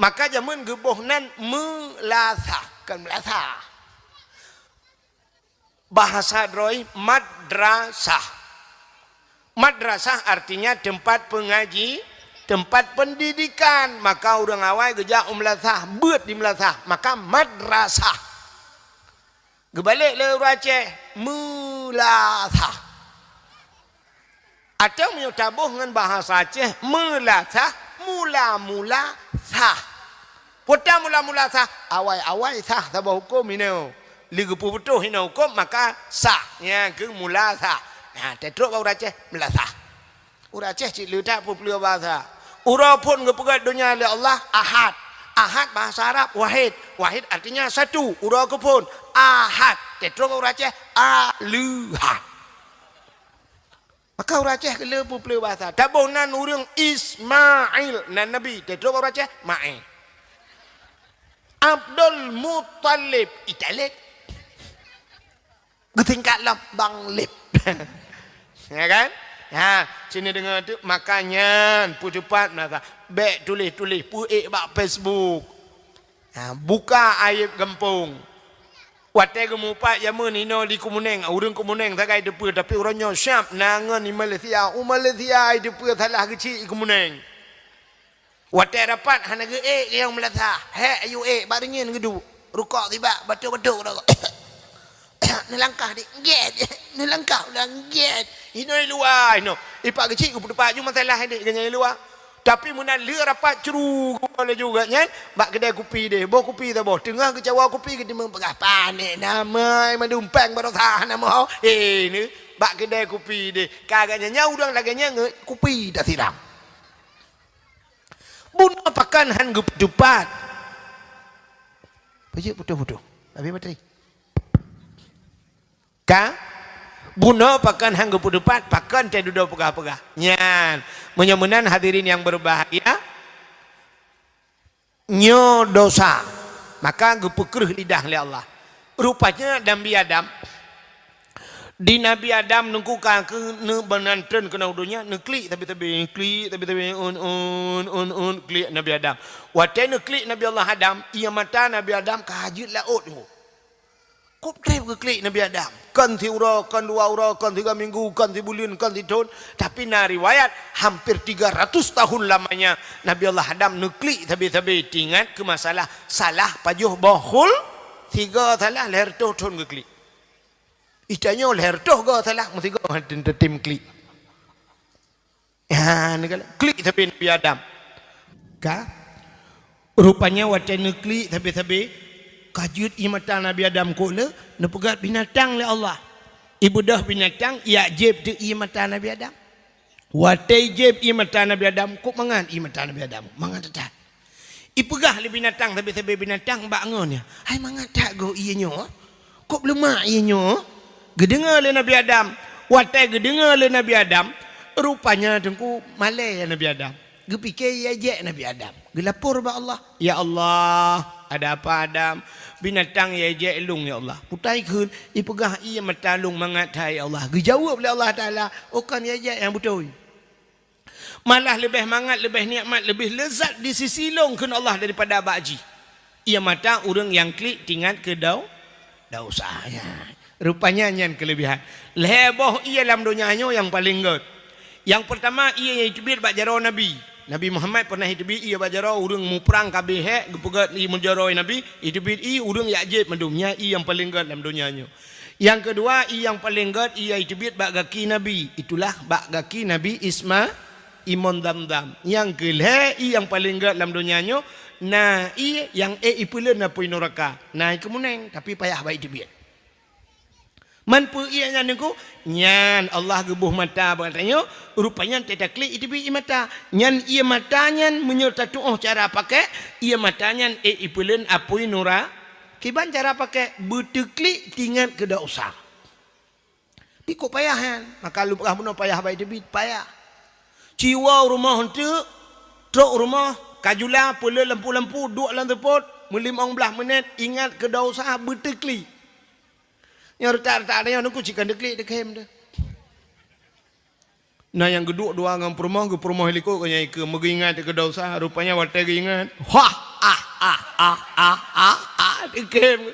Maka jameun geuboh nan meulasah, kon meulasah. Bahasa droe madrasah. Madrasah artinya tempat pengaji, tempat pendidikan. Maka ureueng awai geujak u meulasah, beuet di meulasah. Maka madrasah. Geubalek lé ureuëng Aceh, meulasah. Atau meunyoe taboh ngon bahasa Aceh, meulasah, mula-mula sah. Peue ta mula-mula sah? Awai-awai sah saboh huköm inoe. Lé geupeubutoh inoe huköm, maka sah. Nyang keuh mula sah. Nah, teutrok bak ureuëng Aceh, meulasah. Ureuëng Aceh cit le that peue-peue bahasa. Uroe phon geupeugét donya lé Allah, Ahad. Ahad bahasa Arab, wahid. Wahid artinya satu. Uroe keuphon, Ahad. Teutrok ureuëng Aceh, Aleuhad. Maka ureuëng Aceh le peue-peue bahasa. Taboh nan ureuëng Ismail, nan Nabi. Teutrok ureuëng Aceh, Maé. Abdul Muttalib, Italib. Geutingkat lom Bang Lib. Ya kan? Ha, sini deungoe tu, makanya peucepat masa. Bék tuléh-tuléh, peuék bak Facebook. Ha, buka aib gampông. Watée geumupat jameun inoe di Keumeunéng, ureuëng Keumeunéng sagai teupeue, tapi uroe nyoe siab na ngon di Malaysia. U Malaysia ai teupeue salah geuchik i Keumeunéng. Watée rapat hana geuék nyang meulasah. Hék, ayu ék, bak reunyeun geuduek. Rukok sibak, batuk-batuk rukok. Neulangkah di, gét. Neulangkah ulang, gét. Inoe luwa inoe. Ipak geuchik geupeuteupat ju masalah dek geunyang luwa. Tapi meunan lheueh rapat cru laju geuh nyan bak keudè kupi deh. Boh kupi saboh. Teungoh geucawa kupi geuteumé peugah panéh namai mandum péng baroesa hana meuho. Eh, ni bak keudè kupi deh. Ka geuh nyan nyang udang lagée nyan ngon kupi tasiram. Bunoe pakon han geupeutupat. Peujeuet putôh-putôh. Habis bateri. Ka? Bunoe pakon han geupeutupat, pakon teududoe peugah-peugah. Nyan. Meunyoe meunan hadirin yang berbahagia, nyoe dosa. Maka geupeukreuh lidah lé Allah. Rupanya Nabi Adam, di Nabi Adam nungku ka keu neubeunan treun keunoe donya, neuklik sabe-sabe, klik sabe-sabe, un, un, un, un, klik Nabi Adam. Watée neuklik Nabi Allah Adam, ié mata Nabi Adam ka jeuet laôt nungku. Kop treb geuklik Nabi Adam. Kon siuroe, kon dua uroe, kon siga minggu, kon sibuleuen, kon sithon. Tapi na riwayat, hampir tiga ratus tahun lamanya Nabi Allah Adam neuklik sabe-sabe teuingat keu masalah salah pajoh boh khul, siga salah lhée reutôh thon geuklik. Itanyoe lhée reutôh go salah, meusigo hana tem klik. Ha, ni galak klik sabe Nabi Adam. Ka? Rupanya watée neuklik sabe-sabe, ka jeuet ié mata Nabi Adam kok le, neupeugét binatang lé Allah. Ibeudôh binatang, ijak jieb teuk ié mata Nabi Adam. Watée jieb ié mata Nabi Adam, kok mangat ié mata Nabi Adam, mangat that. Ipeugah lé binatang sabe-sabe binatang bak ngon nyan, "Hai mangat that goh ié nyoe? Kok leumak ié nyoe?" Geudeungoe lé Nabi Adam. Watée geudeungoe lé Nabi Adam, rupanya teungku malée Nabi Adam. Geupike ié jek Nabi Adam. Geulapor bak Allah, "Ya Allah, ada apa Adam? Binatang ié jek lôn ya Allah. Peue ta ikheun, ipeugah ié mata lôn mangat that ya Allah." Geujaweueb lé Allah Taala, "Oh kon ié jek nyang beutôi." Malah leubeh mangat, leubeh nikmat, leubeh leuzat di sisi lôn kheun Allah daripada bak jih. Ié mata ureuëng nyang klik teuingat keu dau-, dosa. Ya. Rupanya nyan keuleubehan. Lhée boh ié lam donya nyoe nyang paleng gét. Nyang peurtama ié nyang jiteubiet bak jaroe Nabi. Nabi Muhammad pernah jiteubiet ié bak jaroe ureuëng muprang ka abéh hék geupeugét ié meujaroe Nabi, jiteubiet ié ureuëng jak jieb mandum. Nyan ié nyang paleng gét lam donya nyoe. Nyang keudua, ié nyang paleng gét ié jiteubiet bak gaki Nabi, itulah bak gaki Nabi Isma, imon Zamzam. Nyang keulhée, ié nyang paleng gét lam donya nyoe, na ié nyang ék ipeuleuen apui nuraka. Na i Keumeunéng, tapi payah bak jiteubiet. Man peue ié nyan teungku? Nyan Allah geuboh mata bak tanyoe, rupanya teutaklik jiteubiet ié mata. Nyan ié mata nyan meunyoe tatuoh cara pakai, ié mata nyan ék ipeuleuen apui nura-, Kiban cara pakai, beuteuklik teuingat keu dosa. Pi kok payah nyan, maka lôn peugah bunoe payah bak jiteubiet, payah. Ci woe rumoh eunteuk, trok rumoh, ka jula, peuleueh lampu-lampu, duek lam seupôt, meulimong blaih meunét, ingat keu dosa, beuteuklik. Nyang reutak-reutak nyoe, neukeuh cit ka teuklik, teukhem teuh. Na nyang geuduek dua ngon peurumoh, geupeurumoh likot keu nyang ikeue, meugeuingat keu dosa, rupanya watée geuingat, hah, ah, ah, ah, ah, ah, ah, teukhem.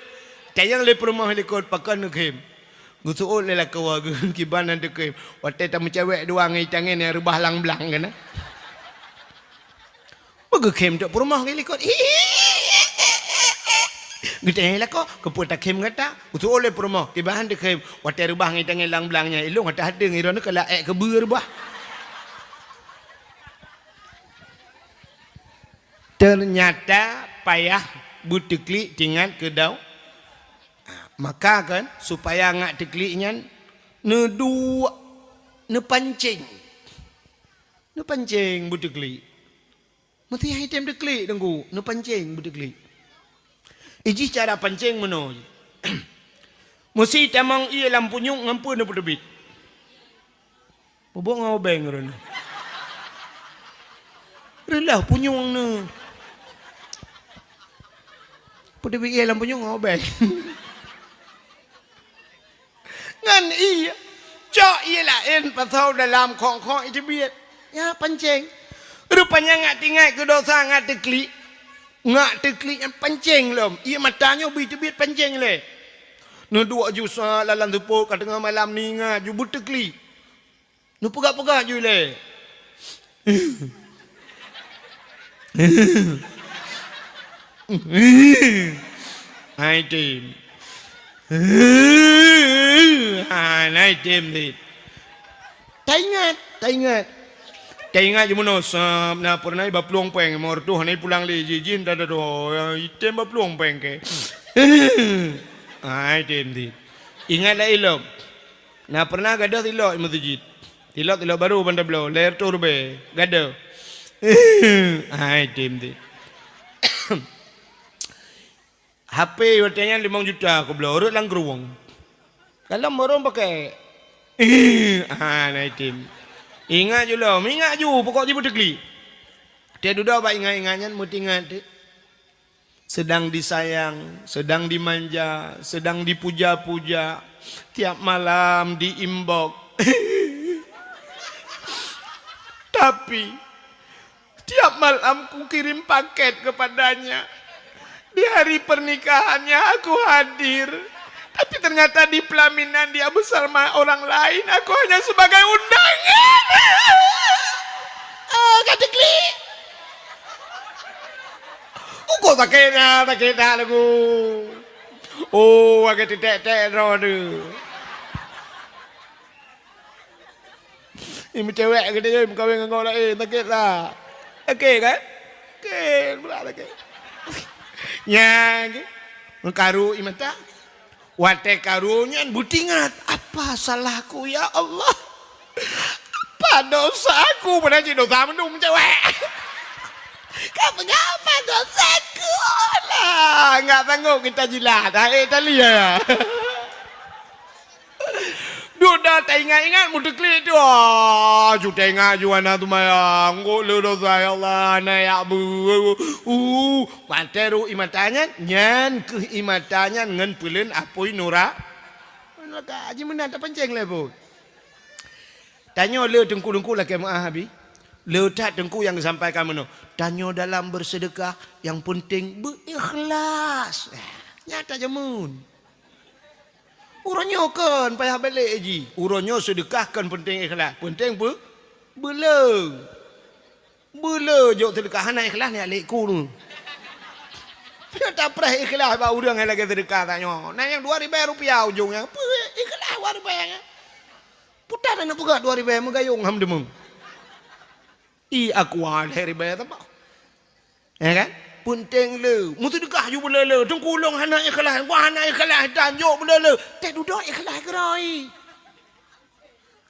Tanyong lé peurumoh likot, pakon teukhem. Geuseuôt lé lakoe geuh, kiban nan teukhem. Watée tameucawek dua ngon itangen nyang reubah lam blang keunan. Meugeukhem trok peurumoh geuh likot. Geutanyong lakoe, "Keupeue takhém gata?" Geuteu'oh lé peurumoh, "Kiban han takhém, watée reubah ngon tangieng lam blang nyan, ilôn hana tahateueng, droeneuh ka laék keubeue reubah." Teunyata payah beuteuklik tingat keu dau-, maka kan, supaya ngat teuklik nyan neuduek, neupancéng. Neupancéng beuteuklik. Meusti han item teuklik, Teungku, neupancéng beuteuklik. Ijih cara pancéng meunoe. Meusti tamong ié lam punyueng ngon peue neupeuteubiet. Peubuet ngon obeng droeneuh. Reuloh punyueng neuh. Peuteubiet ié lam punyueng ngon obeng. Ngon ié. Cok ié laén pasoe dalam khong-khong iteubiet. Ya, pancéng. Rupanya ngat tingat keu dosa ngat teuklik. Ngat teuklik nyan pancéng lom. Ié mata nyoe bri teubiet pancéng lé. Neuduek ju sa lam seupôt ka teungoh malam ningat ju beuteuklik. Neupeugah-peugah ju ilée. Hai tem. Hai, hai tem dit. Taingat, taingat. Taingat ju meunoe sab na peureunah baplueng péng, mor tuh hana pulang lé jih, jih dah dah dah item baplueng péng ke. Hai tem dit. Ingat lah ilom. Na peureunah gadôh tilok i meuseujid. Tilok-tilok barô ban tabloe, lhèe reutôh ribèe. Gadôh. Hai tem dit. H P watèe nyan limong juta kubloe, rhot lam krueng. Dalam barô pakèk. Ha, na item. Ingat ju lom, ingat ju, pokok jih beuteuklik. Teududoe bak ingat-ingat nyan meutingat teuk. Sedang disayang, sedang dimanja, sedang dipuja-puja, tiap malam di-inbox. Tapi, tiap malam kukirim paket kepadanya. Di hari pernikahannya aku hadir. Tapi ternyata di pelaminan dia bersama orang lain. Aku hanya sebagai undangan. Oh, ka teuklik. Uko sakét na, sakét na lagu. Oh, agak tetek-tek droe tu. Ni meucewek geude meukawen ngon laén, sakét lah. Sakét kan? Sakét pula sakét. Nyan ke? Meukaru i mata. Watèe karu nyan beutingat, "Apa salahku, ya Allah? Apa dosaku?" Padahai cit dosa mandum cewek. Ka peugah apa dosaku? Alah, enggak sanggup kita jilat. Hai, tali ya. Duda taingat-ingat meuteuklik tu. Ah, ju taingat ju hana seumayang. Ngok le dosa, ya Allah, hana jak beu. Uh, Watèe rhot i mata nyan, nyan kheueh i mata nyan ngon peuleueng apui nura-, nuraka. Haji meunan tapancéng lé buet. Tanyoe le teungku-teungku lakèe meu'ah abi. Le that teungku nyang geusampaikan meunoe. Tanyoe dalam beuseudeukah, nyang peunteng beu-ikhlas. Nyan tajameun. Uroe nyoe kon payah balek jih. Uroe nyoe seudeukah kon peunteng ikhlas. Peunteng peu-, beuleu. Beuleu jok seudeukah hana ikhlas nyan lé ku tu. Nyoe tapreh ikhlas bak ureueng nyang lagèe seudeukah tanyoe. Na nyang dua ribèe rupiah ujong nyan. Peue ikhlas dua ribèe nyan. Putan aneuk peugah dua ribèe meugayong ham deungoe. I aqua lhèe ribèe teuma. Ya kan? Peunteng le. Meuseudeukah ju beuleu-leu. Teungku lôn hana ikhlas. Wah hana ikhlas. Tanjok beuleu-leu. Teududoe ikhlas keurôi.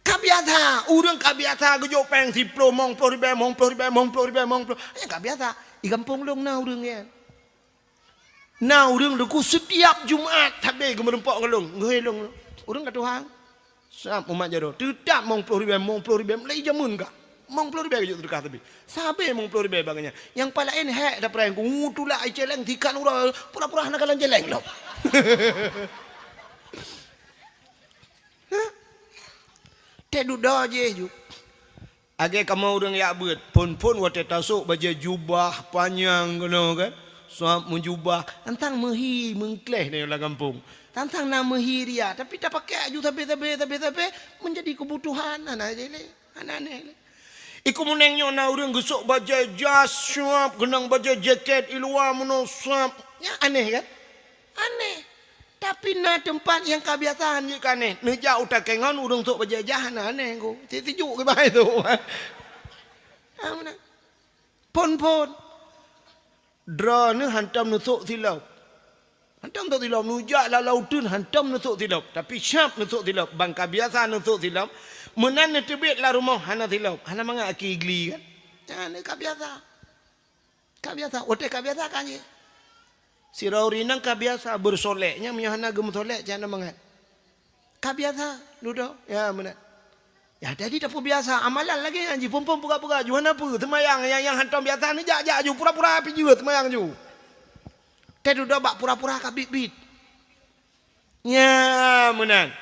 Ka biasa. Ureueng ka biasa geujok péng siploh, mong ploh ribèe, mong ploh ribèe, mong ploh ribèe, mong ploh. Nyan ka biasa. Di gampông lôn na ureueng nyan. Na ureueng teungku setiap Jumat sabe geumeurumpok ngon lôn. Ngehôi lôn. Ureueng ka tuha. Sab umat jaroe, teutap mong ploh ribèe, mong ploh ribèe, mulai jameun ka. Mong ploh ribèe geujok seudeukah sabe. Sabe mong ploh ribèe bak geuh nyan. Nyang paléng hék tapreh ku, tulak i céléng tikan uroe, pura-pura hana kalon céléng lom. Hah? Teududoe jih ju. Lagèe kamoe ureueng jak beuet, phôn-phôn watèe tasôk bajèe jubah panyang keunoe kan, sab meujubah, tantang meuhi meungkléh nyoe lam gampông. Tantang na meuhi riak, tapi tapakèk aju sabe-sabe, sabe-sabe, meunjadi keubutuhan, hana jih lé, hana aneh lé. Iko meuneng nyoe na ureueng geusôk bajèe jas sab, keunong bajèe jakét i luwa meunoe sab. Nyan aneh kan? Aneh. Tapi na teumpat nyang ka biasa han jeuet keu aneh. Neujak u takée ngon ureuëng sôk bajée jah hana aneh ku. Cit sijuek keu bahai tu. Ha, meunan. Phon-phon. Droeneuh hantom neusôk silop. Hantom neusôk silop, neujak lam lauteun hantom neusôk silop. Tapi siap neusôk silop, ban ka biasa neusôk silop. Meunan neuteubiet lam rumoh hana silop, hana mangat aki gli kan. Nyan ka biasa. Ka biasa, watée ka biasa ka jih. Sidroe ureuëng inong ka biasa beusolek, nyan meunyoe hana geumeusolek, cit hana mangat. Ka biasa, dudoe, ya meunan. Ya, jadi tapeubiasa amalan lagée nyan jiphon-phon peugah-peugah, ju hana peue, seumayang nyang, nyang hantom biasa neujak-jak ju, pura-pura pih jeuet seumayang ju. Teududoe bak pura-pura ka bit-bit. Ya, meunan.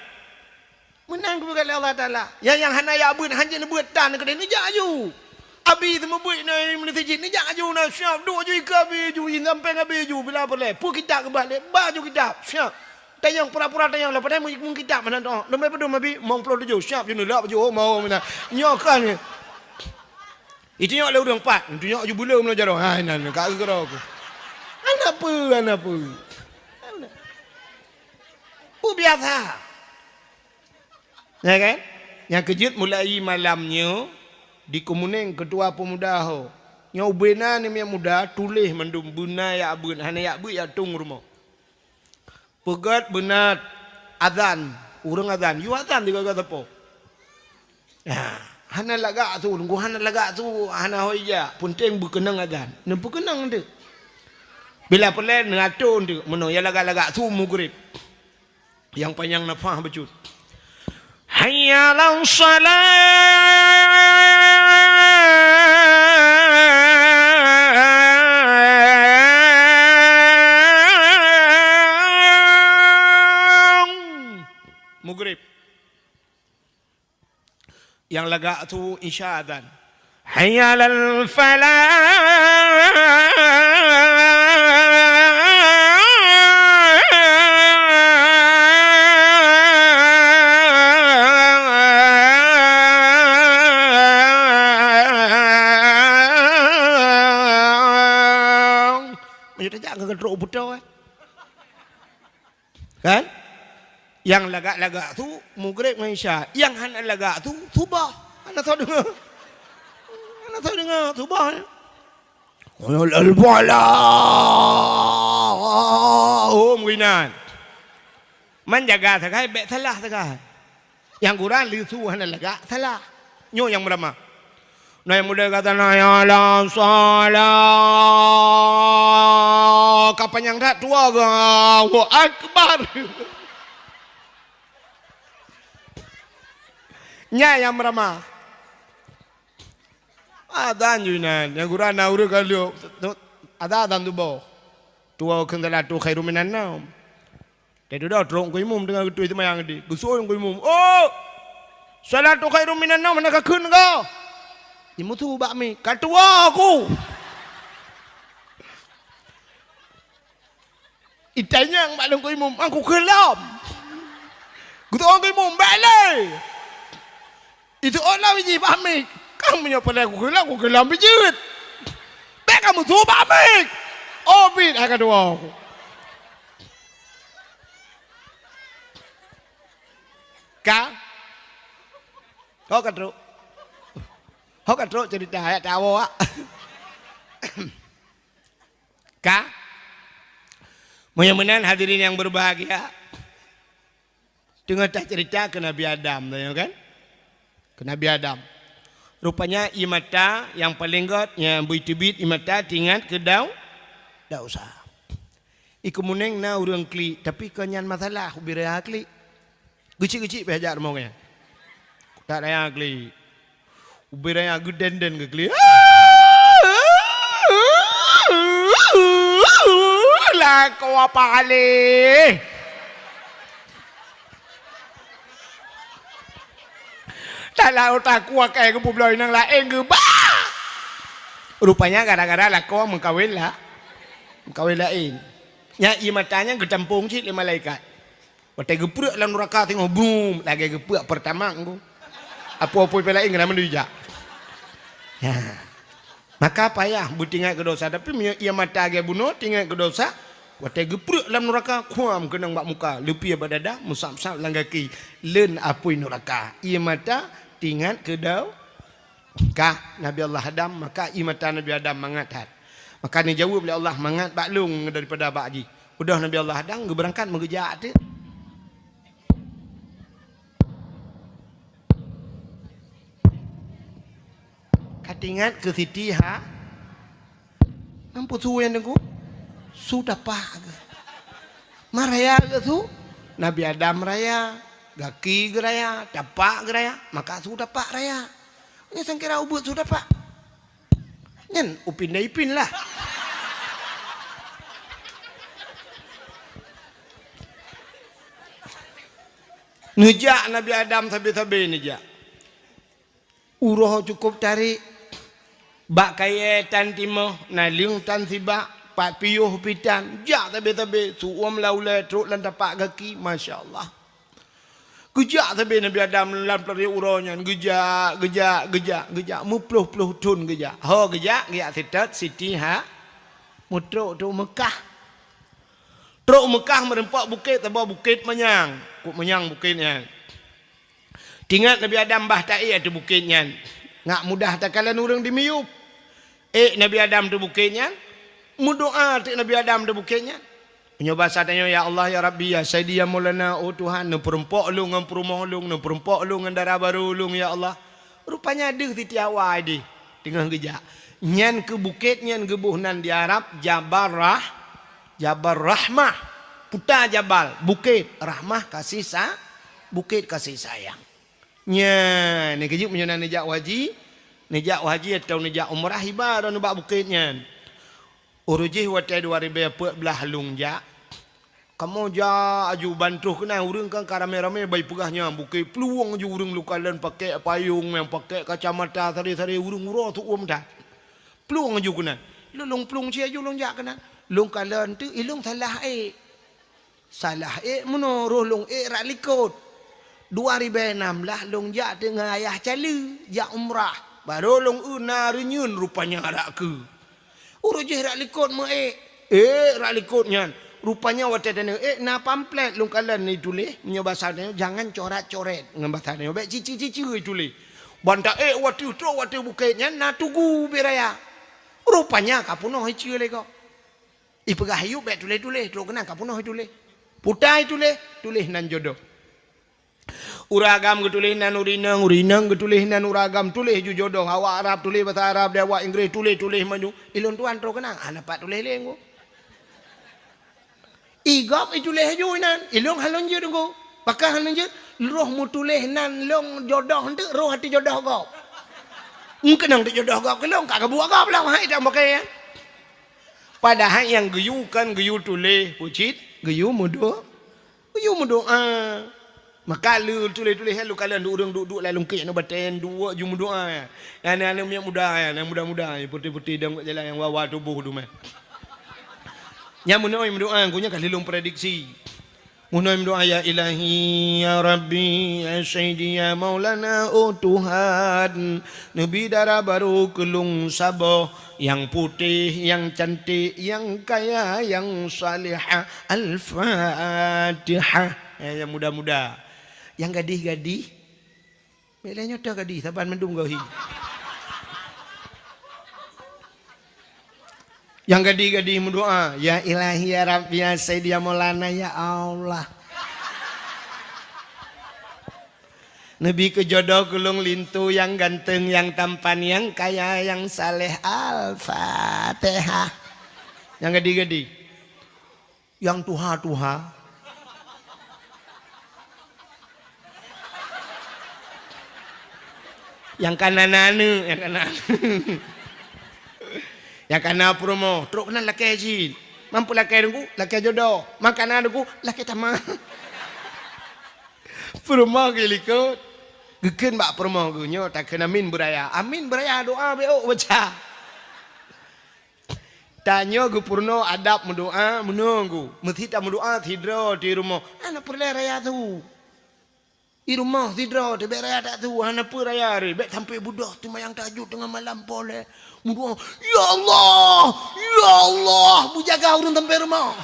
Meunan geupeugah lé Allah Taala. Ya, nyang hana jak beuet, hanjeuet neubeuet tan keudeh neujak ju. Abi seumeubeuet na meunasijid, neujak ju na siap, duek ju ikeue abi ju, sampéng abi ju, bila peureulée. Peue kitab keubah lé, ba ju kitab, siap. Tanyong pura-pura tanyong, leupah tanyong meukitab meunan tu. Leumé padum abi, mong ploh tujoh, siap ju neulak baju, oh, mau meunan. Nyoe kan. Itunyok lé ureuëng pat, itunyok ju buleue meunyoe jaroe. Ha, inan ka geukira ku. Hana peue, hana peue. Peue biasa. Ya kan? Nyang keujeuet mulai malam nyoe di Keumunéng keutua peumuda ho. Nyoe ubena ni miet muda tuléh mandum beuna jak beuet, hana jak beuet jak tông rumoh. Peugét beuna azan, ureuëng azan, yue azan di gaga sapo. Nah, hana lagak su, nunggu hana lagak su, hana hôi jak, peunteng beukeunong azan. Neupeukeunong teuk. Bila peureulée neuato teuk, meunoe ya lagak-lagak su mugrib. Nyang panyang nafah bacut. Hayya 'alas shalah. Mugrib. Nyang lagak su isya azan. Hayya 'alal falah. Meunyoe tajak keu trok u Puto, eh. Kan? Nyang lagak-lagak su, mugrib ngon isya. Nyang hana lagak su, subah. Hana soe deungoe. Hana soe deungoe, subah. Al-falah. Oh, meuinan. Man jaga sagai, bék salah sagai. Nyang gura leusu hana lagak, salah. Nyoe nyang meuramah. Nai muda kata, "Hayya 'alas shalah." Ka panyang that tuwoe, Allahu Akbar. Nyan nyang meuramah. Azan ju inan, nyang gura na ureuëng ka lheueh. Azan, azan tuboh. Tuwoe kheun, "Shalatu khairum minan naum." Teududoe trok Teungku Imum teungoh geutuih seumayang di. Geusuet Teungku Imum, "Oh! Shalatu khairum minan naum, hana kakheun kah?" Imusu bak miet, "Ka tuwoe ku." Itanyong bak Teungku Imum, "Aku kheun lom." Geutuwoe Teungku Imum, "Bék lé." Itu ôk lom jih bak miet. Kan meunyoe peureulée kukheun lom, kukheun lom bijeuet. Bék kamoe su bak miet. Oh, biet, hai ka tuwoe. Ka? Ho ka trok. Ho ka trok cerita ayat tawoe, ah. Ka? Meunyoe meunan hadirin nyang berbahagia. Teungoh tacerita keu Nabi Adam, tanyong kan? Keu Nabi Adam. Rupanya ié mata nyang paleng gét nyang beuteubiet ié mata teuingat keu Dau-, Dausa. I Keumunéng na ureuëng klik, tapi kon nyan masalah ubé raya klik. Geuchik-geuchik pih jak rumoh nyan. Tak raya klik. Ubé raya geuden-den geuklik. Lakoe paléh. Talau takue akai geupubloe inong laén geuba. Rupanya gara-gara lakoe meukawen la-, meukawen laén. Nyan ié mata nyan geutampong cit lé malaikat. Watée geupreuek lam nuraka singoh, brum, lagée geupreuek Pertamax ngon. Apui-apui pih laén keunan mandum jak. Ya. Maka payah beuteuingat keu dosa, tapi meunyoe ié mata lagée bunoe teuingat keu dosa, Watée geupreuek lam nuraka, khuam keunong bak muka, leupie bak dada, meusab-sab lam gaki, leuen apui nuraka. Ié mata teuingat keu dau-, ka Nabi Allah Adam, maka ié mata Nabi Adam mangat that. Maka neujaweueb lé Allah, mangat bak lôn daripada bak jih. Udah Nabi Allah Adam geubeurangkat meugeujak teuk. Ka teuingat keu Siti Ha-, Nampu su nyang teungku? Su tapak geuh. Ma raya geuh su? Nabi Adam raya, gaki geuh raya, tapak geuh raya, maka su tapak raya. Nyan sangkira ubeut su tapak. Nyan upin dan ipin lah. Neujak Nabi Adam sabe-sabe neujak. Uroe cukôp tarek. Bak kayée tan timoh, naleueng tan sibak, pat piôh pih tan. Jak sabe-sabe, su-uem lam ulée trok lam tapak gaki, masya Allah. Geujak sabe Nabi Adam lam peureuet uroe nyan, geujak, geujak, geujak, geujak, meuploh-ploh thon geujak. Ho geujak, geujak seutôt Siti Ha-, meutrok trok Meukah. Trok Meukah meureumpok bukét, saboh bukét manyang. Kok manyang bukét nyan. Teuingat Nabi Adam bah taék ateueh bukét nyan. Ngat mudah takalon ureuëng dimiyueb. Ék Nabi Adam ateueh bukét nyan. Meudoá teuk Nabi Adam ateueh bukét nyan. Meunyoe basa tanyoe, "Ya Allah, ya Rabbi, ya Sayyidi, ya Maulana, oh Tuhan, neupeurumpok lôn ngon peurumoh lôn, neupeurumpok lôn ngon dara barô lôn, ya Allah." Rupanya deuh Siti Hawa ideh teungoh geujak. Nyan keu bukét nyan geuboh nan di Arab Jabal Rah-, Jabal Rahmah, puta jabal, bukét, rahmah, kasih sa-, bukét kasih sayang. Nyan, neukeujeuet meunyoe na neujak haji, neujak haji atawa neujak umrah, iba droeneuh bak bukét nyan. Uroe jih watée dua ribée peuet blaih lôn jak, kamoe jak aju ban troh keunan ureuëng kan ka ramé-ramé bai peugah nyan bukét, plueng aju ureuëng lôn kalon pakék payong, nyang pakék kacamata, sare-sare ureuëng uroe su-uem that. Plueng aju keunan. Lôn, lôn plueng cit aju lôn jak keunan. Lôn kalon teuk, ilôn salah ék. Salah ék meunoe, roh lôn ék rak likot. Dua ribée nam blaih lôn jak teuk ngon ayah Cali, jak umrah. Barô lôn eu na reunyeun rupanya rak keue. Uroe jih rak likot meu ék. Ék rak likot nyan. Rupanya watée tanyoe ék na pamflet lôn kalon ituléh, meunyoe basa tanyoe, jangan corat-coret ngon basa tanyoe. Bék cici-cici ituléh. Ban ta ék watée trok watée bukét nyan na tugu bit raya. Rupanya ka peunoh iceue lé gob. Ipeugah, "Yub, bék tuléh-tuléh, trok keunan ka peunoh ituléh." Puta ituléh, tuléh nan jodoh. Ureuëng agam geutuléh nan ureuëng inong, ureuëng inong geutuléh nan ureuëng agam, tuléh ju jodoh. Awak Arab tuléh basa Arab, di awak Inggréh tuléh-tuléh maju. Ilôn tuan trok keunan, hana pat tuléh lé ngku. I gob ituléh ju inan, ilôn hana lôn jeuet ngku. Pakon hana lôn jeuet? Roh meutuléh nan lôn jodoh eunteuk, roh ateueh jodoh gob. Meukeunong teuk jodoh gob keu lôn, ka geubuet gob lom, hai dak meukeue. Padahai nyang geuyue kon geuyue tuléh, pucit, geuyue meudo-, geuyue meudoá. Maka lé tuléh-tuléh nyan lôn kalon ureuëng duek-duek lam lungkek nyoe batée nyan duek ju meudoá. Nyan aneuk-aneuk miet muda nyan, nyang muda-muda, putéh-putéh dong jalan nyang wawa tuboh dumai. Nyan meunoe meudoá, geuh nyan ka lheueh lôn prediksi. Meunoe meudoá, "Ya Ilahi, ya Rabbi, ya Sayyidi, ya Maulana, oh Tuhan, neubi dara barô keu lôn saboh, nyang putéh, nyang cantik, nyang kaya, nyang salihah." Al-Fatihah. Eh, nyang muda-muda. Nyang gadih-gadih, bék lé nyoe toh gadih, saban mandum geuh hi. Nyang gadih-gadih meudoá, "Ya Ilahi, ya Rabbi, ya Sayyidi, ya Maulana, ya Allah. Neubi keu jodoh keu lôn linto nyang ganteng, nyang tampan, nyang kaya, nyang saleh." Al-Fatihah. Nyang gadih-gadih. Nyang tuha-tuha. Nyang kana na aneuk, nyang kana aneuk. Nyang kana peurumoh, trok keunan lakée cit. Mampu lakée teungku, lakée jodoh. Mangkana teungku, lakée tamah. Peurumoh geuh likot. Geukheun bak peurumoh geuh nyoe, takheun amin beuraya. Amin beuraya, doa bék ôk baca. Tanyoe geupeurunoe adab meudoá meunoe ngku. Meusti tameudoá sidroe di rumoh. Hana peureulée raya su. Di rumoh sidroe teuh bék raya that su, hana peue raya ré. Bék sampoe beudôh seumayang tahajud teungoh malam polée. Meudoá, "Ya Allah, ya Allah, beujaga ureuëng sampoe rumoh."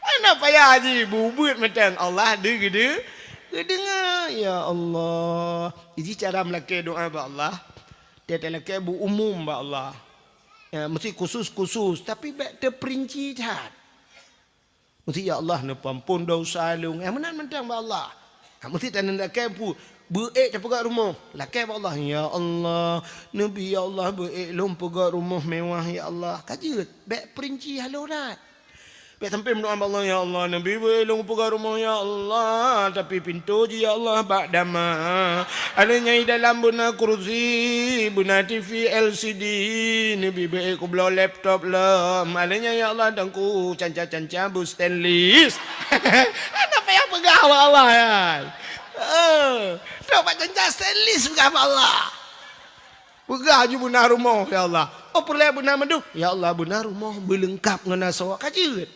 Hana payah jih, beuet mantong Allah deu-, geude-, geudeungoe. Ya Allah. Jadi cara meulakée doa bak Allah, tiep-tiep lakée beuumum bak Allah. Ya, meusti khusus-khusus, tapi bék teupeurinci that. Meusti, "Ya Allah, neupeuampon desya lôn." Eh, meunan mantong bak Allah. Ha, meusti taneuk lakée peue? Beuék tapeugah rumoh. Lakée bak Allah, "Ya Allah, neubi, ya Allah, beuék lôn peugah rumoh mewah, ya Allah." Ka jeuet, bék peurinci haloe that. Bék sampoe meudoa bak Allah, "Ya Allah, neubi beuék lôn peugah rumoh, ya Allah, tapi pintoe jih, ya Allah, bak dama. Alèh nyan i dalam beuna kursi, beuna T V L C D, neubi beuék kubloe laptop lom. Alèh nyan, ya Allah, teungku canca-canca beu stainless." Hana payah peugah bak Allah, ya. Eh, trok bak canca stainless peugah bak Allah. Peugah ju beuna rumoh, "Ya Allah." Oh, peureulèe beuna mandum. "Ya Allah, beuna rumoh beuleungkap ngon asoe." Ka jeuet.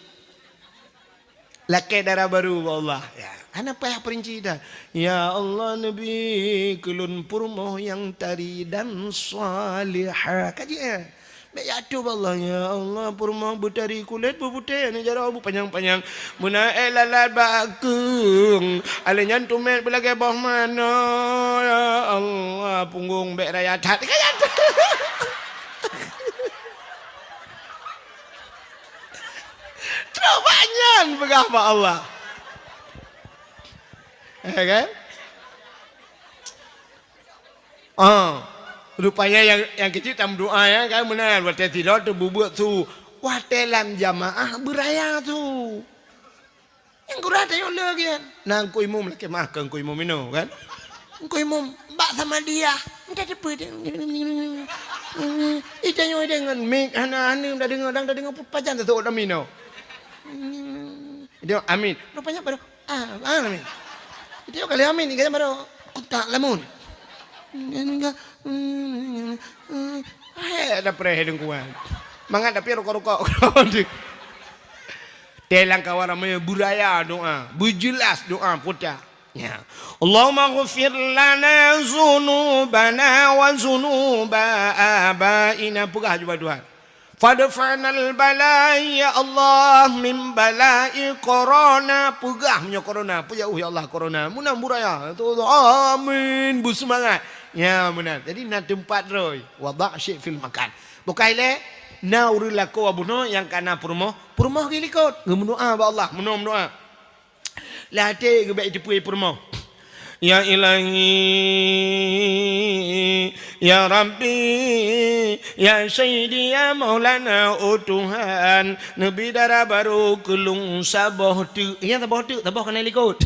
Lakée dara barô bak Allah. Ya, hana payah peurinci that. "Ya Allah, neubi keu lôn peurumoh nyang tari dan salihah." Ka jeuet. Bék jak ateueh bak Allah, "Ya Allah, peurumoh beutari kulét beuputéh, aneuk jaroe beupanyang-panyang, beuna ék lalat bak keueng, alèh nyan teumèt beulagèe boh manoe, ya Allah, punggong bék raya that." Ka jak ateueh. Trok bak nyan peugah bak Allah. Ya kan? Ah, rupanya nyang, nyang keuciek tameudoa, ya kan, meunan, watèe sidroe teububuet su, watèe lam jamaah beuraya su. Nyang gura tanyoe le gian. Na Teungku Imum, lakèe meu'ah keu Teungku Imum inoe, kan? Teungku Imum, bak Samadiyah, minta teupeu. Ih, tanyoe deungon mik, hana, hana tadeungoe, dang tadeungoe pajan teuseuôt lam inoe. Dia amin. Rupanya baru Ah, ah, amin. Tiap kali amin, ingat baru kontak lamun. Hai, ada preh dengkuan. Mangat tapi rokok-rokok. Telang kawan ramai beuraya doa, beujelas doa puta. Ya. Allahumma ghfir lana zunubana wa zunuba abaina. Peugah jubah Tuhan. Fadfa'nal bala, ya Allah, min bala'i korona. Peugah meunyoe korona, peujauh ya Allah korona. Meunan beuraya. Amin. Beuseumangat. Ya, meunan. Jadi na teumpat roi. Wada' syai' fil makan. Bukai lé, na ureueng lakoe bunoe nyang kana peurumoh. Peurumoh geulikot. Geumeudoa bak Allah. Meunoe meudoa. Lam até geuh bék jiteupeue peurumoh. Ya Ilahi, ya Rabbi, ya Sayyidi, ya Maulana, oh Tuhan, neubi dara barô keu lôn saboh teuk. Nyan saboh teuk, saboh kana likot.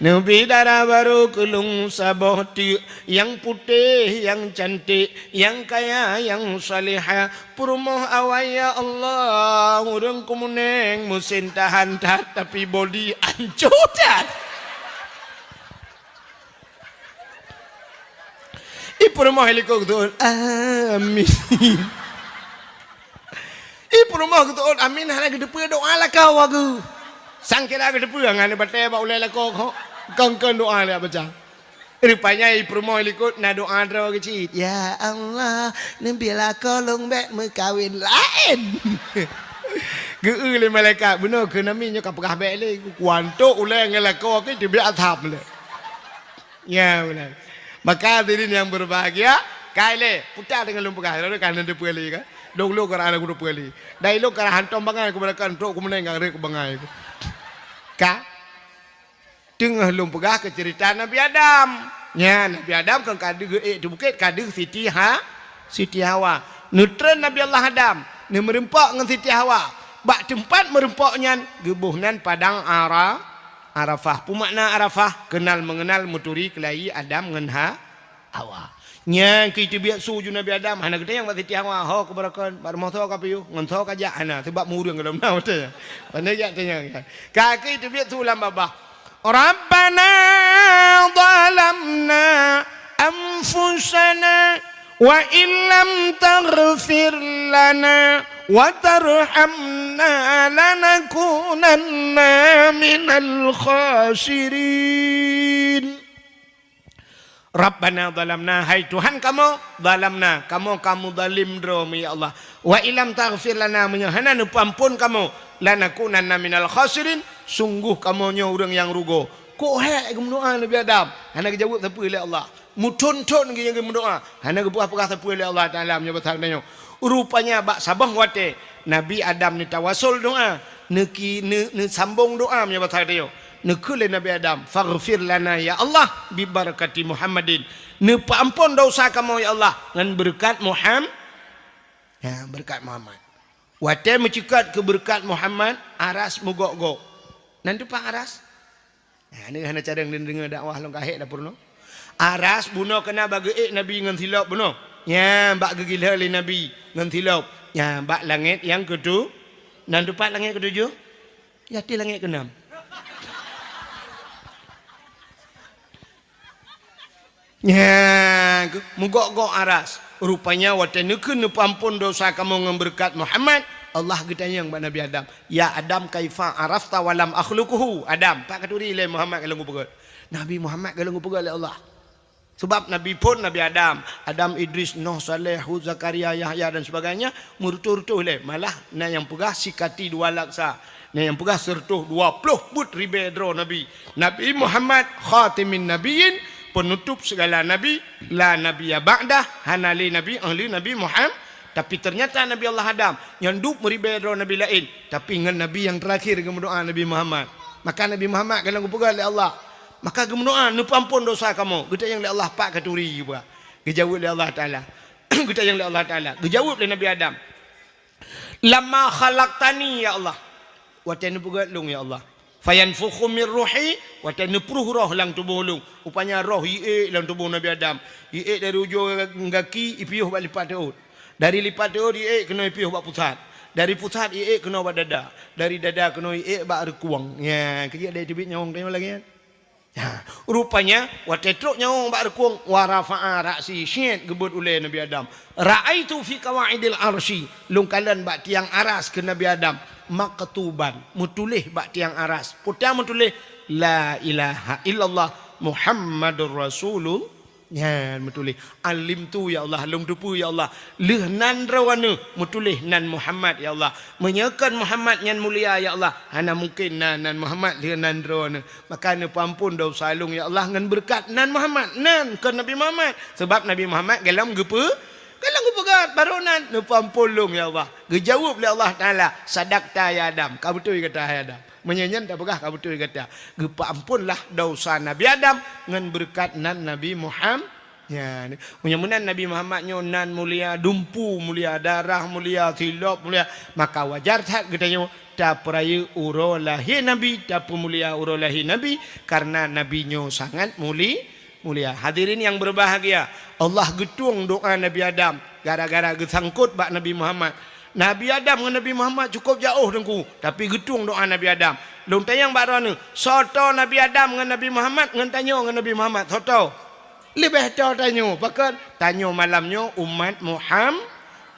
Neubi dara barô keu lôn saboh teuk, nyang putéh, nyang cantik, nyang kaya, nyang salihah, Peurumoh awai, ya Allah, ureueng keumeuneng meusén tahan that, tapi bodi ancô that. Ih, peurumoh likot geuteuôt, amin. Ih, peurumoh geuteuôt, amin, hana geuteupeue doa lakoe geuh. Sangkira geuteupeue, ngon batée bak ulée lakoe kok, kon-kon doa lé baca. Rupanya i peurumoh likot na doa droe geuh cit. Ya Allah, neubi lakoe lôn bék meukawen laén. Geu-eu lé malaikat, bunoe keuh nami nyoe ka peugah bék lé. Kuantok ulée ngon lakoe keuh teubiet asam lé. Ya, beuna. Maka hadirin yang berbahagia, kai lé, puta deungon lôn peugah, lôn ka neuteupeu lé kan. Dong lôn ka rasa neuteupeu lé. Dai lôn ka rasa hantom bangai, kubeulakan trok kumeuneng ka rek bangai. Ka? Teungoh lôn peugah keu ceurita Nabi Adam. Nyan, Nabi Adam kon ka deuh ék teu bukét, ka deuh Siti Ha-, Siti Hawa. Neutreun Nabi Allah Adam, neumeureumpok ngon Siti Hawa. Bak teumpat meureumpok nyan, geuboh nan padang Ara-, Arafah. Peue makna Arafah? Keunal meungeunal, meuturi keulayi Adam ngon Ha-, Hawa. Nyan keuh teubiet su ju Nabi Adam, hana geutanyong bak Siti Hawa, "Ho, keubeurakan, bak rumoh soe ka piôh, ngon soe ka jak?" Hana, sabab meu ureueng gohlom na watée nyan. Pandai jak tanyong nyan. Ka keuh teubiet su lam babah. Rabbana zalamna anfusana wa illam taghfir lana wa tarhamna lanakunanna minal khasirin. Rabbana zalamna, hai Tuhan kamoe, zalamna, kamoe ka meuzalim droe meuh, ya Allah. Wa illam taghfir lana, meunyoe hana neupeuampon kamoe, Lanakunanna minal khasirin, sungguh kamoe nyoe ureuëng nyang rugoe. Kok hék geumeudoá Nabi Adam, hana geujaweueb sapeue lé Allah. Muthon-thon geuh nyang geumeudoá, hana geupeugah-peugah sapeue lé Allah Taala meunyoe basa geutanyoe. Rupanya bak saboh watée Nabi Adam neutawassul doá, neuki-, neu-, neusambong doá meunyoe basa geutanyoe. Neukheun lé Nabi Adam, "Faghfir lana ya Allah bi barakati Muhammadin." Neupeuamphon desya kamoe ya Allah ngon beureukat Muham-, ya, beureukat Muhammad. Watée meuceukat keu beureukat Muhammad, aras meugok-gok. Nan teupah aras? Nah, nyoe hana carông deungoe dakwah lôn ka hék dapur nyoe. Aras bunoe keuna bak geuék Nabi ngon silop bunoe. Nyan bak geugilhée lé Nabi ngon silop. Nyan bak langét nyang keutu-, nan teupah langét keutujoh? Yaté langét keunam. Nyan, meugok-gok aras. Rupanya watée neukheun neupeuamphon desya kamoe ngon beureukat Muhammad, Allah geutanyong bak Nabi Adam, "Ya Adam, kaifa arafta wa lam akhluquhu?" Adam, pat katuri lé Muhammad goh lom geupeugét. Nabi Muhammad goh lom geupeugét lé Allah. Sabab Nabi phon Nabi Adam, Adam, Idris, Nuh, Saleh, Hud, Zakaria, Yahya dan sebagainya, meureutôh-reutôh lé. Malah na nyang peugah sikati dua laksa. Nyan nyang peugah sireutôh dua ploh buet ribée droe nabi. Nabi Muhammad khatimin nabiyyin, peunutôp sigala nabi, la nabiyya ba'dah, hana lé nabi, ahli Nabi Muhammad. Tapi ternyata Nabi Allah Adam nyan duek meuribée droe nabi laén, tapi ngon nabi nyang teurakhir geumeudoá Nabi Muhammad. Maka Nabi Muhammad goh lom geupeugah lé Allah. Maka geumeudoá, "Neupeuamphon desya kamoe." Geutanyong lé Allah, "Pat katuri?" Geujaweueb lé Allah Taala. Geutanyong lé Allah Taala. Geujaweueb lé Nabi Adam. "Lamma khalaqtani, ya Allah." Watée neupeugét lôn, ya Allah. "Fayanfukhu mir ruhi," watée neuprôh roh lam tuboh lôn. Rupanya roh iék lam tuboh Nabi Adam. Iék dari ujong gaki, ipiôh bak lipat teuôt. Dari lipat teuôt iék keunoe ipiôh bak pusat. Dari pusat iék keunoe bak dada. Dari dada keunoe iék bak reukueng. Ya, keujeuet dari teubiet nyawöng tanyoe lagée nyan. Ha, rupanya, watée trok nyawöng bak reukueng, wa rafa'a ra'si, syiet geubeuet ulée Nabi Adam. Ra'aitu fi qawaidil arsy, lôn kalon bak tiang aras keu Nabi Adam, maktuban, meutuléh bak tiang aras. Peue nyang meutuléh, "La ilaha illallah Muhammadur Rasulullah." Nyan meutuléh, "Alimtu ya Allah, lôn teupeue ya Allah." Lheueh nan droeneuh meutuléh nan Muhammad ya Allah. Meunyoe kon Muhammad nyan mulia ya Allah, hana mungken na nan Muhammad lheueh nan droeneuh. Maka neupeuamphon desya lôn ya Allah ngon beureukat nan Muhammad, nan kon Nabi Muhammad. Sabab Nabi Muhammad goh lom geupeu-, goh lom geupeugét, barô nan, "Neupeuamphon lôn ya Allah." Geujaweueb lé Allah Taala, "Sadaqta ya Adam." Ka beutôi gata hai Adam. Meunyoe nyan tapeugah ka beutôi gata. Geupeuamphonlah desya Nabi Adam ngon beureukat nan Nabi Muham-, nyan. Meunyoe meunan Nabi Muhammad nyoe nan mulia, dumpu mulia, darah mulia, silop mulia, maka wajar that geutanyoe tapeurayeuk uroe lahé Nabi, tapeumulia uroe lahé Nabi, kareuna Nabi nyoe sangat muli-, mulia. Hadirin yang berbahagia, Allah geutueng doá Nabi Adam gara-gara geusangkot bak Nabi Muhammad. Nabi Adam ngon Nabi Muhammad cukôp jiôh teungku, tapi geutueng doá Nabi Adam. Lôn tanyong bak droeneuh, soe toe Nabi Adam ngon Nabi Muhammad ngon tanyoe ngon Nabi Muhammad? Soe toe? Leubeh toe tanyoe. Pakon? Tanyoe malam nyoe umat Muham-,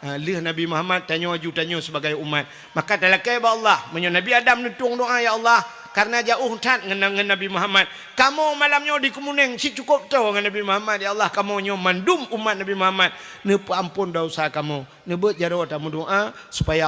ha, lheueh Nabi Muhammad, tanyoe aju tanyoe sibagai umat. Maka talakée bak Allah, meunyoe Nabi Adam neutueng doá, "Ya Allah, kareuna jiôh that ngon, ngon Nabi Muhammad, kamoe malam nyoe di Keumunéng cit cukôp toe ngon Nabi Muhammad, ya Allah, kamoe nyoe mandum umat Nabi Muhammad." Neupeuamphon desya kamoe. Neubeuet jaroe tameudoá supaya